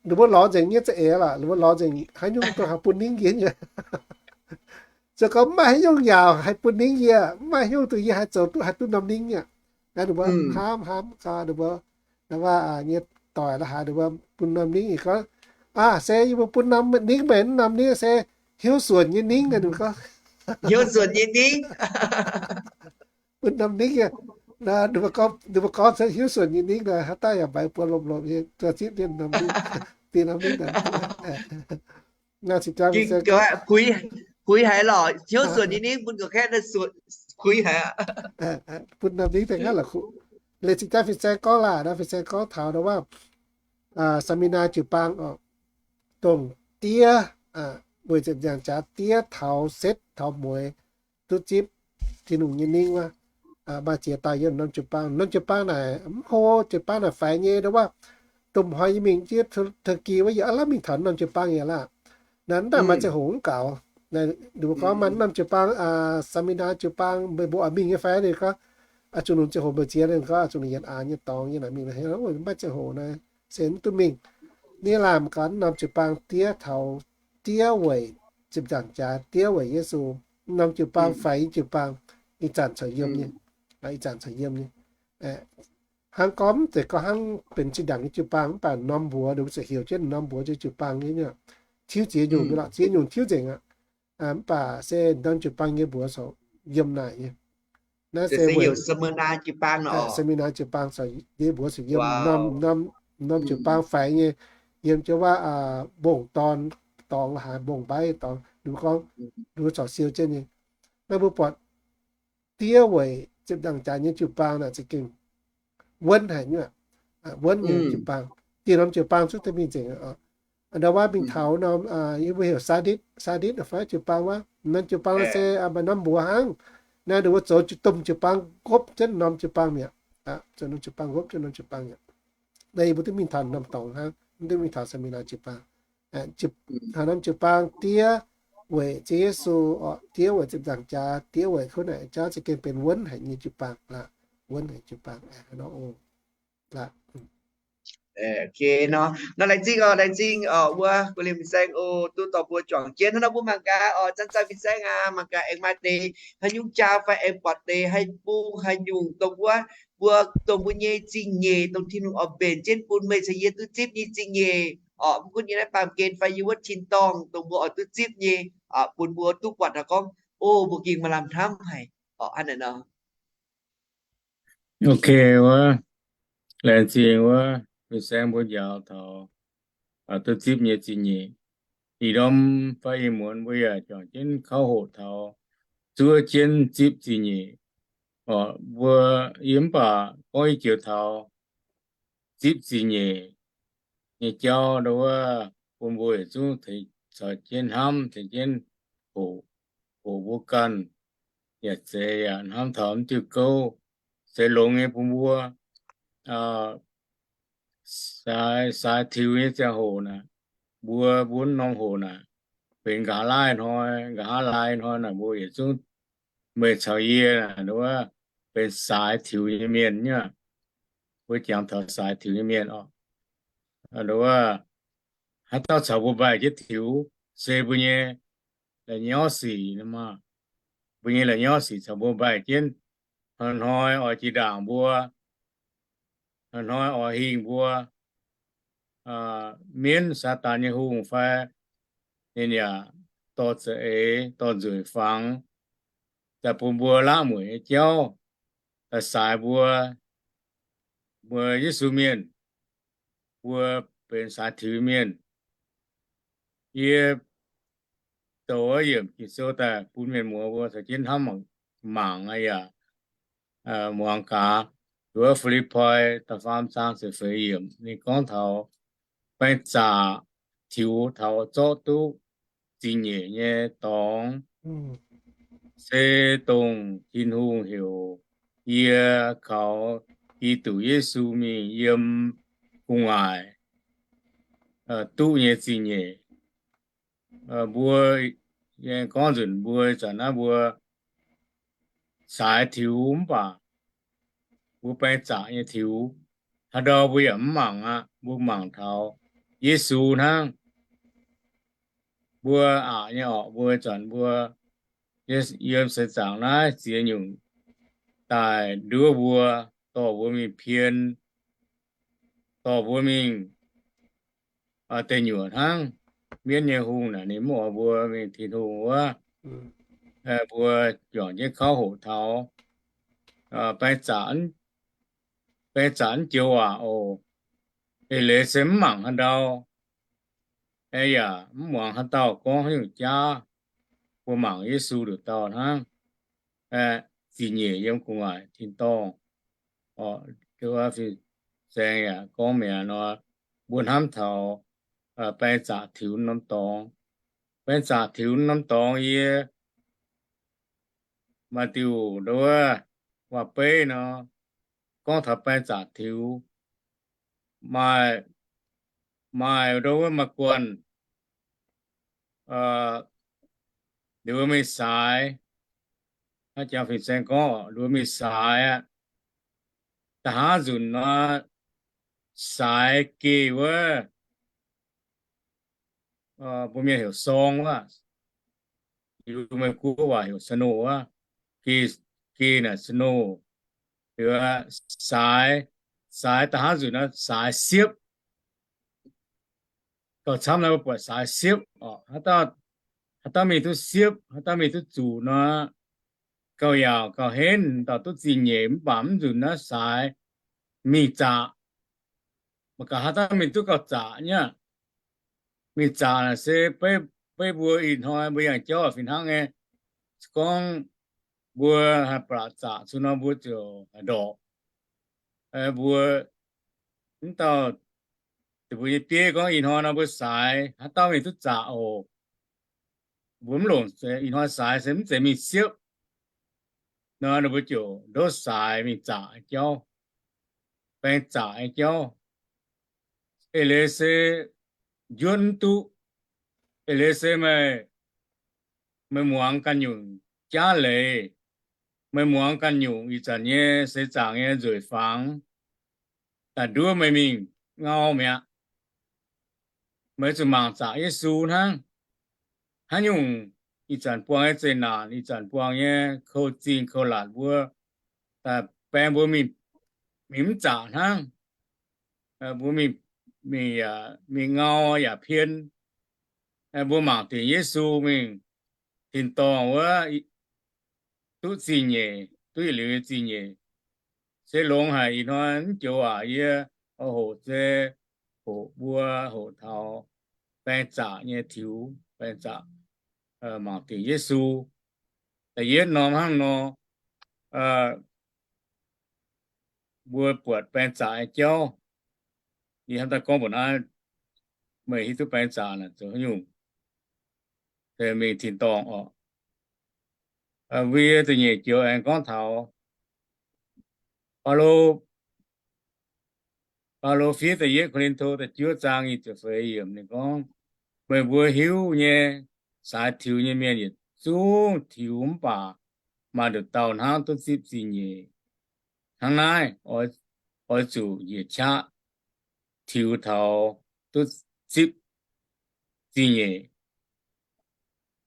ninh mbuo lorz nzengc nyei za'eix lorqc, ninh mbuo lorz nzengc haaix nyungc dongh haih bun ningv yie nyei. Zoux gau mv maaih haaix nyungc yaauc haih bun ningv yie, mv maaih haaix nyungc dongh yie haih zoux duqv haih duqv norm ningv nyei. Naaiv ninh mbuo hnamv hnamv gau ninh mbuo, naaiv waac nyei doic la'haaix ninh mbuo bun norm ningv yie gorngv, aa, se yie mbuo bun norm ningv meih, norm ningv se hiuv suonc nyei ningv, ninh mbuo gorngv. Hiuv suonc nyei ningv. Bun norm ningv yie. Naaiv ninh mbuo gorngv se hiuv suonc nyei ningv naaic, haaix dauh yaac maiv buatc lomh lomh nyei, zuov zipv mienh norm ningv, dinh norm ningv naaic. Puix haic lorqc, hiuv suonc nyei ningv bun ga'kaeqv puix haic. Bun norm ningv daaih hnangv la'kuqv. Leiz zingh jaax fin-saeng gorngv laanh, fin-saeng gorngv taux ndau wuov seminar jiu-baang oc, dongh diev, weic ziepc nzaangc jaax diev taux setv taux mueiz duqv zipv Tin-Hungh nyei ningv wuov, maaih ziex dauh yiem norm jiu-baang. Norm jiu-baang naaic mv hlo, jiu-baang naaic faix nyei ndau wuov. Domh hnoi yie mingh jienv Turkey wuov, yie oix lamh mingh taux norm jiu-baang yaac laanh. Naaiv daaih maaih ziangh hoc mv gaux. Ninh mbuo gorngv maaih norm jiu-baang, seminar jiu-baang, meih mbuo oix mingh nyei fai? Ninh gorngv, zuqc lunx ziangh hoc mbu'ziex, ninh gorngv zuqc lunx yietc aax nyei dorngx nyei naaic mingh. Mv baac ziangh hoc naaiv se mv duqv mingh. Ninh laanh gaax norm jiu-baang diev taux, diev weic ziepc nzaangc jaax, diev weic Yesu. Norm jiu-baang faix nyei jiu-baang, ih zanc corc yiem nyei. Ih zanc corc yiem nyei. Hnangv gorngv mv zeiz gorngv hnangv benx zinh ndaangc nyei jiu-baang, mv baac norm mbuox ninh mbuo ziouc heuc jienv norm mbuox nyei jiu-baang nyei, tiuv ziex nyungc nyei lorqc, ziex nyungc tiuv nzengc aqv. Mv baac se norm jiu-baang nyei mbuox corc yiem naaic nyei. Naaiv se seminar jiu-baang, seminar jiu-baang corc, nyei mbuox corc yiem. Norm jiu-baang faix nyei, yiem jienv wuov mbong-dorn dorngx la'haaix, mbong-mbaiv dorngx, ninh mbuo gorngv, ninh mbuo corc siou jienv nyei. Naaiv mbuo buatc diev weic ziepc nzaangc jaax nyei jiu-baang naaic za'gengh wuonv haic nyei. Wuonv nyei jiu-baang, dinh norm jiu-baang zungv daaih mingh nzengc. Ndau wuov mingh taux norm, yie mbuo heuc Saadith, Saadith fai jiu-baang wuov, norm jiu-baang se maaih norm mbuox hnangv. Naaiv ninh mbuo zoux domh jiu-baang ngopv jienv norm jiu-baang mi'aqv. Zoux norm jiu-baang ngopv jienv norm jiu-baang mi'aqv. Naaiv yie mbuo duqv mingh taux norm dorngx hnangv, mv duqv mingh taux seminar jiu-baang. Taux norm jiu-baang diev weic Ziouv Yesu, diev weic ziepc nzaangc jaax, diev weic kuv naaic jauv za'gengh benx wuonv haic nyei jiu-baang, wuonv haic jiu-baang. Ok nor, nor laengz zingh oc, laengz zingh oc wuov gu'lienh fin-saeng oc, duqv dorh mbuo juangc jienv. Hnangv nor mbuo mangc gaax oc, zanc-zanc fin-saeng aac, mangc gaax aengx maaih deix haaix nyungc jaa fai aengx buatc deix haaix bung haaix nyungc dongh wuov, mbuo, dongh mbuo nyei zingh nyeic, dongh Tin-Hungh oix mbenc jienv bun meih caux yie duqv zipv nyei zingh nyeic oc. Mv gunv yiem naaiv baamh gen fai yiem wuov tin-dorngh, dongh mbuo oix duqv zipv nyei, bun mbuo duqv buatc daaih gorngv, o, mbuo gengh maaih lamh hnamv haic oc. Hnangv naaic nor. Ok wuov, laengz zingh wuov fin-saeng mbuo njaaux taux duqv zipv nyei zingh nyeic. Ih ndorm fai ih muonz mbuo yaac juangc jienv kauv hoqc taux zuov jienv zipv zingh nyeic oc. Mbuo, yie mv baac gorngv i joux taux zipv zingh nyeic nyei jauv ndau wuov, bun mbuo yietc zungv caux jienv hnamv, caux jienv hoqc, hoqc mbuo ganh yaac zeiz yaac hnamv taux mv diuh gouv, se longx nyei bun mbuo saaix, saaix tiux nyei ziangh hoc naaic, mbuo, mbuo norm hoc naaic, benx nqa'haav laai hnoi, nqa'haav laai hnoi naaic, mbuo yietc zungv, meih caux yie naaic, ndau wuov, benx saaix tiux nyei mienh nyei. Mbuo jangx taux saaix tiux nyei mienh oc. Ndau wuov, haaix dauh caux mbuo mbaih jienv tiux, se mbuo nyei la'nyauv sic maah. Mbuo nyei la'nyauv sic caux mbuo mbaih jienv, hnoi-hnoi oix jiex ndaangc mbuo, hnoi-hnoi oix hingh mbuo. Mienv, Saadaan nyei hungh fai, ninh yaac dorh za'eix, dorh nzueic fangx, daaih bun mbuo laqv mueic nyei jauv, daaih saaix mbuo, mbuo Yesu mienh, mbuo benx saaix tiux mienh. Yie douc wuov yiemc Ging-Sou daaih bun mienh muoz mbuo caux jienv hnamv mangc, mangc yaac muangx gaax. Wuov Fi^lipv^poi da'faam zaang ziepc feix yiemc, ninh gorngv taux baeng zaqc tiux taux zorqv duqv zingh nyeic nyei dorngx, se dongh Tin-Hungh heuc yie kaux Giduc Yesu mingh yiem gu'nguaaic duqv nyei zingh nyeic. Mbuo, yie gorngv nzunc mbuo zanc naaiv mbuo saaix tiux mv baac mbuo baeng zaqc nyei tiux, haaix ndau mbuo yaac mv mangc aqv. Mbuo mangc taux Yesu hnangv. Mbuo aqc nyei orqc, mbuo zanc mbuo yiem seix zaangc naaiv ziex nyungc daaih nduov mbuo, dorh mbuo mingh pien, dorh mbuo mingh deic nyuoqc hnangv. Mienv nyei hungh naaic ninh mv oix mbuo mingh Tin-Hungh wuov. Mbuo juangc jienv kauv hoqc taux baeng zaqc, baeng zaqc mv joux waac oc. Eix leiz se mv mangc haaix ndau, yaac mv muangx haaix dauh gorngv haaix nyungc jaav. Mbuo mangc Yesu nduqc dauh hnangv, ziqc nyeic yiem gu'nguaaic tin-dorngh. Saeng yaac gorngv mi'aqv nor, mbuo hnamv taux baeng zaqc tiux norm dorngx. Baeng zaqc tiux norm dorngx yie maaih diuh ndau wuov waac-beiv nor, gorngv taux baeng zaqc tiux. Maaih, maaih ndau wuov maaih guanh, nduov mingh saaix, hnangv jangx fin-saeng gorngv, nduov mingh saaix aqv. Da'haav nzunc nor, saaix geh wuov, mbuo mienh heuc sorng wuov, yie mbuo Meiv Guoqv waac heuc snow wuov, geh, geh naaic snow. Saaix, saaix da'haav nzunc nor saaix siepv. Gauh camv naaiv mbuo buatc saaix siepv oc. Haaix dauh mingh duqv siepv, haaix dauh mingh duqv zuqc nor, gauh yaauc gauh henv, dauh duqv zingh nyeic mv baac mv nzunc naaiv saaix mingh zaqc. Mangc gaax haaix dauh mingh duqv gauh zaqc nyei aqv. Mingh zaqc naaic se beiv mbuo ih hnoi mbuo yangh jauv fih hnangv nyei. Se gorngv mbuo haih blatc zaqc cun nor mbuo ziouc haih ndorqc. Mbuo mv dauh, mbuo nyei bieiv gorngv ih hnoi nor mbuo saaix haaix dauh mingh duqv zaqc oc. Mbuo mv longc ih hnoi saaix se mv zeiz mingh siepv nor, ninh mbuo ziouc ndouv saaix mingh zaqc nyei jauv, baeng zaqc nyei jauv. Eix leiz se njuonv mv duqv. Eix leiz se meih, meih muangx ganh nyungc jaav leiz, meih muangx ganh nyungc ih zanc nyei seix zaangc nyei nzueic fangx daaih nduov meih mingh. ngau mi'aqv. Meih zuqc mangc zaqc Yesu hnangv. Haaix nyungc ih zanc buangh nyei zeqc naanc, ih zanc buangh nyei kou zingh kou laatc mbuo, daaih baeng mbuo mingh, mingh mv zaqc hnangv. Mbuo mingh, mingh, mingh ngau yaac pien. Mbuo mangc dingc Yesu mingh tin-dorngh wuov, duqv zingh nyeic, duqv yietc liuz nyei zingh nyeic. Se longx haic ih hnoi mv joux waac yie oix hoqc se hoqc mbuo hoqc taux baeng zaqc nyei tiux, baeng zaqc mangc dingc Yesu. Da'yietv norm hnangv nor, mbuo buatc baeng zaqc nyei jauv. Yie hnamv daaih gorngv mbuox naaiv, meih hiuv duqv baeng zaqc naaic zoux haaix nyungc, mingh tin-dorngh oc. Mbuo yie da'nyeic joux aengx gorngv taux Baulo, Baulo fiev da'yietv Ko^lin^to da'juov zaang nyic ziepc feix yiemc ninh gorngv, meih mbuo hiuv nyei, saaix tiux nyei mienh yietc zungv tiux mv baac maaih nduqc dauh hnangv duqv zipv zingh nyeic. Hnangv naaiv, oix zuqc njiec qaqv tiux taux duqv zipv zingh nyeic.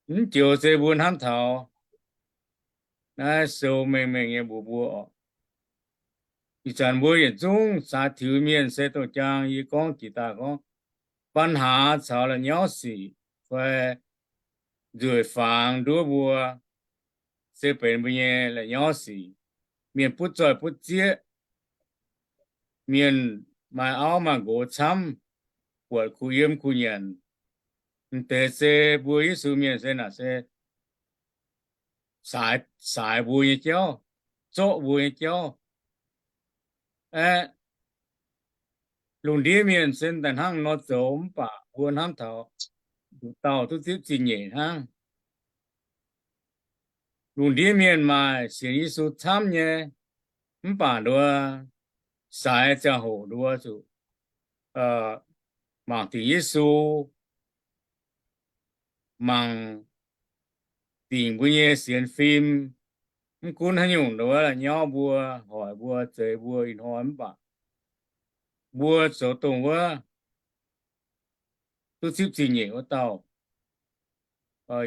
Mv joux se mbuo hnamv taux naaiv sou mengh mengh nyei mbuox mbuo oc. Ih zanc mbuo yietc zungv saaix tiux mienh se dongh jaang yie gorngv jiex daaih gorngv, ปัญหา caux la'nyauv sic fai nzueic fangx nduov mbuo se benx mbuo nyei la'nyauv sic. Mienh butv zoih butv zieqv, mienh maaih auv maaih nqox camv, buatc kuh yiem kuh nyanc. M'deix se mbuo Yesu mienh se naaic se saaix, saaix mbuo nyei jauv, zorqv mbuo nyei jauv. Aeqv, lungh ndiev mienh se daaih hnangv nor zoux mv baac mbuo hnamv taux nduqc dauh duqv zipv zingh nyeic hnangv. Lungh ndiev mienh maaih sienx Yesu camv nyei, mv baac nduov saaix ziangh hoc nduov zuqc mangc dingc Yesu, mangc dingc mbuo nyei sienx fim. Mv gunv haaix nyungc nduov la'nyauv mbuo, hoic mbuo, zeix mbuo ih hnoi mv baac mbuo zoux dongh wuov duqv zipv zingh nyeic wuov dauh.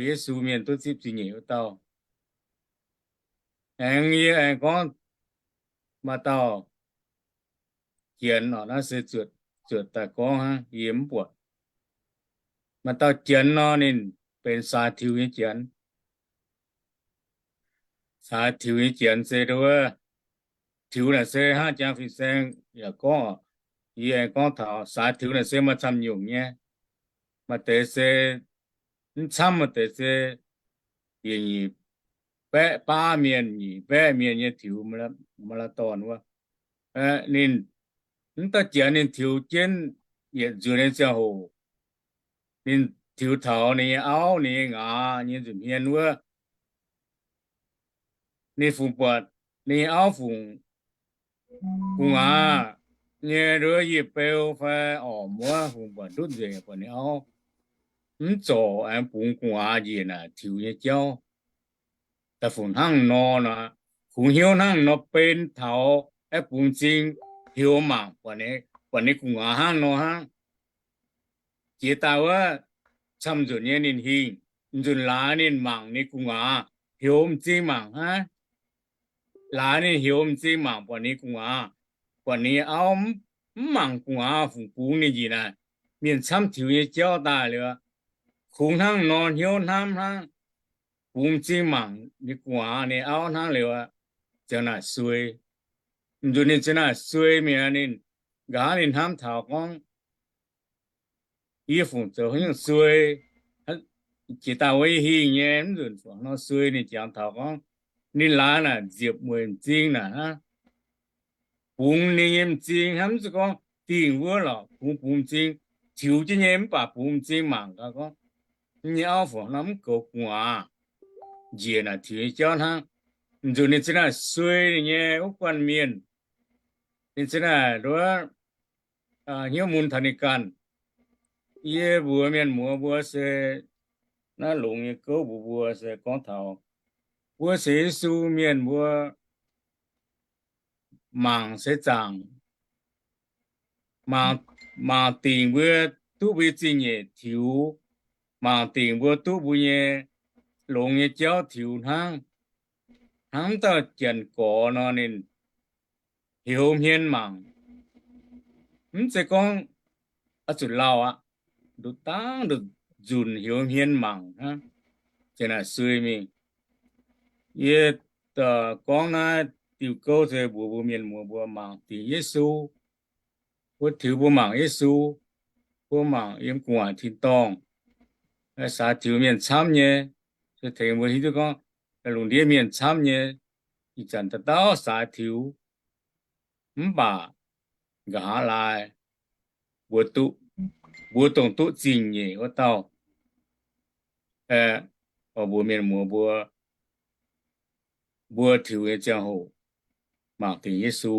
Yesu mienh duqv zipv zingh nyeic wuov dauh. Aengx yie aengx gorngv maaih dauh Janx oc, naaiv se zuotc, zuotc daaih gorngv hnangv, yie mv buatc. Maaih dauh Janx nor, ninh benx saaix tiux nyei Janx. Saaix tiux nyei Janx se nduov, tiux naaic se hnangv jangx fin-saeng yaac gorngv oc, yie aengx gorngv taux saaix tiux naaic se maaih camv nyungc nyei. Maaih deix se mv camv, maaih deix se yietc nyeic baeqv baav mienh, nyic baeqv mienh nyei tiux, maaih dauh dorn wuov. Ninh mv dauh Janx ninh tiux jienv yietc nzuonx nyei ziangh hoc, ninh tiux taux ninh nyei auv, ninh nyei ngaaz nyei nza'hmien wuov. Ninh fungc buatc ninh nyei auv fungc gu'nguaaz nyei nduov yie beu fai ormc wuov, fungc buatc ndutv nzengc, buatc ninh auv mv zorc aengx bungx gu'nguaaz njiec naaic tiux nyei jauv. Daaih fungc hnangv nor nor, kungx hnyouv hnangv nor ben taux aeqv, bungx m'zing heuc mangc, buatc ninh gu'nguaaz hnangv nor hnangv. Jiex daaih wuov, camv nzunc nyei ninh hingh, nzunc laaix ninh mangc ninh gu'nguaaz, heuc m'zing mangc hnangv. Laaix ninh heuc m'zing mangc buatc ninh gu'nguaaz, buatc ninh auv mv mangc gu'nguaaz, fungc bungx ninh njiec naaic mienh camv tiux nyei jauv daaih liuz, kungx hnangv nor hnyouv hnamv hnangv, bungx m'zing mangc ninh gu'nguaaz ninh auv hnangv liuz, ziang naaic suei. Nzunc ninh ziang naaic suei mi'aqv, ninh nqa'haav ninh hnamv taux gorngv, yie fungc zoux haaix nyungc suei? Jiex daaih wuov yie hingh nyei, mv nzunc fungc nor suei. Ninh jangx taux gorngv, ninh laaix naaic nziepc mueic m'zing naaic hnangv, bungx ninh nyei m'zing hnangv, mv zeiz gorngv dingh wuov lorqc, kungx bungx m'zing, tiux jienv nyei mv baac bungx m'zing mangc gaax gorngv, nyei auv fungc nor mv goux gu'nguaaz njiec naaic tiux nyei jauv hnangv. Nzunc ninh ziang naaic suei ninh nyei wuov guanh mienh. Ninh ziang naaic nduov hnyouv mun taux ninh ganh. Yie mbuox mienh muoz mbuo se, naaiv longx nyei gouv mbuox mbuo se gorngv taux mbuo sienx Yesu mienh mbuo mangc seix zaangc, Mangc, mangc dingc mbuo duqv mbuo nyei zingh nyeic tiux, mangc dingc mbuo duqv mbuo nyei longx nyei jauv tiux hnangv. Hnangv mv dauh janx gorx nor, ninh heuc hmien mangc. Mv zeiz gorngv oix zuqc lauh aqv, nduqc dangv nduqc nzunc heuc hmien mangc hnangv, ziouc naaic suei mingh. Yie gorngv naaiv diuh gouv se mbuox mbuo mienh muoz mbuo mangc dingc Yesu, mbuo tiux mbuo mangc Yesu, mbuo mangc yiem gu'nguaaic tin-dorngh, saaix tiux mienh camv nyei, se tengx mbuo hiuv duqv gorngv lungh ndiev mienh camv nyei, ih zanc dauh dauh saaix tiux. Mv baac nqa'haav laai mbuo duqv, mbuo dongh duqv zingh nyeic wuov dauh, mbuox mienh muoz mbuo, mbuo tiux nyei ziangh hoc mangc dingc Yesu.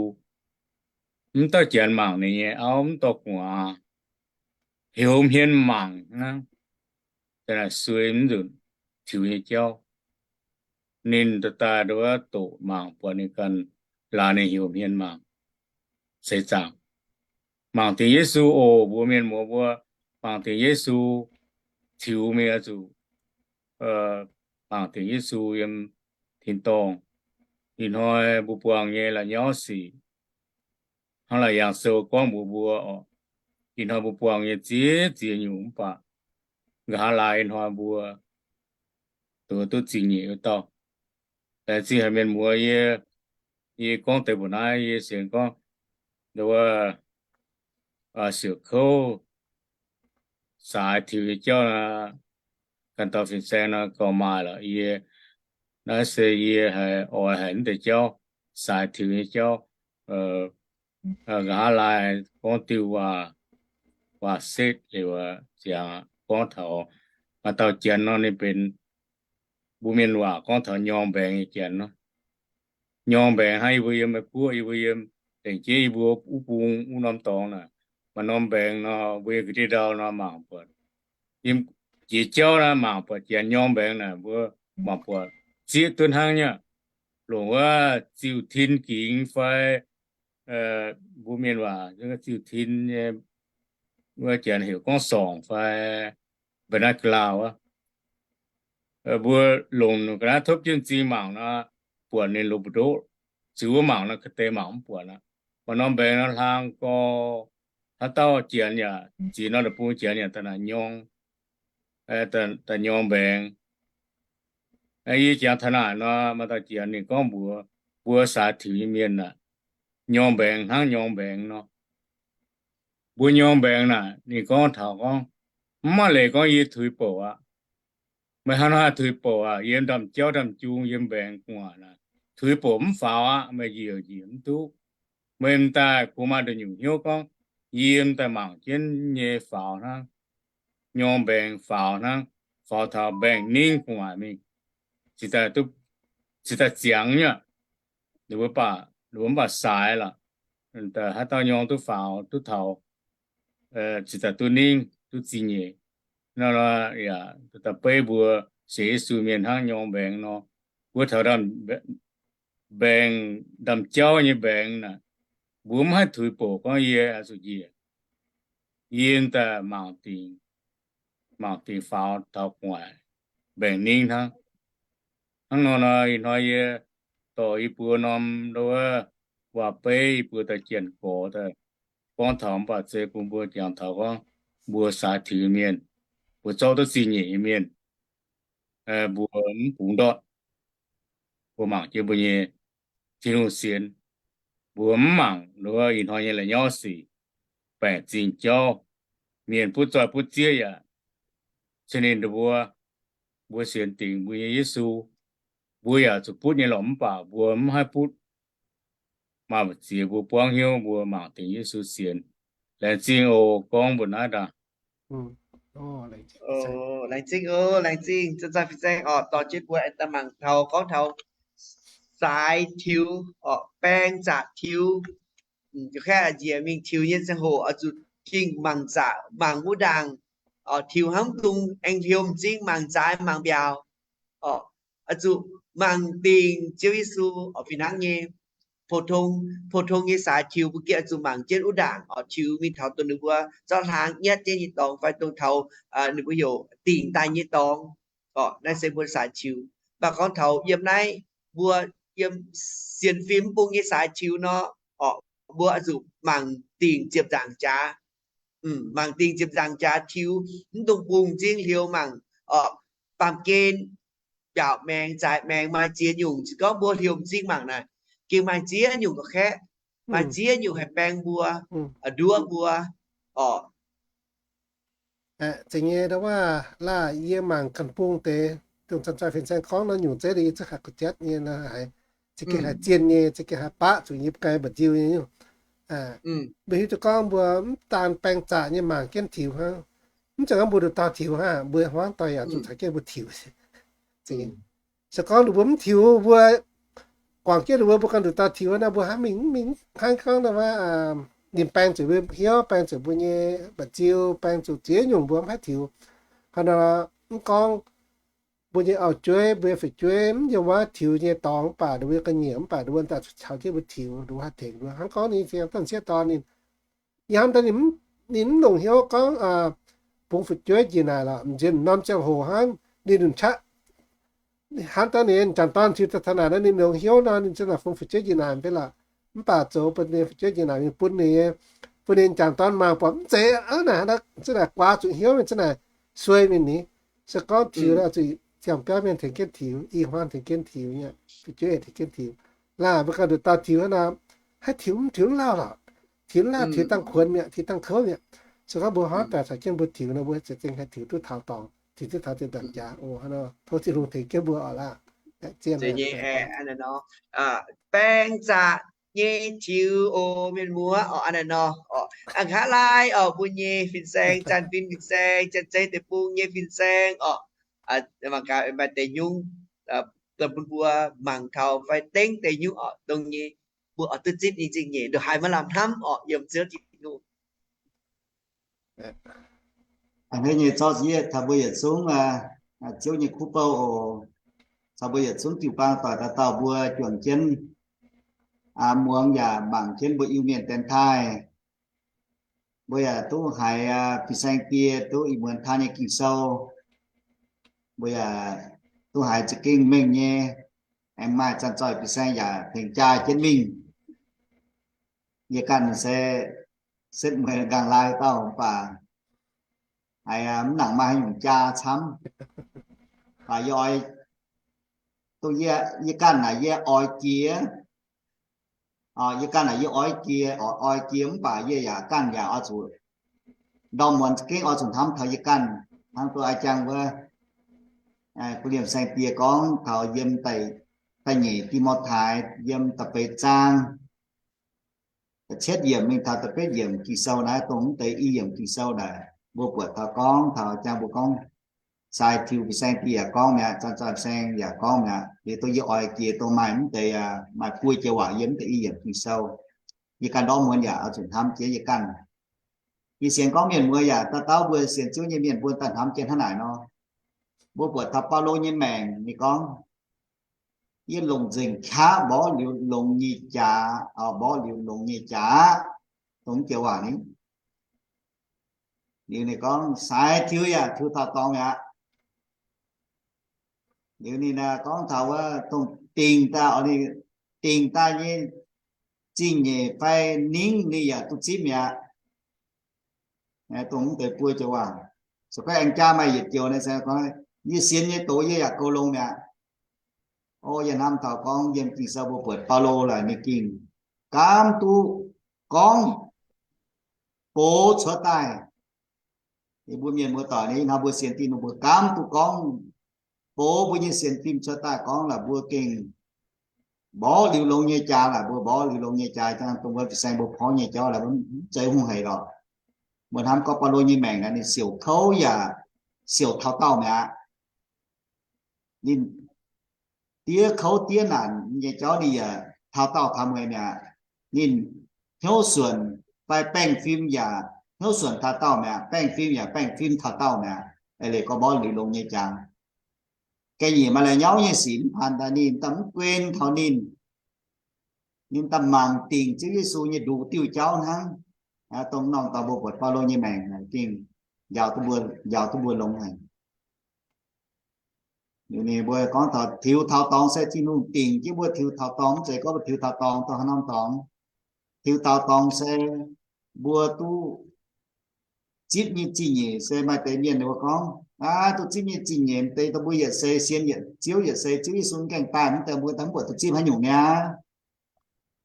Mv dauh janx mangc ninh nyei auv mv dorh gu'nguaaz, heuc hmien mangc hnangv, suei mv nzunc tiux nyei jauv. Ninh daaih daaih nduov doqc mangc buatc ninh ganh, laaix ninh heuc hmien mangc. Seix zaangc mangc dingc Yesu oc, mbuox mienh muoz mbuo, mangc dingc Yesu tiux mingh oix zuqc mangc dingc Yesu yiem tin-dorngh. Ih hnoi mbuo buangh nyei la'nyauv sic, hnangv Laauc Yaangh Sou gorngv mbuox mbuo oc, ih hnoi mbuo buangh nyei ziex ziex nyungc mv baac nqa'haav laai ih hnoi mbuo duqv duqv zingh nyeic wuov dauh. Laengz zingh haic mienh muoz, yie, yie gorngv deix mbuo naaiv yie sienx gorngv nduov siouc kouv saaix tiux nyei jauv, ganh dauh fin-saeng nor gauh maaih lorqc. Yie naaiv se yie haiz oix haic mv deix jauv, saaix tiux nyei jauv. Nqa'haav laai gorngv diuh waac, waac setv liuz ziangx gorngv taux maaih dauh janx nor ninh benx mbuo mienh waac gorngv taux nyorng mbaengx nyei janx nor. Nyorng mbaengx hnangv yie mbuo yiem Meiv Guoqv, yie mbuo yiem lengc jeiv yie mbuo wuov bung wuov norm dorngx naaic, maaih norm mbaengx nor mbuo yiem ga'ndiev ndau nor mangc buatc, yiem jiex jauv naaiv mangc buatc janx nyorng mbaengx naaic mbuo mangc buatc zieqv duqv hnangv nyei. Longc wuov ziuh tin gingx fai mbuo mienh waac ziuh tin nyei, wuov janx heuc gorngv sorngc fai binoculars wuov. Mbuo longc ga'naaiv topv jienv m'zing mangc nor, buatc ninh longx mbu'ndoqv. Ziux wuov mangc nor ga'deix mangc mv buatc aqv. Maaih norm mbaengx nor hlang gorx, haaix dauh janx yaac ziex norm deic-bung janx yaac daaih naaic nyorng, daaih nyorng mbaengx. Yie jangx taux naaic nor, maaih dauh janx ninh gorngv mbuox mbuo saaix tiux nyei mienh aah, nyorng mbaengx hnangv nyorng mbaengx nor. Mbuo nyorng mbaengx naaic, ninh gorngv taux gorngv, mv maaih leiz gorngv yie tuix bouc aqv. Meih hnangv haaix tuix bouc aqv? Yiem ndaamv-jauv ndaamv-jung yiem mbaengx gu'nguaaic naaic, tuix bouc mv faaux aqv. Meih njiec njiec mv duqv. Meih m'daaih kungx maaih nduqc nyungc hnyouv gorngv, yie m'daaih mangc jienv nyei faaux hnangv, nyorng mbaengx faaux hnangv, faaux taux mbaengx-ningv gu'nguaaic mingh, cingx daaih duqv, cingx daaih ziangx nyei. Ninh mbuo baac, ninh mbuo mv baac saaix lorqc. Haaix dauh nyorng duqv faaux duqv taux, cingx daaih duqv ningv duqv zingh nyeic. Nor yaac daaih beiv mbuo sienx Yesu mienh hnangv nyorng mbaengx nor. Mbuo taux mbaengx, ndaamv-jauv nyei mbaengx naaic, mbuo mv haih tuix bouc gorngv yie oix zuqc njiec. Yie m'daaih mangc dingc, mangc dingc faaux taux gu'nguaaic mbaengx-ningv hnangv. Hnangv nor nor, ih hnoi yie dorh yie mbuo norm wuov waac-beiv, yie mbuo daaih janx-gorx daaih gorngv taux, mv baac zeiz bun mbuo jangx taux gorngv mbuo saaix tiux nyei mienh, mbuo zorqv duqv zingh nyeic nyei mienh, mbuo mv bungx ndortv. Mbuo mangc jienv mbuo nyei Tin-Hungh sienx. Mbuo mv mangc nduov ih hnoi nyei la'nyauv sic, baengc zingh jauv, mienh butv zoih butv zieqv yaac cin ninh mbuo. Mbuo sienx dingc mbuo nyei Yesu, mbuo yaac zuqc butv nyei lorqc, mv baac mbuo mv haih butv. Maaih mbu'ziex mbuo buangv hnyouv mbuo mangc dingc Yesu sienx. Laengz zingh oc. Gorngv mbuo naaiv ndaangc. Laengz zingh oc, laengz zingh. Zinh zaih fin-saeng oc, dorh jienv mbuo aengx daaih mangc taux gorngv taux saaix tiux oc, baeng zaqc tiux. Njiec mingh tiux nyei ziangh hoc oix zuqc gengh mangc zaqc, mangc wuov ndaangc, tiux hnangv mv dungx aengx hliou m'zing mangc zaaix mangc mbiaauc. Oix zuqc mangc dingc Ziouv Yesu oc, fih hnangv nyei. 普通, 普通 nyei saax tiux mbuo gengh oix zuqc mangc jienv wuov ndaangc oc, tiux mingh taux dongh ninh mbuo zorqv hlaang nyatv jienv nyei dorngx fai dongh taux ninh mbuo heuc dingc daaih nyei dorngx oc. Naaiv se mbuo saax tiux. Mv baac gorngv taux yiem naaiv mbuo yiem sienx fim mv bung nyei saax tiux nor oc, mbuo oix zuqc mangc dingc ziepc nzaangc jaax. Mangc dingc ziepc nzaangc jaax tiux, mv dungx bungx m'zing hlioux mangc oc. Baamh gen mbiaauc maengx, zaaix maengx, maaih ziex nyungc. Se gorngv mbuo hlioux m'zing mangc naaic, gengh maaih ziex nyungc ga'kaeqv, maaih ziex nyungc haih baeng mbuo, nduov mbuo oc. Zeiz nyei ndau waac laah, yie mangc ganh bung deix, dongh Zanc-Zoih Fin-Saeng gorngv naaiv nyungc zeiv deix, yie zungv haiz gu'jatv nyei nor, haiz za'gengh haiz zien nyei, za'gengh haiz baqv zuqc yie ganh mba'nziu nyei. Mbuo hiuv duqv gorngv mbuo mv daan baeng zaqc nyei mangc jienv tiux hnangv. Mv zeiz gorngv mbuo nduqc dauh tiux hnangv, mbuo hmuangv doic yaac zuqc caux jienv mbuo tiux. Se gorngv ninh mbuo mv tiux, mbuo guangc jienv ninh mbuo, mbuo ganh nduqc dauh tiux nor, mbuo hnangv mingh mv mingh hnangv gorngv ninh baeng zuqc mbuo hnyouv, baeng zuqc mbuo nyei mba'nziu, baeng zuqc ziex nyungc mbuo mv haih tiux. Hnangv nor, mv gorngv mbuo nyei auv-jueiv, mbuo nyei fu'jueiv mv yiem wuov tiux nyei dorngx, mv baac ninh mbuo ga'nyiec, mv baac ninh mbuo daaih caux jienv mbuo tiux, ninh mbuo haih tengx mbuo. Hnangv gorngv ninh fingx dauh sieqv dorn ninh, yie hnamv daaih ninh, ninh mv longc hnyouv gorngv bungx fu'jueiv njiec naaic lorqc, m'nziex norm ziangh hoc hnangv ninh lunc qaqv. Hnamv daaih ninh m'jangc dorn tiux daaih taux naaic nor, ninh longc hnyouv nor, ninh ziouc naaic bungx fu'jueiv njiec naaic mv bei lorqc. Mv baac zoux bun ninh fu'jueiv njiec naaic mingh bun ninh, bun ninh m'jangc dorn mangc buatc mv zeiz aqv naaic, za'naaic guaax zuqc hnyouv mingh, za'naaic suei mingh ni. Se gorngv tiux nor, zuqc ziangh biauv mienh tengx jienv tiux, i hmuangv tengx jienv tiux, fu'jueiv tengx jienv tiux. Laah mbuo ganh nduqc dauh tiux hnangv nor, haiz tiux mv tiux mv lauh lorqc. Tiux mv lauh, tiux dangh kuonx mi'aqv, tiux dangh kouv mi'aqv. Se gorngv mbuo hmuangv doic caux jienv mbuo tiux nor, mbuo za'gengh haih tiux duqv taux dorngx, tiux duqv taux zinh ndaangc jaax oc. Hnangv nor tov Tin-Hungh tengx jienv mbuo oc laah. Baeng zaqc nyei tiux oc, mienh muoz oc. A'hneiv nor oc, a'hneiv nqa'haav laai oc, mbuo nyei fin-saeng, Janx fin fin-saeng, Janx-Zei Deic-Bung nyei fin-saeng oc. Mangc gaax maaih deix nyungc bun mbuo mangc taux fai dengv deix nyungc oc, dongh nyei mbuo oix duqv zipv nyei zingh nyeic, ndongc haaix maiv lamh hnamv oc, yiem Ziouv Tin-Hungh. A'hneiv nyei zorqv yie taux mbuo yietc zungv, Ziouv nyei kuv bou oc. Caux mbuo yietc zungv jiu-baang doic dauh dauh mbuo juangc jienv muangx yaac mangc jienv mbuo Iu-Mienh dienx taaih. Mbuo yaac duqv haiz fin-saeng die duqv ih muonz taux nyei Ging-Sou. Mbuo yaac duqv haiz za'gengh mengh nyei, aengx maaih zanc-zoih fin-saeng yaac tengx jaa jienv mingh. Yie ganh se setv mueiz nqaang laai dauh mv baac haiz mv nangc maaih haaix nyungc jaa camv. Baac yie oix, dongh yie, yie ganh naaic yie oix jiex, yie ganh naaic yie oix jiex, oix jiex mv baac yie yaac ganh yaac oix zuqc ndorm muonz gengh oix zuqc hnamv taux yie ganh. Hnangv duqv ai jangx wuov, gu liemh saeng-die gorngv taux yiem da'nyeic Ti^mo^tai, yiem da'feix zaang da'cietv yiemc mingh taux da'betv yiemc Ging-Sou naaiv, dongh mv deix i yiemc Ging-Sou naaic, mbuo buatc taux gorngv taux jangx mbuo gorngv, sai tiux fin-saeng die yaac gorngv mi'aqv, zanc-zoih fin-saeng yaac gorngv mi'aqv. Liuz dongh yie oix jiex dongh maaih mv deix, maaih buo joux waac yiem mv deix i yiemc Ging-Sou, yie ganh ndorm muonz yaac oix zuqc hnamv jienv yie ganh. Yie sienx gorngv mienh muoz yaac dauh dauh mbuo sienx Ziouv nyei mienh mbuo daaih hnamv jienv hnangv naaic nor. Mbuo buatc taux Baulo nyei maengc ninh gorngv, yie longc nzengc qaqv mborqv liuz longx nyei jaax, mborqv liuz longx nyei jaax aqv. Dongh joux waac ni. Liuz ninh gorngv sai tiux yaac tiux taux dorngx mi'aqv. Liuz ninh gorngv taux wuov dongh dingc daaih, ninh dingc daaih nyei zingh nyeic fai ningv ninh yaac duqv zipv mi'aqv. Dongh mv deix buo joux waac. Se gorngv aengx jaa maaih yietc joux naaiv se gorngv, yie sienx nyei doz yie yaac goux longx mi'aqv. O, yie hnamv taux gorngv yiem Ging-Sou mbuo buatc Baulo laaic ninh gengh gaamv duqv gorngv boz cuotv daaih. Mbuo mienh muoz-doic ni hnangv mbuo sienx Tin-Hungh mbuo gaamv duqv gorngv boz mbuo nyei sienx fim cuotv daaih gorngv laaix mbuo gengh mborqv liuz longx nyei jaax, laaix mbuo mborqv liuz longx nyei jaax, jangx dongh wuov fin-saeng mbuo porv nyei jauv laaix mbuo mv zeiz hungh hec lorqc. Mbuo hnamv gorngv Baulo nyei maengc naaiv ninh siouc kouv yaac siouc taux daauh mi'aqv. Ninh diev kouv diev naanc nyei jauv ninh yaac taux daauh taux mueiz mi'aqv. Ninh hnyouv suonc fai baengh fim yaac hnyouv suonc taux daauh mi'aqv, baengh fim yaac baengh fim taux daauh mi'aqv. Eix leiz gorngv mborqv liuz longx nyei jaax. Ga'nyiec maaih la'nyauv nyei sic mv paan daaih ninh daaih mv guen taux ninh. ninh daaih mangc dingc Ziouv Yesu nyei nduqc diuh jauv hnangv. Dongh norm dorngx mbuo buatc Baulo nyei maengc gengh njaaux duqv mbuo, njaaux duqv mbuo longx haic. Ninh mbuo gorngv taux tiux taux dorngx se Tin-Hungh dingc jienv mbuo tiux taux dorngx, mv zeiz gorngv mbuo tiux taux dorngx dongh haaix norm dorngx. Tiux taux dorngx se mbuo duqv zipv nyei zingh nyeic se maaih deix mienh ninh mbuo gorngv, aa, duqv zipv nyei zingh nyeic deix dongh mbuo yietc seix sienx yietc Ziouv, yietc seix Ziouv Yesu mv gaengh daaih, mv deix mbuo daaih mv buatc duqv zipv haaix nyungc niaa.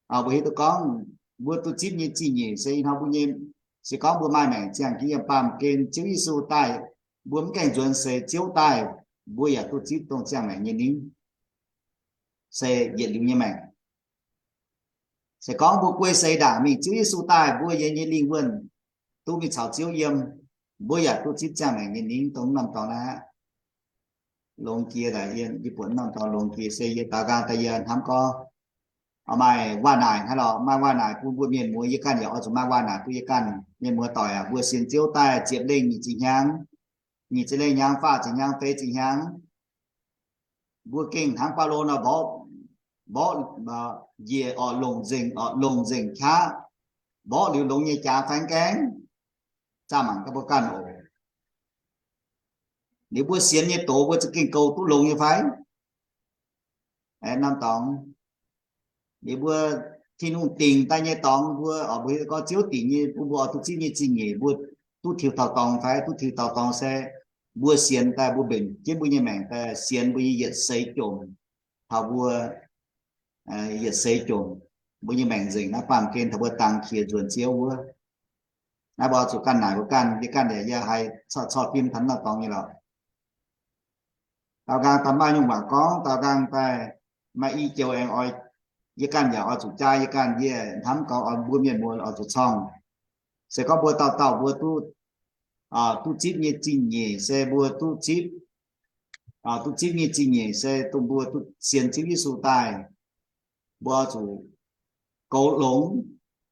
Mbuo hiuv duqv gorngv mbuo duqv zipv nyei zingh nyeic se ih hnoi mbuo nyei, se gorngv mbuo maaih maengc ziangh jiex yiem baamh gen Ziouv Yesu daaih, mbuo mv gaengh nzuonx seix Ziouv daaih, mbuo yaac duqv zipv dongh ziangh maengc nyei ningv, se yietc liuz nyei maengc. Se gorngv mbuo guei seix ndaangc mingh Ziouv Yesu daaih, mbuo yiem nyei lingh wuonh duqv mingh caux Ziouv yiem, mbuo yaac duqv zipv ziangh maengc nyei ningv dongh norm dorngx naaiv aqv. Longx jiex daaih, yie buatc norm dorngx longx jiex se yie daaux nqaang daaih yie hnamv gorngv, maaih waac-naaic hnangv lorqc, maaih waac-naaic bun mbuo mienh muoz, yie ganh yaac oix zuqc maaih waac-naaic bun yie ganh. Mienh muoz doic aac, mbuo sienx Ziouv daaih ziepc lengh nyic ziepc hnyangx, nyic ziepc lengh hnyangx, faah ziepc hnyangx, feix ziepc hnyangx, mbuo gengh hnangv Baulo nor mborqv, mborqv njiec orqc, longc nzengc orqc, longc nzengc qaqv, mborqv liuz longx nyei jaax faix gaengh, zaah mangc gaax mbuo ganh oc. Liuz mbuo sienx nyei doz mbuo za'gengh goux duqv longx nyei fai? Norm dorngx, liuz mbuo Tin-Hungh dingc daaih nyei dorngx mbuo, mbuo gorngv Ziouv dingc nyei bun mbuo oix duqv zipv nyei zingh nyeic, mbuo duqv tiux taux dorngx fai? Duqv tiux taux dorngx se mbuo sienx daaih mbuo mbenc jienv mbuo nyei maengc daaih sienx mbuo nyei yietc seix jomc taux mbuo yietc seix jomc, mbuo nyei maengc nzengc naaiv baamh gen taux mbuo dangx qiex nzuonx Ziouv wuov. Naaiv mbuo oix zuqc ganh naaic mbuo ganh, yie ganh yaac yie haiz corc fim taux norm dorngx nyei lorqc. Daaux nqaang daaih maaih nyungc waac gorngv, daaux nqaang daaih maaih i joux aengx oix, yie ganh yaac oix zuqc jaa, yie ganh yie hnamv gorngv oix mbuo mienh muoz oix zuqc corngh. Se gorngv mbuo dauh dauh mbuo duqv, duqv zipv nyei zingh nyeic se mbuo duqv zipv, duqv zipv nyei zingh nyeic se dongh mbuo duqv sienx Ziouv Yesu daaih, mbuo oix zuqc goux longx,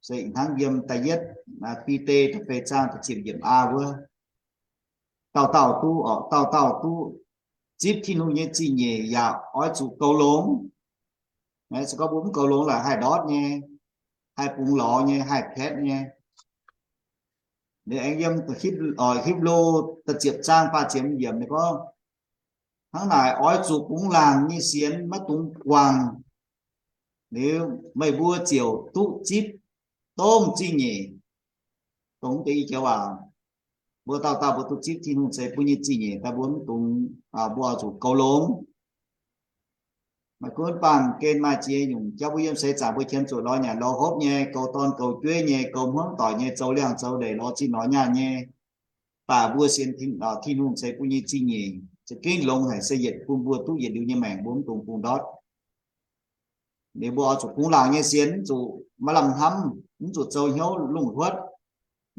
se ih hnangv yiem da'yietv Bide da'feix zaang da'ziepc yiemc a wuov. Dauh dauh duqv, dauh dauh duqv zipv Tin-Hungh nyei zingh nyeic yaac oix zuqc goux longx. Se gorngv mbuo mv goux longx laaix haih ndortv nyei, haih bungx lorz nyei, haih piatv nyei. Ninh aengx yiem Hipv, Hipv^lu da'ziepc zaang faah ziepc yiemc ninh gorngv, hnangv naaic oix zuqc bungx laangc nyei sienx, maiv dungx guangc, liuz meih mbuo ziouc duqv zipv dongh zingh nyeic. Dongh deix i joux waac, mbuo dauh dauh mbuo duqv zipv Tin-Hungh ceix bun nyei zingh nyeic daaih mbuo mv dungx, mbuo oix zuqc goux longx. Maiv gunv baamh gen maaih ziex nyungc jauv mbuo yiem seix zaangc mbuo qiemx zuqc lorz nyanc lorz hopv nyei, goux dorn goux jueiv nyei, goux hmuangv doic nyei, zoux liangx zoux ndeic, lorz zinh lorz nyaanh nyei. Baac mbuo sienx Tin-Hungh ceix bun nyei zingh nyeic za'gengh longx haic, se yietc bun mbuo duqv yietc liuz nyei maengc, mbuo mv dungx bungx ndortv. Liuz mbuo oix zuqc bungx laangc nyei sienx, mv zuqc maaih lamh hnamv, mv zuqc zoux hnyouv lungh hluotv,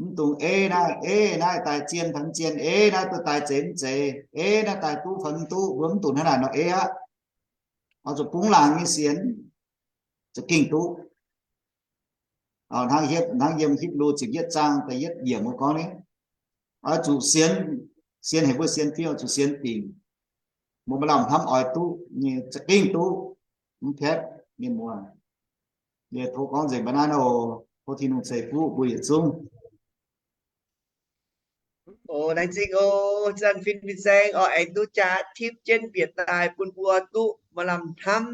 mv dungx ei naaiv ei naaiv daaih zien fai mv zien, ei naaiv duqv daaih zeiz mv zeiz, ei naaiv daaih duqv fai mv duqv, mbuo mv dungx hnangv naaic nor ei aqv. Oix zuqc bungx laangc nyei sienx za'gengh duqv. Hnangv, hnangv yiem Hipv^lu ziepc yietv zaang da'yietv yiemc wuov gorngv ni, oix zuqc sienx, sienx heuc mbuo sienx fim, oix zuqc sienx dingc. Mbuo maaih lamh hnamv oix duqv nyei za'gengh duqv, mv piatv, mienh muoz. Yie tov gorngv nzengc mbuo naaiv oc. Tov Tin-Hungh ceix fuqv mbuo yietc zungv. O, laengz zingh oc. Zanc fin fin-saeng oc, aengx duqv jaa tipv jienv bieqc daaih bun mbuo duqv maaih lamh hnamv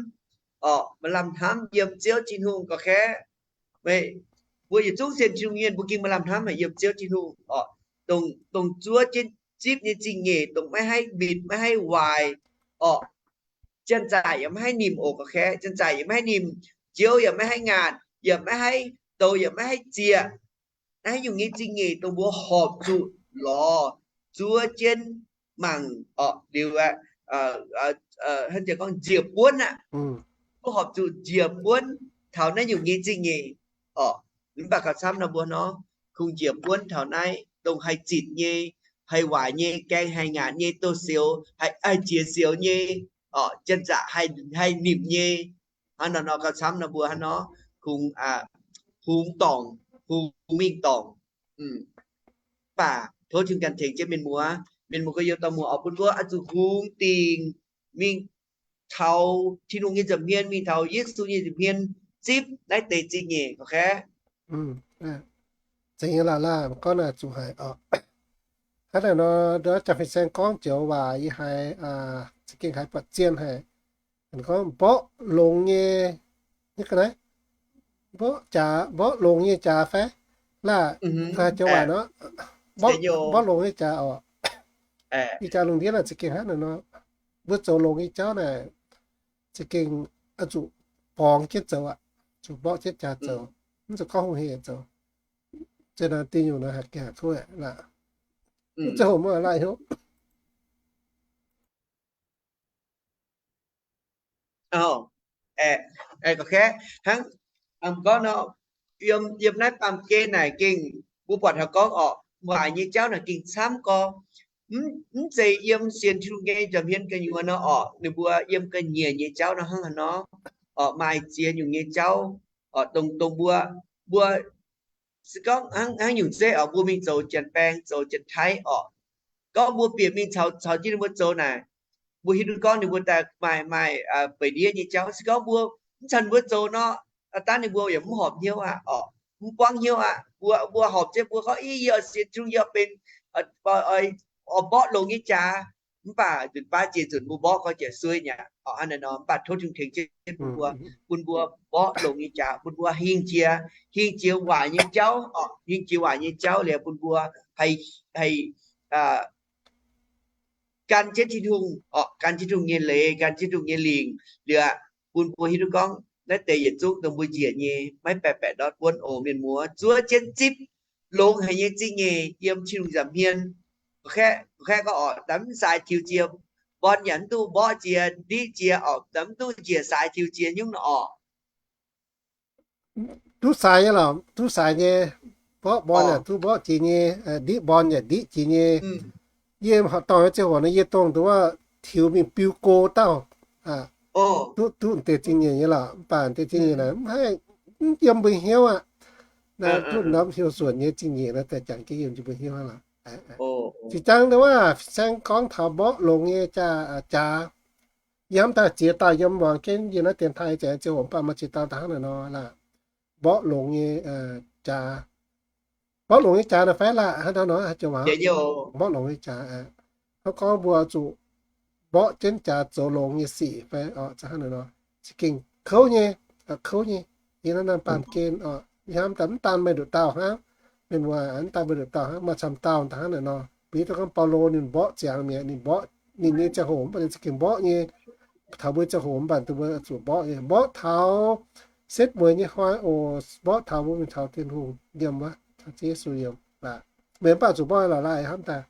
oc, maaih lamh hnamv yiem Ziouv Tin-Hungh gorqv-kaeqv. Meih, mbuo yietc zungv sienx Tin-Hungh mienh mbuo gengh maaih lamh hnamv haic yiem Ziouv Tin-Hungh oc. Dongh, dongh zuov jienv zipv nyei zingh nyeic, dongh maiv haih mbitv maiv haih waaic oc. Janx-zaqc yaac maiv haih nimc oc gorqv-kaeqv, janx-zaqc yaac maiv haih nimc, Ziouv yaac maiv haih ngaatc, yaac maiv haih douz, yaac maiv haih zieqc. Naaiv nyungc nyei zingh nyeic dongh mbuo horpc zuqc lorz zuov jienv mangc oc. Liuz aqv, hnangv jiex gorngv njiec buonv aqv. Mbuo horpc zuqc njiec buonv taux naaiv nyungc nyei zingh nyeic oc. Mv baac gauh camv nor mbuo nor, kungx njiec buonv taux naaiv dongh haih zitc nyei, haih waaic nyei, gaeng haih ngaatc nyei, douz-sioux, haih, haih ziex sioux nyei oc, janx-zaqc haih, haih nimc nyei. Hnangv nor nor gauh camv nor mbuo hnangv nor, kungx, kungx dorngc, kungx mingh dorngc. Mv baac tov Tin-Hungh ganh tengx jienv mienh muoz, mienh muoz gorx-youz dauh muoz oix bun mbuo oix zuqc hungx dingc mingh taux Tin-Hungh nyei nza'hmien, mingh taux Yesu nyei nza'hmien, zipv naaiv deix zingh nyeic. Gorqv-kaeqv, zengx nyei laaix, gorngv naaic zuqc haic oc. Hnangv naaic nor, ndortv jangx fin-saeng gorngv joux waac yie haiz za'gengh haiz buatc zien haic. Gorngv mborqv longx nyei, nyei ga'naaiv, mborqv jaax, mborqv longx nyei jaax fai? Laaih, haiz joux waac nor, mborqv longx nyei jaax oc. Ih jaax lungh ndiev naaic za'gengh hnangv naaic nor, mbuo zoux longx nyei jauv naaic za'gengh oix zuqc borngz jienv zoux aqv, zuqc mborqv jienv jaax zoux, mv zuqc gorngv hungh hec zoux. Zinh naaiv dingh nyungc naaiv haiz gengh haiz kuv laaih. Mv zoux mv laaih hnyouv. Gorqv-kaeqv, hnangv gorngv nor, yiem, yiem naaiv baamh gen naaic gengh mbuo buatc taux gorngv oc, waaic nyei jauv naaic gengh camv gorx. Mv, mv zeiz yiem sienx Tin-Hungh nyei nza'hmien gu'nyuoz nor oc, ninh mbuo yiem ga'nyiec nyei jauv nor hnangv haaix nor, oc, maaih ziex nyungc nyei jauv, oc, dongh, dongh mbuo, mbuo se gorngv hnangv, hnangv nyungc zeiv oc, mbuo mingh zoux Janx-Baeng, zoux Janx-Taiv oc, gorngv mbuo bieqc mingh caux, caux jienv ninh mbuo zoux naaic, mbuo hiuv duqv gorngv ninh mbuo daaih maaih, maaih, aa, beic ndiev nyei jauv. Se gorngv mbuo mv caux ninh mbuo zoux nor, aa, dangh ninh mbuo yaac mv horpc hnyouv aqv oc, mv buangv hnyouv aqv. Mbuo, mbuo horpc jienv mbuo gorngv, Ih, yie oix sienx Tin-Hungh, yie oix benx, oix, oix mborqv longx nyei jaax. Mv baac nzunc baav jiex nzunc mbuo mborqv gorngv jiex sueih nyei oc. Hnangv naaiv nor, mv baac tov Tin-Hungh tengx jienv bun mbuo, bun mbuo mborqv longx nyei jaax, bun mbuo hingh jiex, hingh jiex waaic nyei jauv oc, hingh jiex waaic nyei jauv liuz bun mbuo haih, haih, aa, gan jienv Tin-Hungh oc, gan jienv Tin-Hungh nyei leiz, gan jienv Tin-Hungh nyei lingc liuz, bun mbuo hiuv duqv gorngv naaiv deix yietc zungv dongh mbuo njiec nyei maiv baeqc baeqc ndortv buonv oc, mienh muoz. Zuov jienv zipv longx haic nyei zingh nyeic yiem Tin-Hungh nza'hmien. Gorqv-kaeqv, gorqv-kaeqv gorngv oc, daaih mv saaix tiux jiex, mborn yaac mv duqv mborqv jiex, ndiqv jiex oc, daaih mv duqv njiec saaix tiux jiex nyungc nor oc. Duqv saaix nyei lorqc, duqv saaix nyei. Mborqv mborn yaac duqv mborqv jiex nyei, ndiqv mborn yaac ndiqv jiex nyei. Yie horpc dorngh nyei ziangh hoc nor, yie dongh nduov tiux mingh biu go dauh, duqv, duqv deix zingh nyeic nyei lorqc. Mv baac deix zingh nyeic naaic mv haih, mv yiem mbuo hnyouv aqv. Naaiv duqv norm heuc suonc nyei zingh nyeic naaiv daaih jangx jienv yiem mbuo hnyouv aqv lorqc. Zinh ndaangc nduov fin-saeng gorngv taux mborqv longx nyei jaax, jaax. Yie hnamv daaih ziex dauh yiem muangx jienv yie naaiv dienx taaih zengc ziangh hoc, mv baac maaih ziex dauh daaih hnangv naaic nor laah. Mborqv longx nyei jaax. Mborqv longx nyei jaax naaiv fai laah, hnangv nor, mborqv longx nyei jaax. Hnangv gorngv mbuo zuqc mborqv jienv jaax zoux longx nyei sic fai, hnangv naaic nor, za'gengh kouv nyei, kouv nyei. Yie naaiv naaiv baamh gen, yie hnamv daaih mv daan meih nduqc dauh hnangv, mienh muoz, mv daan meih nduqc dauh hnangv, maaih camv dauh daaih hnangv naaic nor. Mbuo hiuv duqv gorngv Baulo ninh mborqv ziangx mi'aqv, ninh mborqv ninh nyei ziangh hoc, mv baac ninh za'gengh mborqv nyei. Taux mbuo ziangh hoc mv baac duqv mbuo zuqc mborqv nyei. Mborqv taux setv mueiz nyei hnoi oc, mborqv taux mbuo mingh taux Tin-Hungh yiem wuov, taux Ziouv Yesu yiem. Meih mv baac zuqc mborqv lorqc laah, hnamv daaih.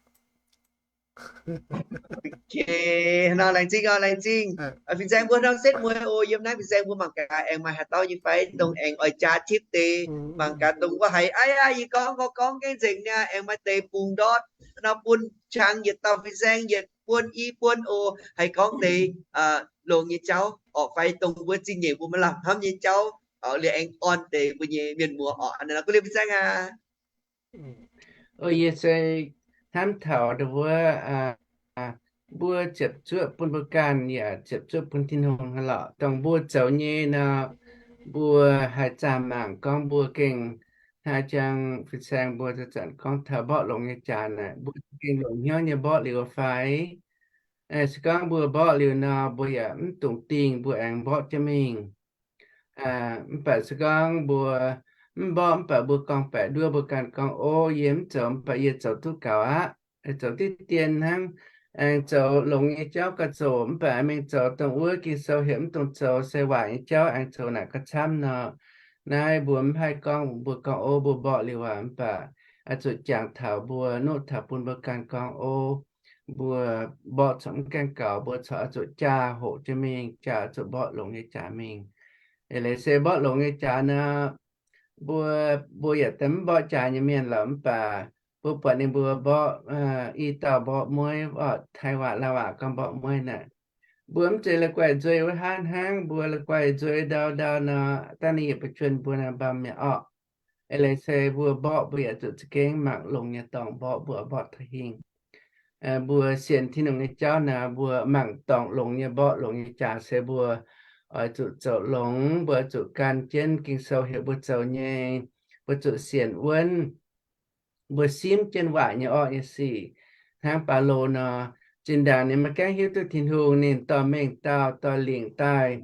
Nor laengz zingh, laengz zingh. Fin-saeng mbuo hnangv setv mueiz oc. Yiem naaiv fin-saeng mbuo mangc gaax aengx maaih haaix dauh nyei fai dongh aengx oix jaa tipv deix. Mangc gaax dongh wuov haiz, aa, yie gorngv, gorngv, gorngv gengh nzengc niaa, aengx maaih deix bungx ndortv nor bun qangx yietc dauh fin-saeng yietc buonv i buonv oc. Haih gorngv deix longx nyei jauv oc, fai dongh mbuo zingh nyeic mbuo maaih lamh hnamv nyei jauv, liuz aengx orn deix mbuo nyei mienh muoz oc. Aa, nor gu liuz fin-saeng aac. Yie se hnamv taux dongh wuov, mbuo ziepc zuoqv bun mbuo ganh yaac ziepc zuoqv bun Tin-Hungh lorqc. Dongh mbuo zoux nyei nor, mbuo haih zaah mangc gorngv mbuo gengh hnangv jang fin-saeng mbuo zanc-zanc gorngv taux mborqv longx nyei jaax naaic, mbuo gengh longc hnyouv nyei mborqv liuz fai? Se gorngv mbuo mborqv liuz nor, mbuo yaac mv dungx dingh, mbuo aengx mborqv jienv mingh. Mv baac se gorngv mbuo mv mborqv, mv baac mbuo gorngv-baeqc nduov mbuo ganh gorngv, O, yie mv zoux, mv baac yie zoux duqv gaux aqv, zoux diqv dien hnangv, aengx zoux longx nyei jauv gauh zoqc, mv baac mingh zoux dongh wuov Ging-Sou heuc mv dungx zoux se waaic nyei jauv aengx zoux naaic gauh camv nor, naaiv mbuo mv haih gorngv, mbuo gorngv, O, mbuo mborqv liuz aqv. Mv baac oix zuqc jangx taux mbuo, nuqv taux bun mbuo ganh gorngv, O, mbuo mborqv corc mv gaengh gaux, mbuo corc oix zuqc jaa hoqc jienv mingh, jaa oix zuqc mborqv longx nyei jaax mingh. Eix leiz se mborqv longx nyei jaax nor, mbuo, mbuo yaac daaih mv mborqv jaax nyei mienh lorqc, mv baac mbuo buatc ninh mbuo mborqv, i dauh mborqv mueiv, Taiv waac, Lauv waac gorngv mborqv mueiv naaic. Mbuo mv zeiz la'guaih nzuei wuov hnangv hnangv, mbuo la'guaih nzuei ndau ndau nor, dangh ninh yietc buatc juonh mbuo naaic mbaamh mi'aqv orqc. Eix leiz se mbuo mborqv, mbuo yaac zuqc za'gengh mangc longx nyei dorngx mborqv, mbuo mborqv taux hingh. Mbuo sienx Tin-Hungh nyei jauv naaic, mbuo mangc dorngx longx nyei mborqv longx nyei jaax se mbuo oix zuqc zoux longx, mbuo oix zuqc gan jienv Ging-Sou heuc mbuo zoux nyei, mbuo zuqc sienx wuonv, mbuo simv jienv waaic nyei orqv nyei sic. Hnangv Baulo nor, zinh ndaangc ninh maiv gaengh hiuv duqv Tin-Hungh, ninh dorh mengh dauh dorh lingc daaih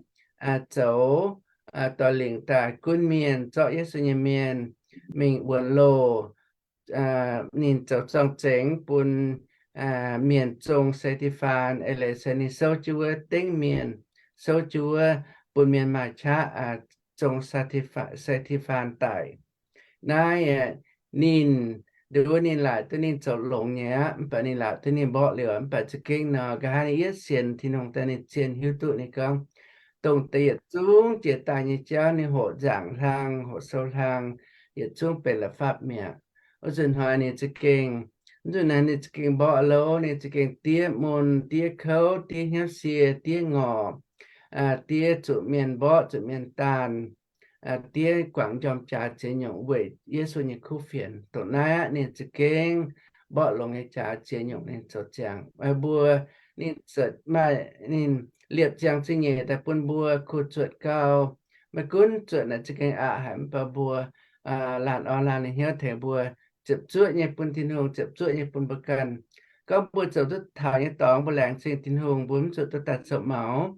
zoux, dorh lingc daaih gunv mienh, zorqv Yesu nyei mienh mingh wuonx loh. Ninh zoux zorng-zengx bun mienh zong Saa^ti^faan, eix leiz se ninh souv jienv wuov dengv mienh, souv jienv wuov bun mienh maaih qaqv zong Saa^ti^faan daic. Naaiv ninh, nduov ninh laaic duqv ninh zoux longx nyei aqv, mv baac ninh laaic duqv ninh mborqv liuz, mv baac za'gengh nor, nqa'haav ninh yietv sienx Tin-Hungh daaih ninh zien hiuv duqv ninh gorngv, dongh deix yietc zungv jiex daaih nyei jauv ninh hoqc nzaangc hlang, hoqc sou hlang, yietc zungv benx la'fapv mi'aqv. Wuov nzunc hnoi ninh za'gengh, wuov nzunc naaiv ninh za'gengh mborqv louv, ninh za'gengh diev mun, diev kouv, diev hnyouv sie, diev ngorc, diev zuqc mienh mborqv, zuqc mienh daanh, diev guangc njormh jaax ziex nyungc weic Yesu nyei kuv fienx. Dongh naaiv aqv ninh za'gengh mborqv longx nyei jaax ziex nyungc ninh zoux ziangx. Mbuo, ninh zuotc maaih, ninh liepc ziangx zingh nyeic daaih bun mbuo kuh zuotc gau. Maiv gunv zuotc naaic za'gengh aqc haic, mv baac mbuo laanh orn laanh hnyouv tengx mbuo ziepc zuoqv nyei bun Tin-Hungh, ziepc zuoqv nyei bun mbuo ganh. Gorngv mbuo zoux duqv taux nyei dorngx, mbuo laengz zingh Tin-Hungh, mbuo mv zuqc duqv daaih zoux maux.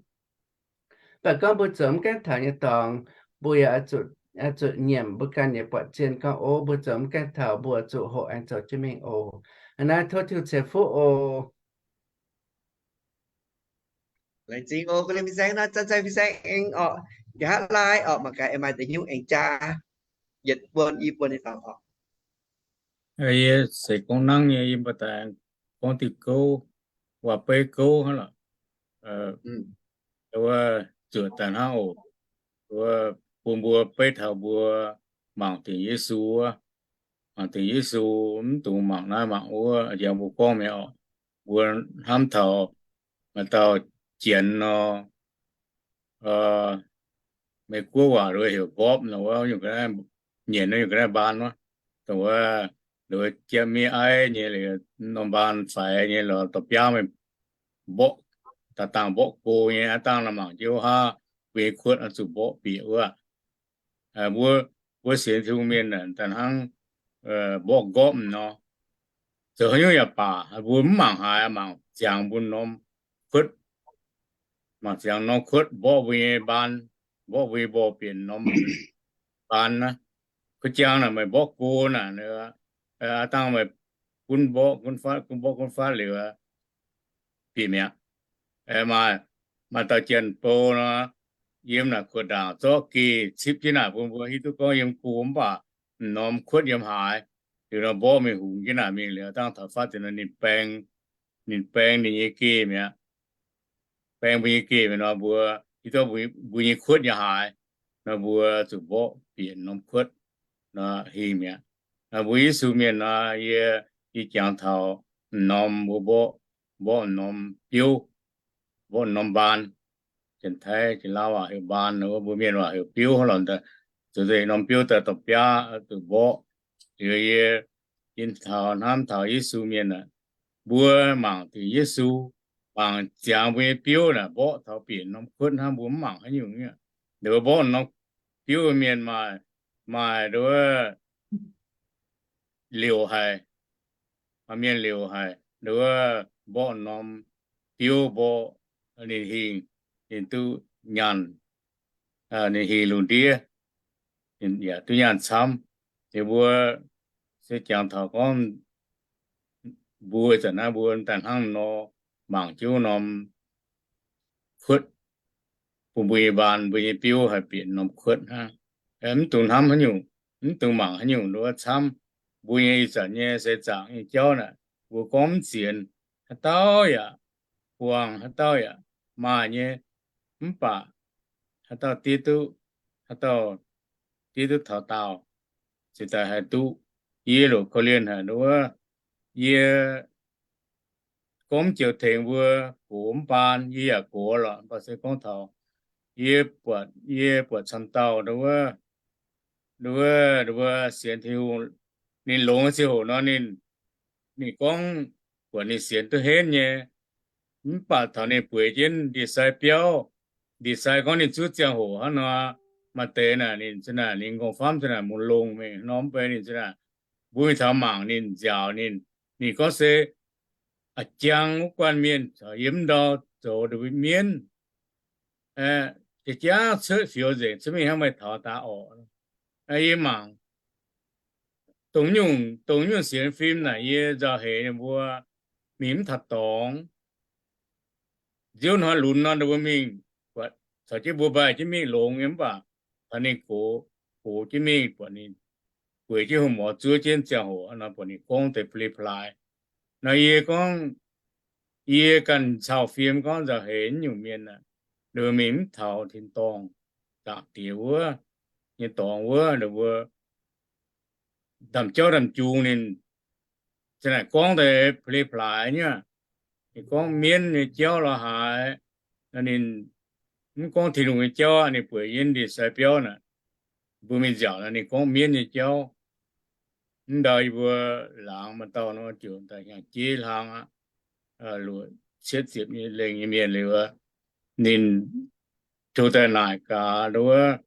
Mv baac gorngv mbuo zoux mv gaengh taux nyei dorngx, mbuo yaac zuqc nyiemc mbuo ganh nyei buatc zien gorngv, o, mbuo zoux mv gaengh taux, mbuo zuqc hoqc aengx zoux jienv mingh oc. Naaiv tov Tin-Hungh ceix fuqv oc. Laengz zingh oc, ga'naaiv fin-saeng nor, zanc-zanc fin-saeng aengx orqc, nqa'haav laai orqc, mangc gaax aengx maaih deix hnyouv aengx jaa, yietc buonc i buonc nyei dorngx orqc. Yie se gorngv nangv nyei, yie mbuo daaih gorngv diuh gouv, waac-beiv gouv hnangv lorqc. Wuov zuoqc daaih hnangv oc. Wuov bun mbuo beiv taux mbuo mangc dingc Yesu wuov, mangc dingc Yesu, mv dungx mangc naaiv mangc wuov, yaac mbuo gorngv mi'aqv oc. Mbuo hnamv taux maaih dauh Janx nor, Meiv-Guoqv waac nduov heuc mbopv nor, wuov nyungc ga'naaiv nyienc, wuov nyungc ga'naaiv mbaan wuov, dongh wuov, nduov jieqv miev aiv nyei, norm mbaan faix nyei lorz dorh biaav mingh mborqv, daaih dangh mborqv go nyei, aav dangh nor mangc jienv wuov haav, mbuo nyei kuotv oix zuqc mborqv bieqc wuov. Mbuo, mbuo sienx Tin-Hungh mienh daaih hnangv mborqv nqorpv nor, zoux haaix nyungc yaac baac mbuo mv mangc haaix, mangc ziangx mbuo norm kuotv, mangc ziangx norm kuotv mborqv mbuo nyei mbaan, mborqv mbuo nyei mborqv bieqc norm mbaan naaiv. Kuv jang naaic meih mborqv go naaic, aav dangh meih gunv mborqv gunv fatv, gunv mborqv gunv fatv liuz bieqc mi'aqv. Maaih, maaih dauh Janx bou nor, yiem naaic kuotv ndaangc zorqv geh cipv jienv naaic bun mbuo hiuv duqv gorngv yiem go mv baac m'norm kuotv yiem haaix. Liuz nor mborqv mingh hungx jienv naaic mingh liuz, dangh taux fatv deix nor ninh baeng, ninh baeng ninh nyei geh mi'aqv. Baeng mbuo nyei geh mi'aqv nor, mbuo hiuv duqv mbuo nyei kuotv yiem haaix nor, mbuo zuqc mborqv bieqc norm kuotv nor hingh mi'aqv. Mbuo Yesu mienh nor, yie, yie jangx taux m'norm mbuo mborqv, mborqv m'norm biouv, mborqv m'norm mbaan. Janx-Taiv, Janx-Lauv waac heuc mbaan, mbuo mienh waac heuc biouv lorqc. Zuqc deix norm biouv daaih dorh biaav zuqc mborqv. Liuz yie, yie taux hnamv taux Yesu mienh aeqv, mbuo mangc dingc Yesu, mangc ziangx mbuo nyei biouv naaic mborqv taux bieqc norm kuotv hnangv, mbuo mv mangc haaix nyungc. Nduov mborqv norm biouv mienh maaih, maaih nduov liouc haic, maaih mienh liouc haic, nduov mborqv norm biouv mborqv ninh hingh, ninh duqv nyaanh, ninh hingh lungh ndiev, ninh yaac duqv nyaanh camv. Liuz mbuo se jangx taux gorngv mbuo zanc naaiv mbuo daaih hnangv nor mangc jienv norm kuotv, bun mbuo nyei mbaan, mbuo nyei biouv haih bieqc norm kuotv hnangv. Mv dungx hnamv haaix nyungc, mv dungx mangc haaix nyungc nduov camv. Mbuo nyei ih zanc nyei seix zaangc nyei jauv naaic, mbuo gorngv mv sienx, haaix dauh yaac buangh, haaix dauh yaac maaih nyei. Mv baac haaix dauh diev duqv, haaix dauh diev duqv taux daauh, ziouc daaih haih duqv. Yie loc korv-lienh haic nduov, yie gorngv joux tengx mbuo gox mv baan, yie yaac gox lorqc, mv baac se gorngv taux yie buatc, yie buatc camv dauh nduov, nduov, nduov sienx Tin-Hungh, ninh longx ziangh hoc nor ninh, ninh gorngv buatc ninh sienx duqv henv nyei. Mv baac taux ninh bueix jienv ndie-sai biauv, ndie-sai gorngv ninh zuov ziangh hoc hnangv nor, maaih deix naaic ninh za'naaic ninh nqorngv famv za'naaic mungh longh mingh nor, mv bei ninh za'naaic mbuo mingh taux mangc ninh nziaauc ninh, ninh gorngv se a'jang wuov guanh mienh caux yiem ndau zoux ndau mienv, jaa-jaa cuotv fioux nzengc, cuotv mingh hnangv meih taux daaih orqc. Yie mangc dongh nyungc, dongh nyungc sienx fim naaic yie nzauh heix ninh mbuo mingh mv taux dorngx. Nziouv hnoi lunx nor ninh mbuo mingh, buatc caux jienv mbuo mbaih jienv mingh longx nyei mv baac taux ninh gox, gox jienv mingh buatc ninh gueix jienv hungh mor zuov jienv ziangh hoc nor buatc ninh gorngv deix peli-plaaix. Nor yie gorngv, yie ganh cau fiem gorngv nzauh heix nyungc mienh aah, ninh mbuo mingh mv taux tin-dorngh, zaangc diex wuov nyei dorngx wuov, ninh mbuo ndamc jauv ndamc jungx ninh za'naaic gorngv deix peli-plaaix nyei. Ninh gorngv mienv nyei jauv lorz haaix, ninh mv gorngv Tin-Hungh nyei jauv, ninh bueix yiem ndie-sai biauv naaic, mbuo mingh nziaauc naaic ninh gorngv mienv nyei jauv. Mv ndau yie mbuo laangz maaih dauh nor ziouc daaih hnyangx jeiv hlang aqv, luoqc cietv ziepc nyei lengh nyei mienh liuz, ninh tov daaih naaic gaax wuov,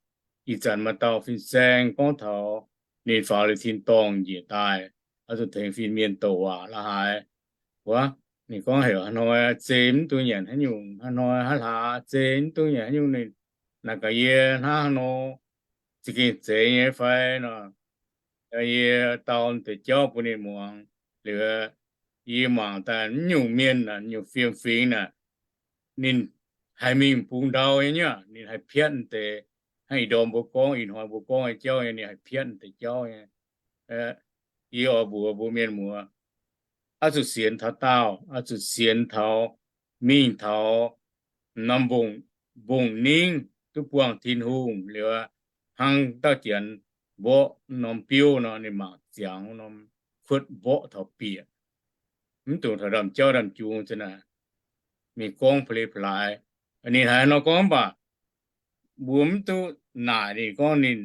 ih zanc maaih dauh fin-saeng gorngv taux ninh faaux liuz tin-dorngh njiec daaih, oix zuqc tengx fin-mienh douc waac lorz haaix. Wuov, ninh gorngv heuc haaix hnoi zei mv duqv nyanc haaix nyungc, haaix hnoi haaix hlaax zei mv duqv nyanc haaix nyungc, ninh naaic gaax yie hnangv haaix nor, za'gengh zeiz nyei fai nor. Yie dau deix jauv bun ninh muangx liuz, yie mangc daaih mv nyungc mienh, nyungc fiem-fingx naaic, ninh haih mingh bungx ndau nyei, ninh haih piatv deix, hnangv ih ndorm mbuo gorngv, ih hnoi mbuo gorngv nyei jauv nyei, ninh haih piatv deix jauv nyei. Yie oix mbuox mbuo mienh muoz, oix zuqc sienx taux daauh, oix zuqc sienx taux mingh taux norm mbongc, mbongc ningv duqv buangh Tin-Hungh liuz, hnangv dauh janx mborqv norm biouv nor, ninh mangc ziangx norm kuotv mborqv taux bieqc, mv dungx taux ndamv jauv ndamv jungx za'naaic mingh gorngv pa'li pa'laaix. Ninh haiz nor gorngv mv baac mbuo mv duqv naaic ninh gorngv ninh,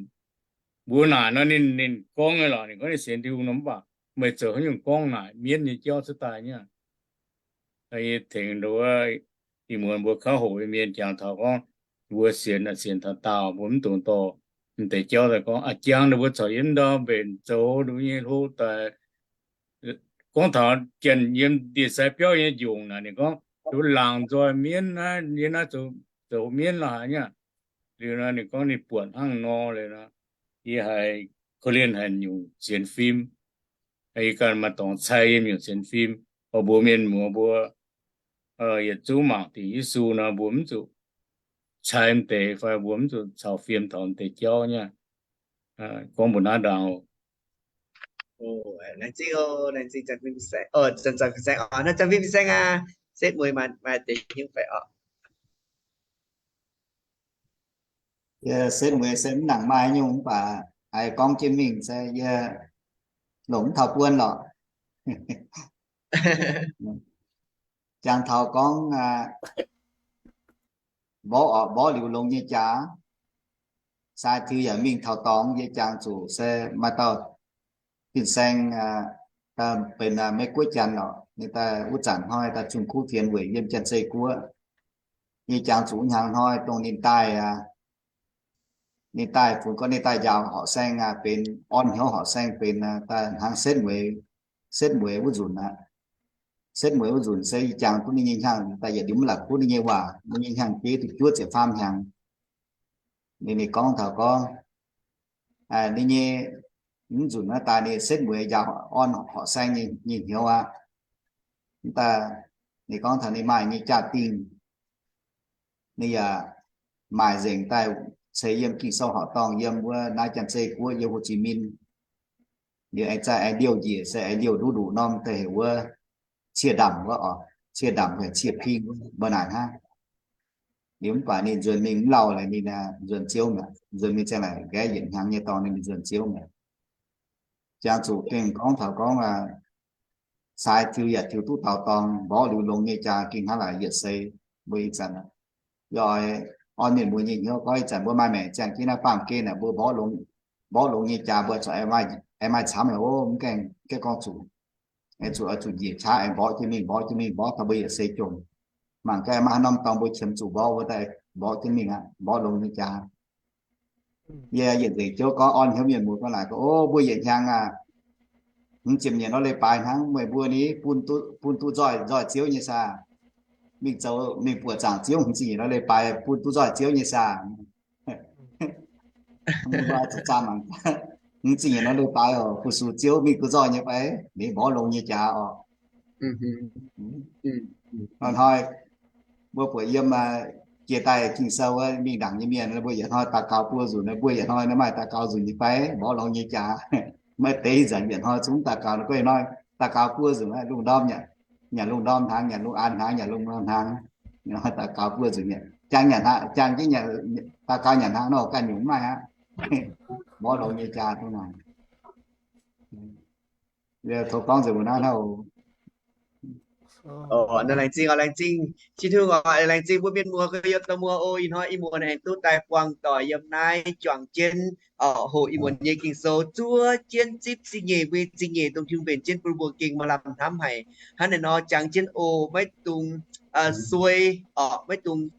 mbuo naaic nor ninh, ninh gorngv nyei lorqc, ninh gorngv ninh sienx Tin-Hungh nor mv baac meih zoux haaix nyungc gorngv naaic mienv nyei jauv cuotv daaih nyei. Yie tengx nduov ih muonz mbuo kauv hoc nyei mienh jangx taux gorngv mbuo sienx, sienx taux daauh, mbuo mv dungx dorh m'deix jauv daaih gorngv a'jang ninh mbuo corc yiem ndau mbenc zoux ninh mbuo nyei hlo daaih. Gorngv taux janx yiem ndie-sai biauv nyei njongc naaic, ninh gorngv ninh mbuo laangc nzoih mienv naaiv, yiem naaiv zoux mienv lorz haaix nyungc. Liuz nor ninh gorngv ninh buatc hnangv nor liuz nor, yie haiz korv-lienh haic nyungc sienx fim. Yie ganh maaih dorngx cai yiem nyungc sienx fim. Oix mbuox mienh muoz mbuo yietc zungv mangc dingc Yesu nor, mbuo mv zuqc cai m'deix fai mbuo mv zuqc caux fiem taux m'deix jauv nyei. Gorngv mbuo naaiv ndaangc oc. Laengz zingh oc, laengz zingh zanc fin-saeng, zanc fin-saeng oc, naaiv zanc fin-saeng aac, setv mueiz maaih deix nyungc fai oc? Yie setv mueiz se mv nangc maaih nyungc mv baac haiz gorngv jienv mingh se yie longc mv taux buonc lorqc. Jangx taux gorngv mborqv oc, mborqv liuz longx nyei jaax, sai tiux yaac mingh taux dorngx. Yie jangx zuqc se maaih dauh fin-saeng, daaih benx Meiv-Guoqv janx lorqc, ninh daaih wuov zanc hnoi daaih zunh kuv fienx weic yiem Janx-Zei Guoqv. Yie jangx zuqc hnyangx hnoi dongh ninh daaih, ninh daaih funx gorngv ninh daaih njaaux horqc saeng, benx orn hnyouv horqc saeng benx daaih hnangv setv mueiz, setv mueiz wuov nzunc aqv. Setv mueiz wuov nzunc se yie jangx duqv ninh nyei hnyangx daaih yietc liuz mv la'kuqv ninh nyei waac, ninh nyei hnyangx-jeiv duqv juov ziepc faam hnyangx. Ninh, ninh gorngv taux gorngv ninh nyei, mv nzunc naaiv daaih ninh setv mueiz njaaux orn horqc saeng nyei hnyouv aqv. Mv daaih ninh gorngv taux ninh maaih nyei jaa-dingh, ninh yaac maaic nzengc daaih ceix yiem Ging-Sou horqc dorngh yiem wuov naaiv Janx-Zei Guoqv yiem Hồ Chí Minh. Liuz aengx zaih aengx liouh njiec se aengx liouh nduqc nduqc norm daaih heuc wuov cie ndamc wuov oc, cie ndamc heuc cie ping wuov mbuo naaic hnangv. Liuz mv baac ninh nzuonx mingh mv lauh laaix ninh nzuonx Ziouv mi'aqv. Nzuonx mingh ziangh naaic nqaeqv yietc hnyangx nyei dorngx ninh nzuonx Ziouv mi'aqv. Jangx zuqc gengh gorngv taux gorngv sai tiux yaac tiux duqv daaux dorngx, mborqv liuz longx nyei jaax gengh hnangv laaix yietc seix mbuo ih zanc aqv. Yie oix orn mienh mbuo nyei hnyouv gorngv ih zanc mbuo maaih maengc ziangh jienv naaiv baamh gen naaic mbuo mborqv longx, mborqv longx nyei jaax mbuo corc aengx maaih camv haic oc, mv gaengh, gaengh gorngv zuqc, aengx zuqc, zuqc njiec qaqv aengx mborqv jienv mingh, mborqv jienv mingh, mborqv taux mbuo yietc seix jomc. Mangc gaax maaih haaix norm dorngx mbuo qiemx zuqc mborqv wuov daaih, mborqv jienv mingh aqv, mborqv longx nyei jaax. Yie yietc nzengc jouv gorngv orn hnyouv mienh muoz gorngv naaic gorngv, O, mbuo yietc hnyangx aah, hmz ziepc nyeic norm leiz-baaix hnangv, meih mbuo ni bun duqv, bun duqv nzoih, nzoih Ziouv nyei saah? Mingh zoux, mingh buoqc zaangc Ziouv hmz ziepc nyeic norm leiz-baaix bun duqv nzoih Ziouv nyei saah? Mbuo zuqc zaah mangc, hmz ziepc nyeic norm leiz-baaix oc, fu-sux Ziouv mingh duqv nzoih nyei fai? Ninh mborqv longx nyei jaax oc. Hnoi-hnoi mbuo buatc yiem jiex daaih Ging-Sou mingh ndaangc nyei mienh, mbuo yietc hnoi daux gaux buo nzunc, mbuo yietc hnoi maaih daux gaux nzunc nyei fai? Mborqv longx nyei jaax. Maiv deix ih zanc yietc hnoi zungv daux gaux, guei hnoi daux gaux buo nzunc, lungh ndorm nyanc, nyanc lungh ndorm hnaangx, nyanc lungh aanx hnaangx, nyanc lungh ndorm hnaangx, daux gaux buo nzunc nyanc, jangx nyanc hnaangx, jangx jienv daux gaux nyanc hnaangx nor, ganh nyungc mv maaih aqv. Mborqv longx nyei jaax duqv naaic. Tov gorngv nzengc mbuo naaiv hnangv oc. Laengz zingh oc, laengz zingh Tin-Hungh oc, laengz zingh mbuo mienh muoz, yiem dorh mbuo o, ih hnoi ih muonz aengx duqv daaih buangh doic yiem naaiv juangc jienv hoqc ih muonz nyei Ging-Sou, zuov jienv zipv zingh nyeic mbuo nyei zingh nyeic, dongh Tin-Hungh mbenc jienv bun mbuo gengh maaih lamh hnamv haic. Hnangv naaiv nor jangx jienv oc, maiv dungx suei oc, maiv dungx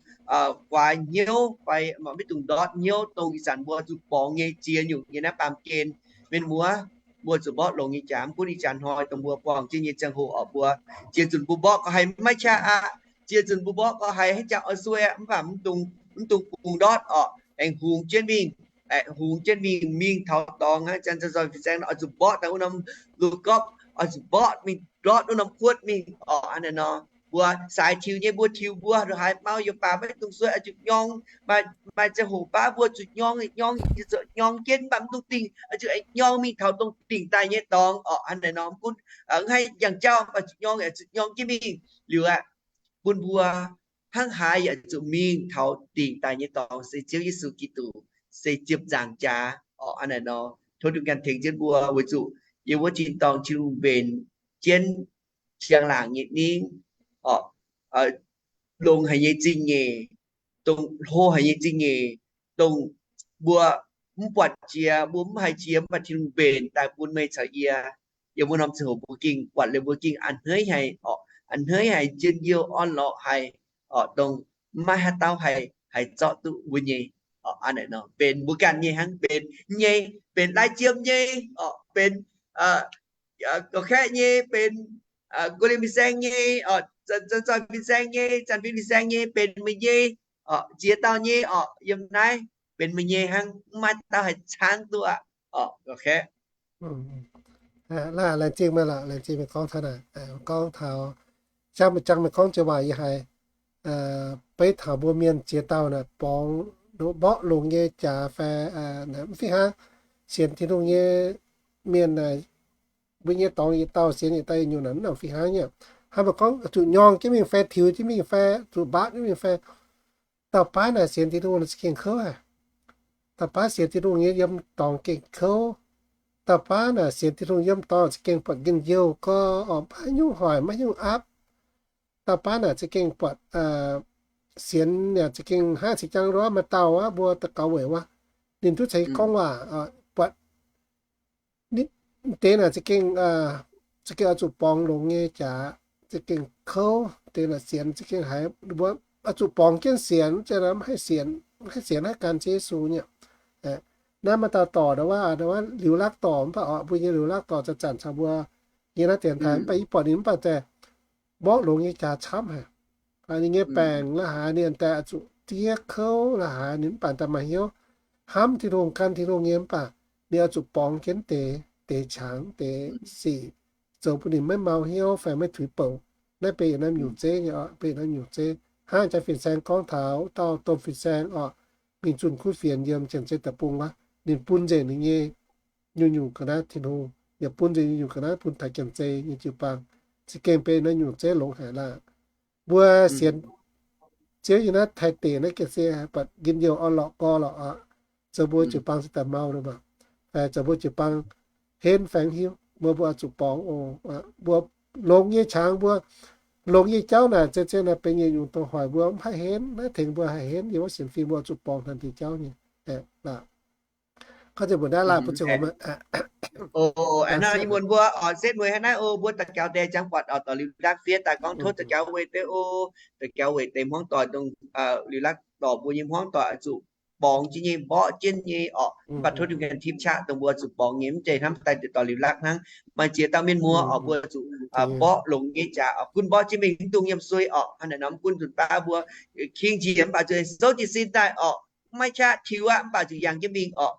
guaax hnyouv fai maiv dungx ndortv hnyouv, dongh ih zanc mbuo zuqc borngz nyei ziex nyungc nyei naaiv baamh gen. Mienh muoz, mbuo zuqc mborqv longx nyei jaax. Mv gunv ih jaax hnoi dongh mbuo buangh jienv nyei ziangh hoc oc, mbuo ziex nzunc mbuo mborqv gorngv haiz maiv qaqv aqv. Ziex nzunc mbuo mborqv gorngv haiz haaix jangx oix suei aqv, mv baac mv dungx, mv dungx bungx ndortv oc, aengx hungx jienv mingh, aengx hungx jienv mingh, mingh taux dorngx hnangv janx nzoih fin-saeng nor, oix zuqc mborqv daaih wuov norm loz-gopv, oix zuqc mborqv mingh ndortv wuov norm kuotv mingh oc. Hnangv naaiv nor, mbuo saaix tiux nyei mbuo tiux mbuo, ndongc haaix mau yaac baac maiv dungx suei, oix zuqc nyorng. Maaih, maaih ziangh hoc baav mbuo zuqc nyorng, nyorng, nyorng jienv, mv baac mv dungx dingc, oix zuqc nyorng mingh taux dongh dingc daaih nyei dorngx oc. Hnangv naaiv nor mv gunv hnangv haaix yangh jauv, oix zuqc nyorng, oix zuqc nyorng jienv mingh liuz aqv, bun mbuo hnangv haaix yaac zuqc mingh taux dingc daaih nyei dorngx se Ziouv Yesu Giduc, se ziepc nzaangc jaax oc. Hnangv naaiv nor, tov Tin-Hungh ganh tengx jienv mbuo, weic zuqc yiem wuov tin-dorngh Tin-Hungh mbenc jienv njang-laangc nyei ningv oc, longx haic nyei zingh nyeic, dongh hlo haic nyei zingh nyeic, dongh mbuo mv buatc jiex, mbuo mv haiz jiex, mv baac Tin-Hungh mbenc daaih bun meih caux yie. Yiem wuov norm ziangh hoc mbuo gengh buatc liuz mbuo gengh a'hneiv haic oc, a'hneiv haic, njien-youh orn-lorqc haic oc, dongh mv maaih haaix dauh haih, haih zorqv duqv mbuo nyei oc. Hnangv naaiv nor benx mbuo ganh nyei hnangv, benx nyei, benx lai jiem nyei oc, benx gorx-kaeqv nyei, benx guoqv liemh fin-saeng nyei oc, zanc-zanc fin-saeng nyei, zanc-fin fin-saeng nyei, benx meih nyei oc, ziex dauh nyei oc. Yiem naaiv benx meih nyei hnangv, mv maaih dauh haih caangv duqv aqv oc, gorx-kaeqv. Laengz zingh meih lorqc, laengz zingh meih gorngv taux naaic, gorngv taux, jangx meih, jangx meih gorngv joux waac yie haiz beiv taux mbuo mienh ziex dauh naaic borngz, mborqv longx nyei jaax fai mv fih hnangv. Sienx Tin-Hungh nyei mienh naaic, mbuo nyei dorngx yietc dauh sienx yietc dauh nyungc naaic, mv nangc fih hnangv nyei. Hnangv meih gorngv zuqc nyorng jienv mingh fai tiux jienv mingh fai zuqc mbaatv jienv mingh fai, dauh baav naaic sienx Tin-Hungh naaic za'gengh kouv haic. Dauh baav sienx Tin-Hungh nyei yiem dorngx gengh kouv. Dauh baav naaic sienx Tin-Hungh yiem dorngx za'gengh buatc njien-youh gorx, maiv nyungc hoic, maiv nyungc aapv. Dauh baav naaic za'gengh buatc sienx yaac za'gengh hnangv cingx jangx nduov maaih dauh aqv, mbuo daux gaux weic wuov, ninh duqv ceix gorngv waac, buatc deix naaic za'gengh, za'gengh oix zuqc borngz longx nyei jaax, za'gengh kouv. Deix naaic sienx za'gengh haiz mbuo oix zuqc borngz jienv sienx, mv zeiz mv haih sienx, mv haih sienx, haih gan Ziouv Yesu nyei. Naaiv maaih dauh dorc ndau wuov, ndau wuov liuz lakv dorc, mv baac oc, mbuo nyei liuz lakv dorc zanc-zanc caux mbuo nyei naaiv dienx taaih, mv baac yie buatc ninh mv baac daaih mborqv longx nyei jaax camv haic. Ninh nyei baengc la'haaix ninh daaih oix zuqc diev kouv la'haaix ninh mv baac daaih maaih hnyouv hnamv Tin-Hungh, gan Tin-Hungh nyei, mv baac ninh oix zuqc borngz jienv deix, deix qangx, deix sic, zoux bun ninh maiv mau hnyouv fai maiv tuix bouc. Naaiv benx yietc norm nyungc zeiv nyei oc, benx yietc norm nyungc zeiv. Hnangv jaa fin-saeng gorngv taux dauh domh fin-saeng oc, mingh zunh kuv fienx yiem Janx-Zei Deic-Bung wuov, ninh bun nzengc ninh nyei nyungc-nyungc ga'naaiv Tin-Hungh, yaac bun nzengc nyungc-nyungc ga'naaiv bun taux Janx-Zei nyei jiu-baang. Za'gengh benx naaiv nyungc zeiv longx haic laah. Mbuo sienx Ziouv nyei naaiv Taiv deic naaiv gengh se buatc njien-youh orn-lorqc gorx lorqc aqv. Zoux mbuo jiu-baang se daaih mau lo maah, fai zoux mbuo jiu-baang henv faix hiuv. Mbuo, mbuo oix zuqc borngz oc. Mbuo longx nyei qangx, mbuo longx nyei jauv naaic, zeiz-zeiz naaic benx yietc nyungc doz-hoic mbuo mv haih henv, maiv tengx mbuo haih henv. Yiem wuov sienx fim mbuo oix zuqc borngz naaiv deix jauv nyei. Gorngv nzengc mbuo naaiv laah, bun ziangh hoc meih. Ih muonz mbuo oix setv mueiz hnangv naaiv oc. Mbuo daux gaux deix jangx buatc oc, dorh liuz lakv fiev daaih gorngv tov daux gaux weic deix oc. Daux gaux weic deix hmuangv doic dongh liuz lakv dorc mbuo nyei hmuangv doic oix zuqc borngz jienv nyei, mborqv jienv nyei orqc. Mv baac tov Tin-Hungh ganh tipv qaqv dongh mbuo zuqc borngz nyei, mv zeiz hnamv daaih dorh liuz lakv hnangv. Maaih ziex dauh mienh muoz orqc, mbuo zuqc mborqv longx nyei jaax orqc, gunv mborqv jienv mingh, mv dungx yiem suei orqc. Hnangv naaic nor mv gunv nzunc baav mbuo king njiec mv baac zuqc souv jiez sin daaih orqc, mv maaih qaqv tiux aqv, mv baac zuqc yangh jienv mingh orqc.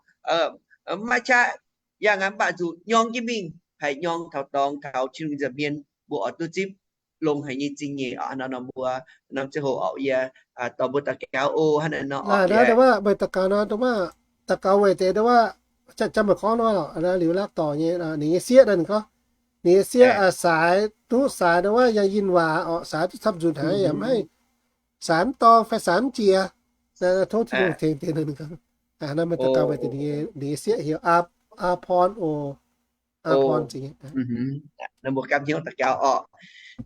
Mv maaih qaqv yangh aqv, mv baac zuqc nyorng jienv mingh, haih nyorng taux dorngx taux Tin-Hungh nza'hmien, mbuo oix duqv zipv longx haic nyei zingh nyeic orqc. Hnangv naaiv nor mbuo norm ziangh hoc orqc, yie dorh mbuo daux gaux oc. Hnangv naaiv nor orqc, meih daux gaux nor, daux gaux weic deix dongh wuov, jangx meih gorngv nor, liuz lakv dorc nyei, ninh nyei sieqv nor, ninh gorngv, ninh nyei sieqv saaix, duqv saaix dongh wuov yangh yinh waac orqc, saaix duqv camv nzunc haic, yaac mv haih saaix mv dorng fai saaix mv jiex. Tov Tin-Hungh tengx deix ninh. Naaiv meih daux gaux weic deix ninh nyei sieqv heuc Aa Porn oc. Aa Porn zingh. Mbuo gapv hnyouv daux gaux orqc.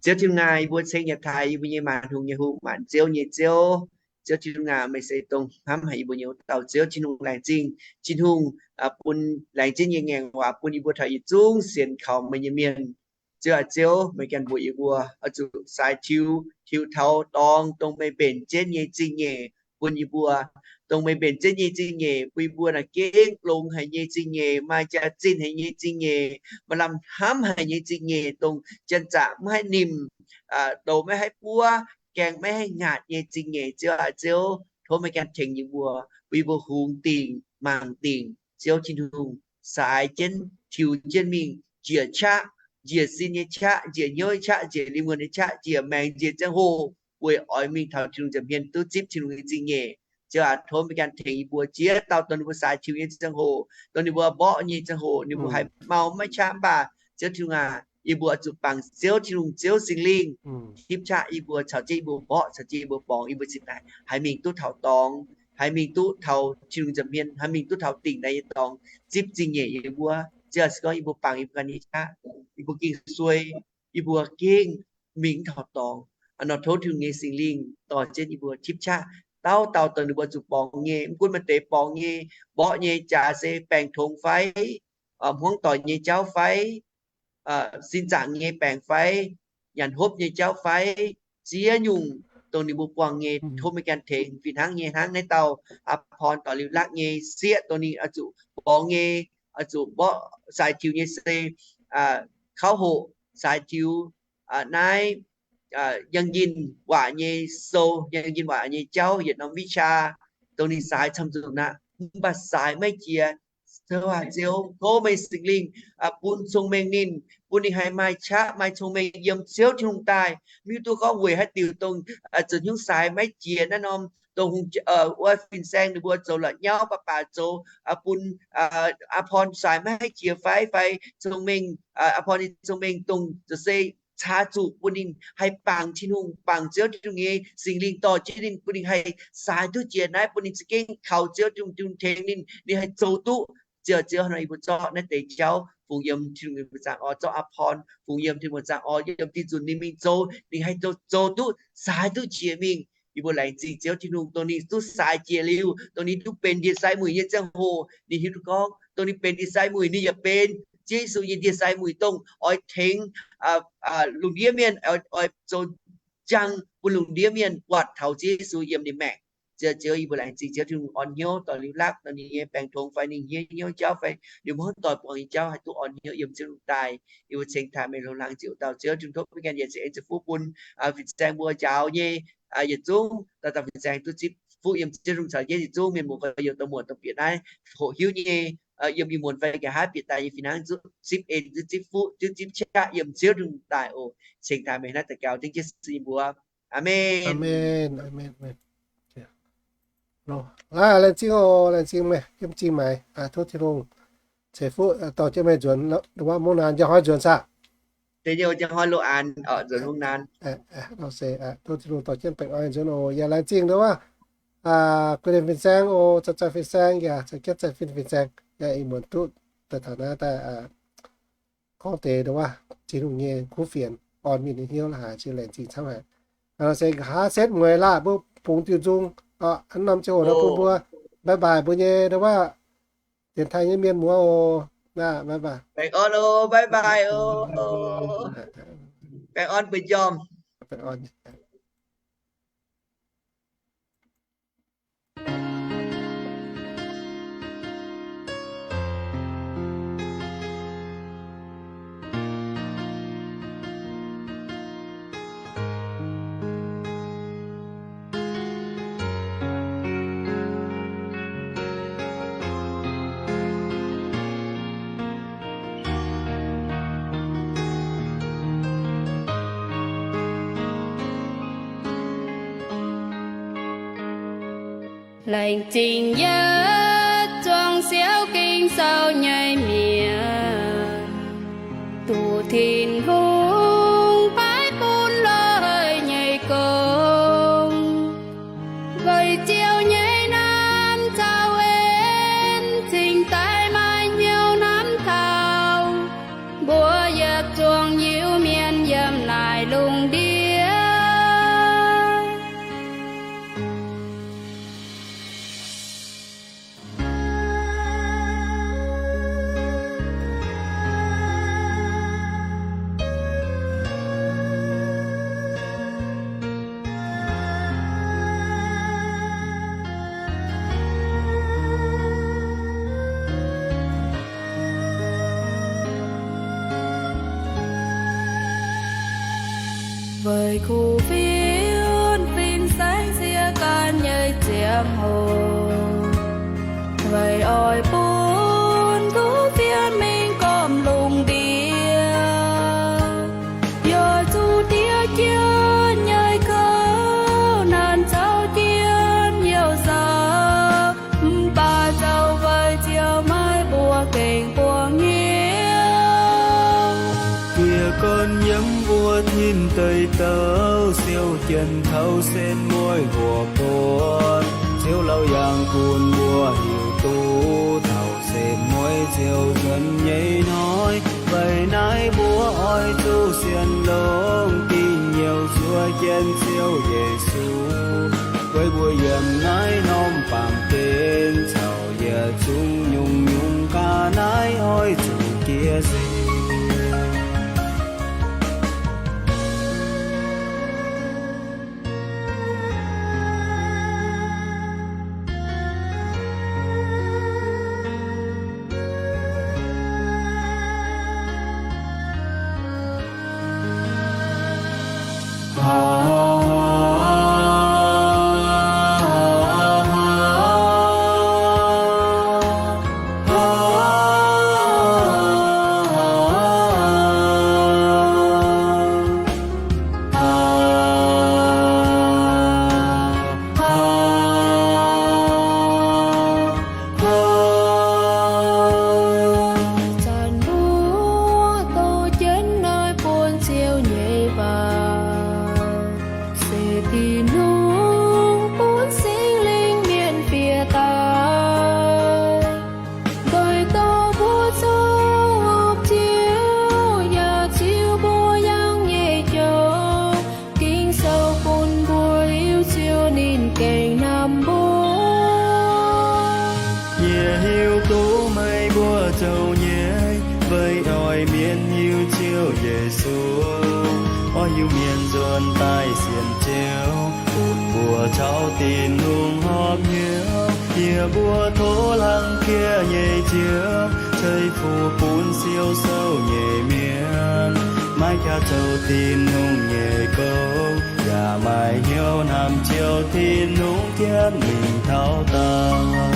Ziouv Tin-Hungh aac, yie mbuo ceng yietc taaih yie mbuo nyei maanc hungh nyei hungh, maanc ziouv nyei Ziouv. Ziouv Tin-Hungh aac, meih se dongh hnamv haic yie mbuo nyei wuov dauh Ziouv Tin-Hungh, laengz zingh Tin-Hungh bun laengz zingh nyei ngaengc waac bun yie mbuo taux yietc zungv sienx kaux meih nyei mienh. Ziouv aac Ziouv, meih ganh mbuox yie mbuo oix zuqc saaix tiux, tiux taux dorngx dongh meih mbenc jienv nyei zingh nyeic bun yie mbuo, dongh meih mbenc jienv nyei zingh nyeic bun yie mbuo naaic gengh longx haic nyei zingh nyeic, maaih jaax-zinh haic nyei zingh nyeic, maaih lamh hnamv haic nyei zingh nyeic, dongh janx-zaqc maiv haih nimc, douz maiv haih buov, gaengh maiv haih ngaatc nyei zingh nyeic. Ziouv aac Ziouv, tov meih ganh tengx yie mbuo, bun yie mbuo hungx dingc mangc dingc Ziouv Tin-Hungh, saaix jienv tiux jienv mingh, njiec qaqv, njiec sin nyei qaqv, njiec hnyouv nyei qaqv, njiec lingh wuonh nyei qaqv, njiec maengc njiec ziangh hoc weic oix mingh taux Tin-Hungh nza'hmien duqv zipv Tin-Hungh nyei zingh nyeic. Ziouv aac, tov meih ganh tengx yie mbuo jiex dauh dongh ninh mbuo saaix tiux nyei ziangh hoc, dongh ninh mbuo mborqv nyei ziangh hoc, ninh mbuo haiz mau maiv qaqv mv baac, Ziouv Tin-Hungh aac, yie mbuo oix zuqc bangc Ziouv Tin-Hungh, Ziouv Singx Lingh tipv qaqv yie mbuo, caux jienv yie mbuo mborqv, caux jienv yie mbuo borngz, yie mbuo cingx daaih haih mingh duqv taux dorngx, haih mingh duqv taux Tin-Hungh nza'hmien, haih mingh duqv taux dingc naaiv nyei dorngx, zipv zingh nyeic yie mbuo. Ziouv aac, se gorngv yie mbuo bangc yie mbuo ganh nyei qaqv, yie mbuo gengh suei, yie mbuo gengh mingh mv taux dorngx. Aa nor tov Tin-Hungh nyei Singx Lingh dorh jienv yie mbuo tipv qaqv dauh dauh dongh ninh mbuo zuqc borngz nyei, mv gunv maaih deix borngz nyei, mborqv nyei jaax se baengc tongx fai, hmuangv doic nyei jauv fai, sin zaangc nyei baengc fai, nyanc hopv nyei jauv fai, ziex nyungc dongh ninh mbuo buangh nyei, tov meih ganh tengx. Fih hnangv nyei hnangv naaiv dauh Aa Porn dorh liuz lakv nyei sieqv dongh ninh oix zuqc borngz nyei, oix zuqc mborqv saaix tiux nyei se, kauv hoqc saaix tiux, naaiv yangh yinh waac nyei sou, yangh yinh waac nyei jauv yietc norm วิชา dongh ninh saaix camv nzunc aqv, mv baac saaix maiv jiex. Ziouv aac Ziouv, tov meih Singx Lingh bun cong-mengh ninh, bun ninh haih maaih qaqv maaih cong-mengh yiem Ziouv Tin-Hungh daaih. Mv hiuv duqv gorngv weic haaix diuc dongh zuqc hnyouv saaix maiv jiex naaiv norm, dongh hungh, wuov fin-saeng ninh mbuo zoux la'nyauv baac baac zoux bun Aa Porn saaix maiv haih jiex fai, fai cong-mengh, Aa Porn nyei cong-mengh dongh zoux se caa zuqc bun ninh haih bangc Tin-Hungh, bangc Ziouv Tin-Hungh nyei Singx Lingh dorh jienv ninh, bun ninh haih saaix duqv jiex naaiv, bun ninh za'gengh kaux Ziouv Tin-Hungh, Tin-Hungh tengx ninh, ninh haih zoux duqv. Ziouv, Ziouv, hnangv nor yie mbuo zorqv naaiv deix jauv fungx yiem Tin-Hungh nyei mbuoqc zaangc orn, zorqv Aa Porn fungx yiem Tin-Hungh mbuoqc zaangc orn, yiem dinh nzunc ninh mingh zoux, ninh haih zoux, zoux duqv saaix duqv jiex mingh. Yie mbuo laengz zingh Ziouv Tin-Hungh, dongh ninh duqv saaix jiex liuz, dongh ninh duqv benx ndie-sai muic nyei ziangh hoc, ninh hiuv duqv gorngv dongh ninh benx ndie-sai muic, ninh yaac benx Ziouv Yesu nyei ndie-sai muic dongh oix tengx lungh ndiev mienh, oix zoux njang bun lungh ndiev mienh buatc taux Ziouv Yesu yiem ninh maengc. Ziouv, Ziouv, yie mbuo laengz zingh Ziouv Tin-Hungh orn hnyouv dorh liuz lakv dongh ninh nyei baengc tongx fai ninh hniev hnyouv jauv fai ninh hmuangv doic buangh nyei jauv haih duqv orn hnyouv yiem Ziouv Tin-Hungh daaih. Yie mbuo ceng taaih meih longx hlang njiec dauh Ziouv Tin-Hungh, tov meih ganh yietc zungv en ziepc fuqv bun fin-saeng mbuo njaaux nyei, yietc zungv dauh dauh fin-saeng duqv zipv fuqv yiem Ziouv Tin-Hungh caux jienv yietc zungv mienh muoz gorx-youz dongh muoc dongh bieqc naaiv hoqc hiuv nyei, yiem ih muonz fai nqa'haav bieqc daaih nyei fih hnangv zipv en duqv zipv fuqv, duqv zipv qaqv yiem Ziouv Tin-Hungh daaih oc. Ceng taaih meih naaiv daux gaux dengv Yesu nyei mbuox. Aamen. Laengz zingh oc, laengz zingh meih yiem zingh maaiz. Tov Tin-Hungh ceix fuqv dorh jienv meih nzuonx wuov mungv naan, njang hnoi nzuonx saah? Da'nyeic njang hnoi loz-aanx nzuonx mungv naan. Tov Tin-Hungh dorh jienv baengh orn nzuonx oc. Yaac laengz zingh wuov guei fin-saeng oc, zaih zaih fin-saeng yaac caux jienv zaih fin fin-saeng yaac ih muonz duqv daaih taux naaiv daaih gorngv deix wuov Tin-Hungh nyei kuv fienx orn mienh nyei hnyouv la'haaix, laengz zingh camv haic. Se nqa'haav setv mueiz laah mbuo bungx diuh nzung, hnangv norm ziangh hoc nor bun mbuo bye bye mbuo nyei wuov dienx taaih nyei mienh muoz oc. Bye bye. Baengh orn oc, bye bye oc. Baengh orn mbu'zormh. Laengz zingh yietc zuangx siouc Ging-Sou nyei mienh, duqv Tin-Hungh paaiv bun loz-haic nyei gong. Weic Ziouv nyei naamh caux en cingx daaih maaih hnyouv hnamv taux mbuo yietc zuangx Iu-Mienh yiem naaiv lungh ndiev. Weic kuv fienx fin-saeng sieqv gan nyei ziangh hoc, weic oix bun kuv fienx mingh gormx lungh ndiev, yaac zuqc diev jienv nyei kouv naanc caux jienv youh nzauh. Mv baac zoux weic Ziouv maiv mbuox gengh buangh hnyouv. Jiez gorn yiem mbuo tin deic douc siouc jienv taux sen mueiz hoc buonc, Ziouv Laauc Yaangh bun mbuo hiuv duqv taux sen mueiz ziouc nzuonx nyei hnoi. Weic naaiv mbuo oix zuqc sienx longx dingc youh zuov jienv Ziouv Yesu. Weic mbuo yiem naaiv norm baamh gen caux yietc zungv nyungc-nyungc ga'naaiv oix zuqc jiex seix. Zanc mbuo doqc jienv naaiv buonv Ziouv nyei waac, se Tin-Hungh bun Singx Lingh mienh fiev daaih, doix dorh mbuo zoux hopv Ziouv, yaac ziux mbuo yangh nyei joux. Ging-Sou bun mbuo hiuv Ziouv ninh gengh hnamv mbuo. Yie hiuv duqv meih mbuo zoux nyei, weic oix mienh hiuv Ziouv Yesu, oix hiuv mienh nzuonx daaih sienx Ziouv, bun mbuo caux Tin-Hungh horpc hnyouv. Yie mbuo tov hlang jiex nyei Ziouv ceix fuqv bun siou sou nyei mienh, maiv jaax zoux Tin-Hungh nyei gong, yaac maaih hnyouv hnamv Ziouv Tin-Hungh jienv mingh taux daauh.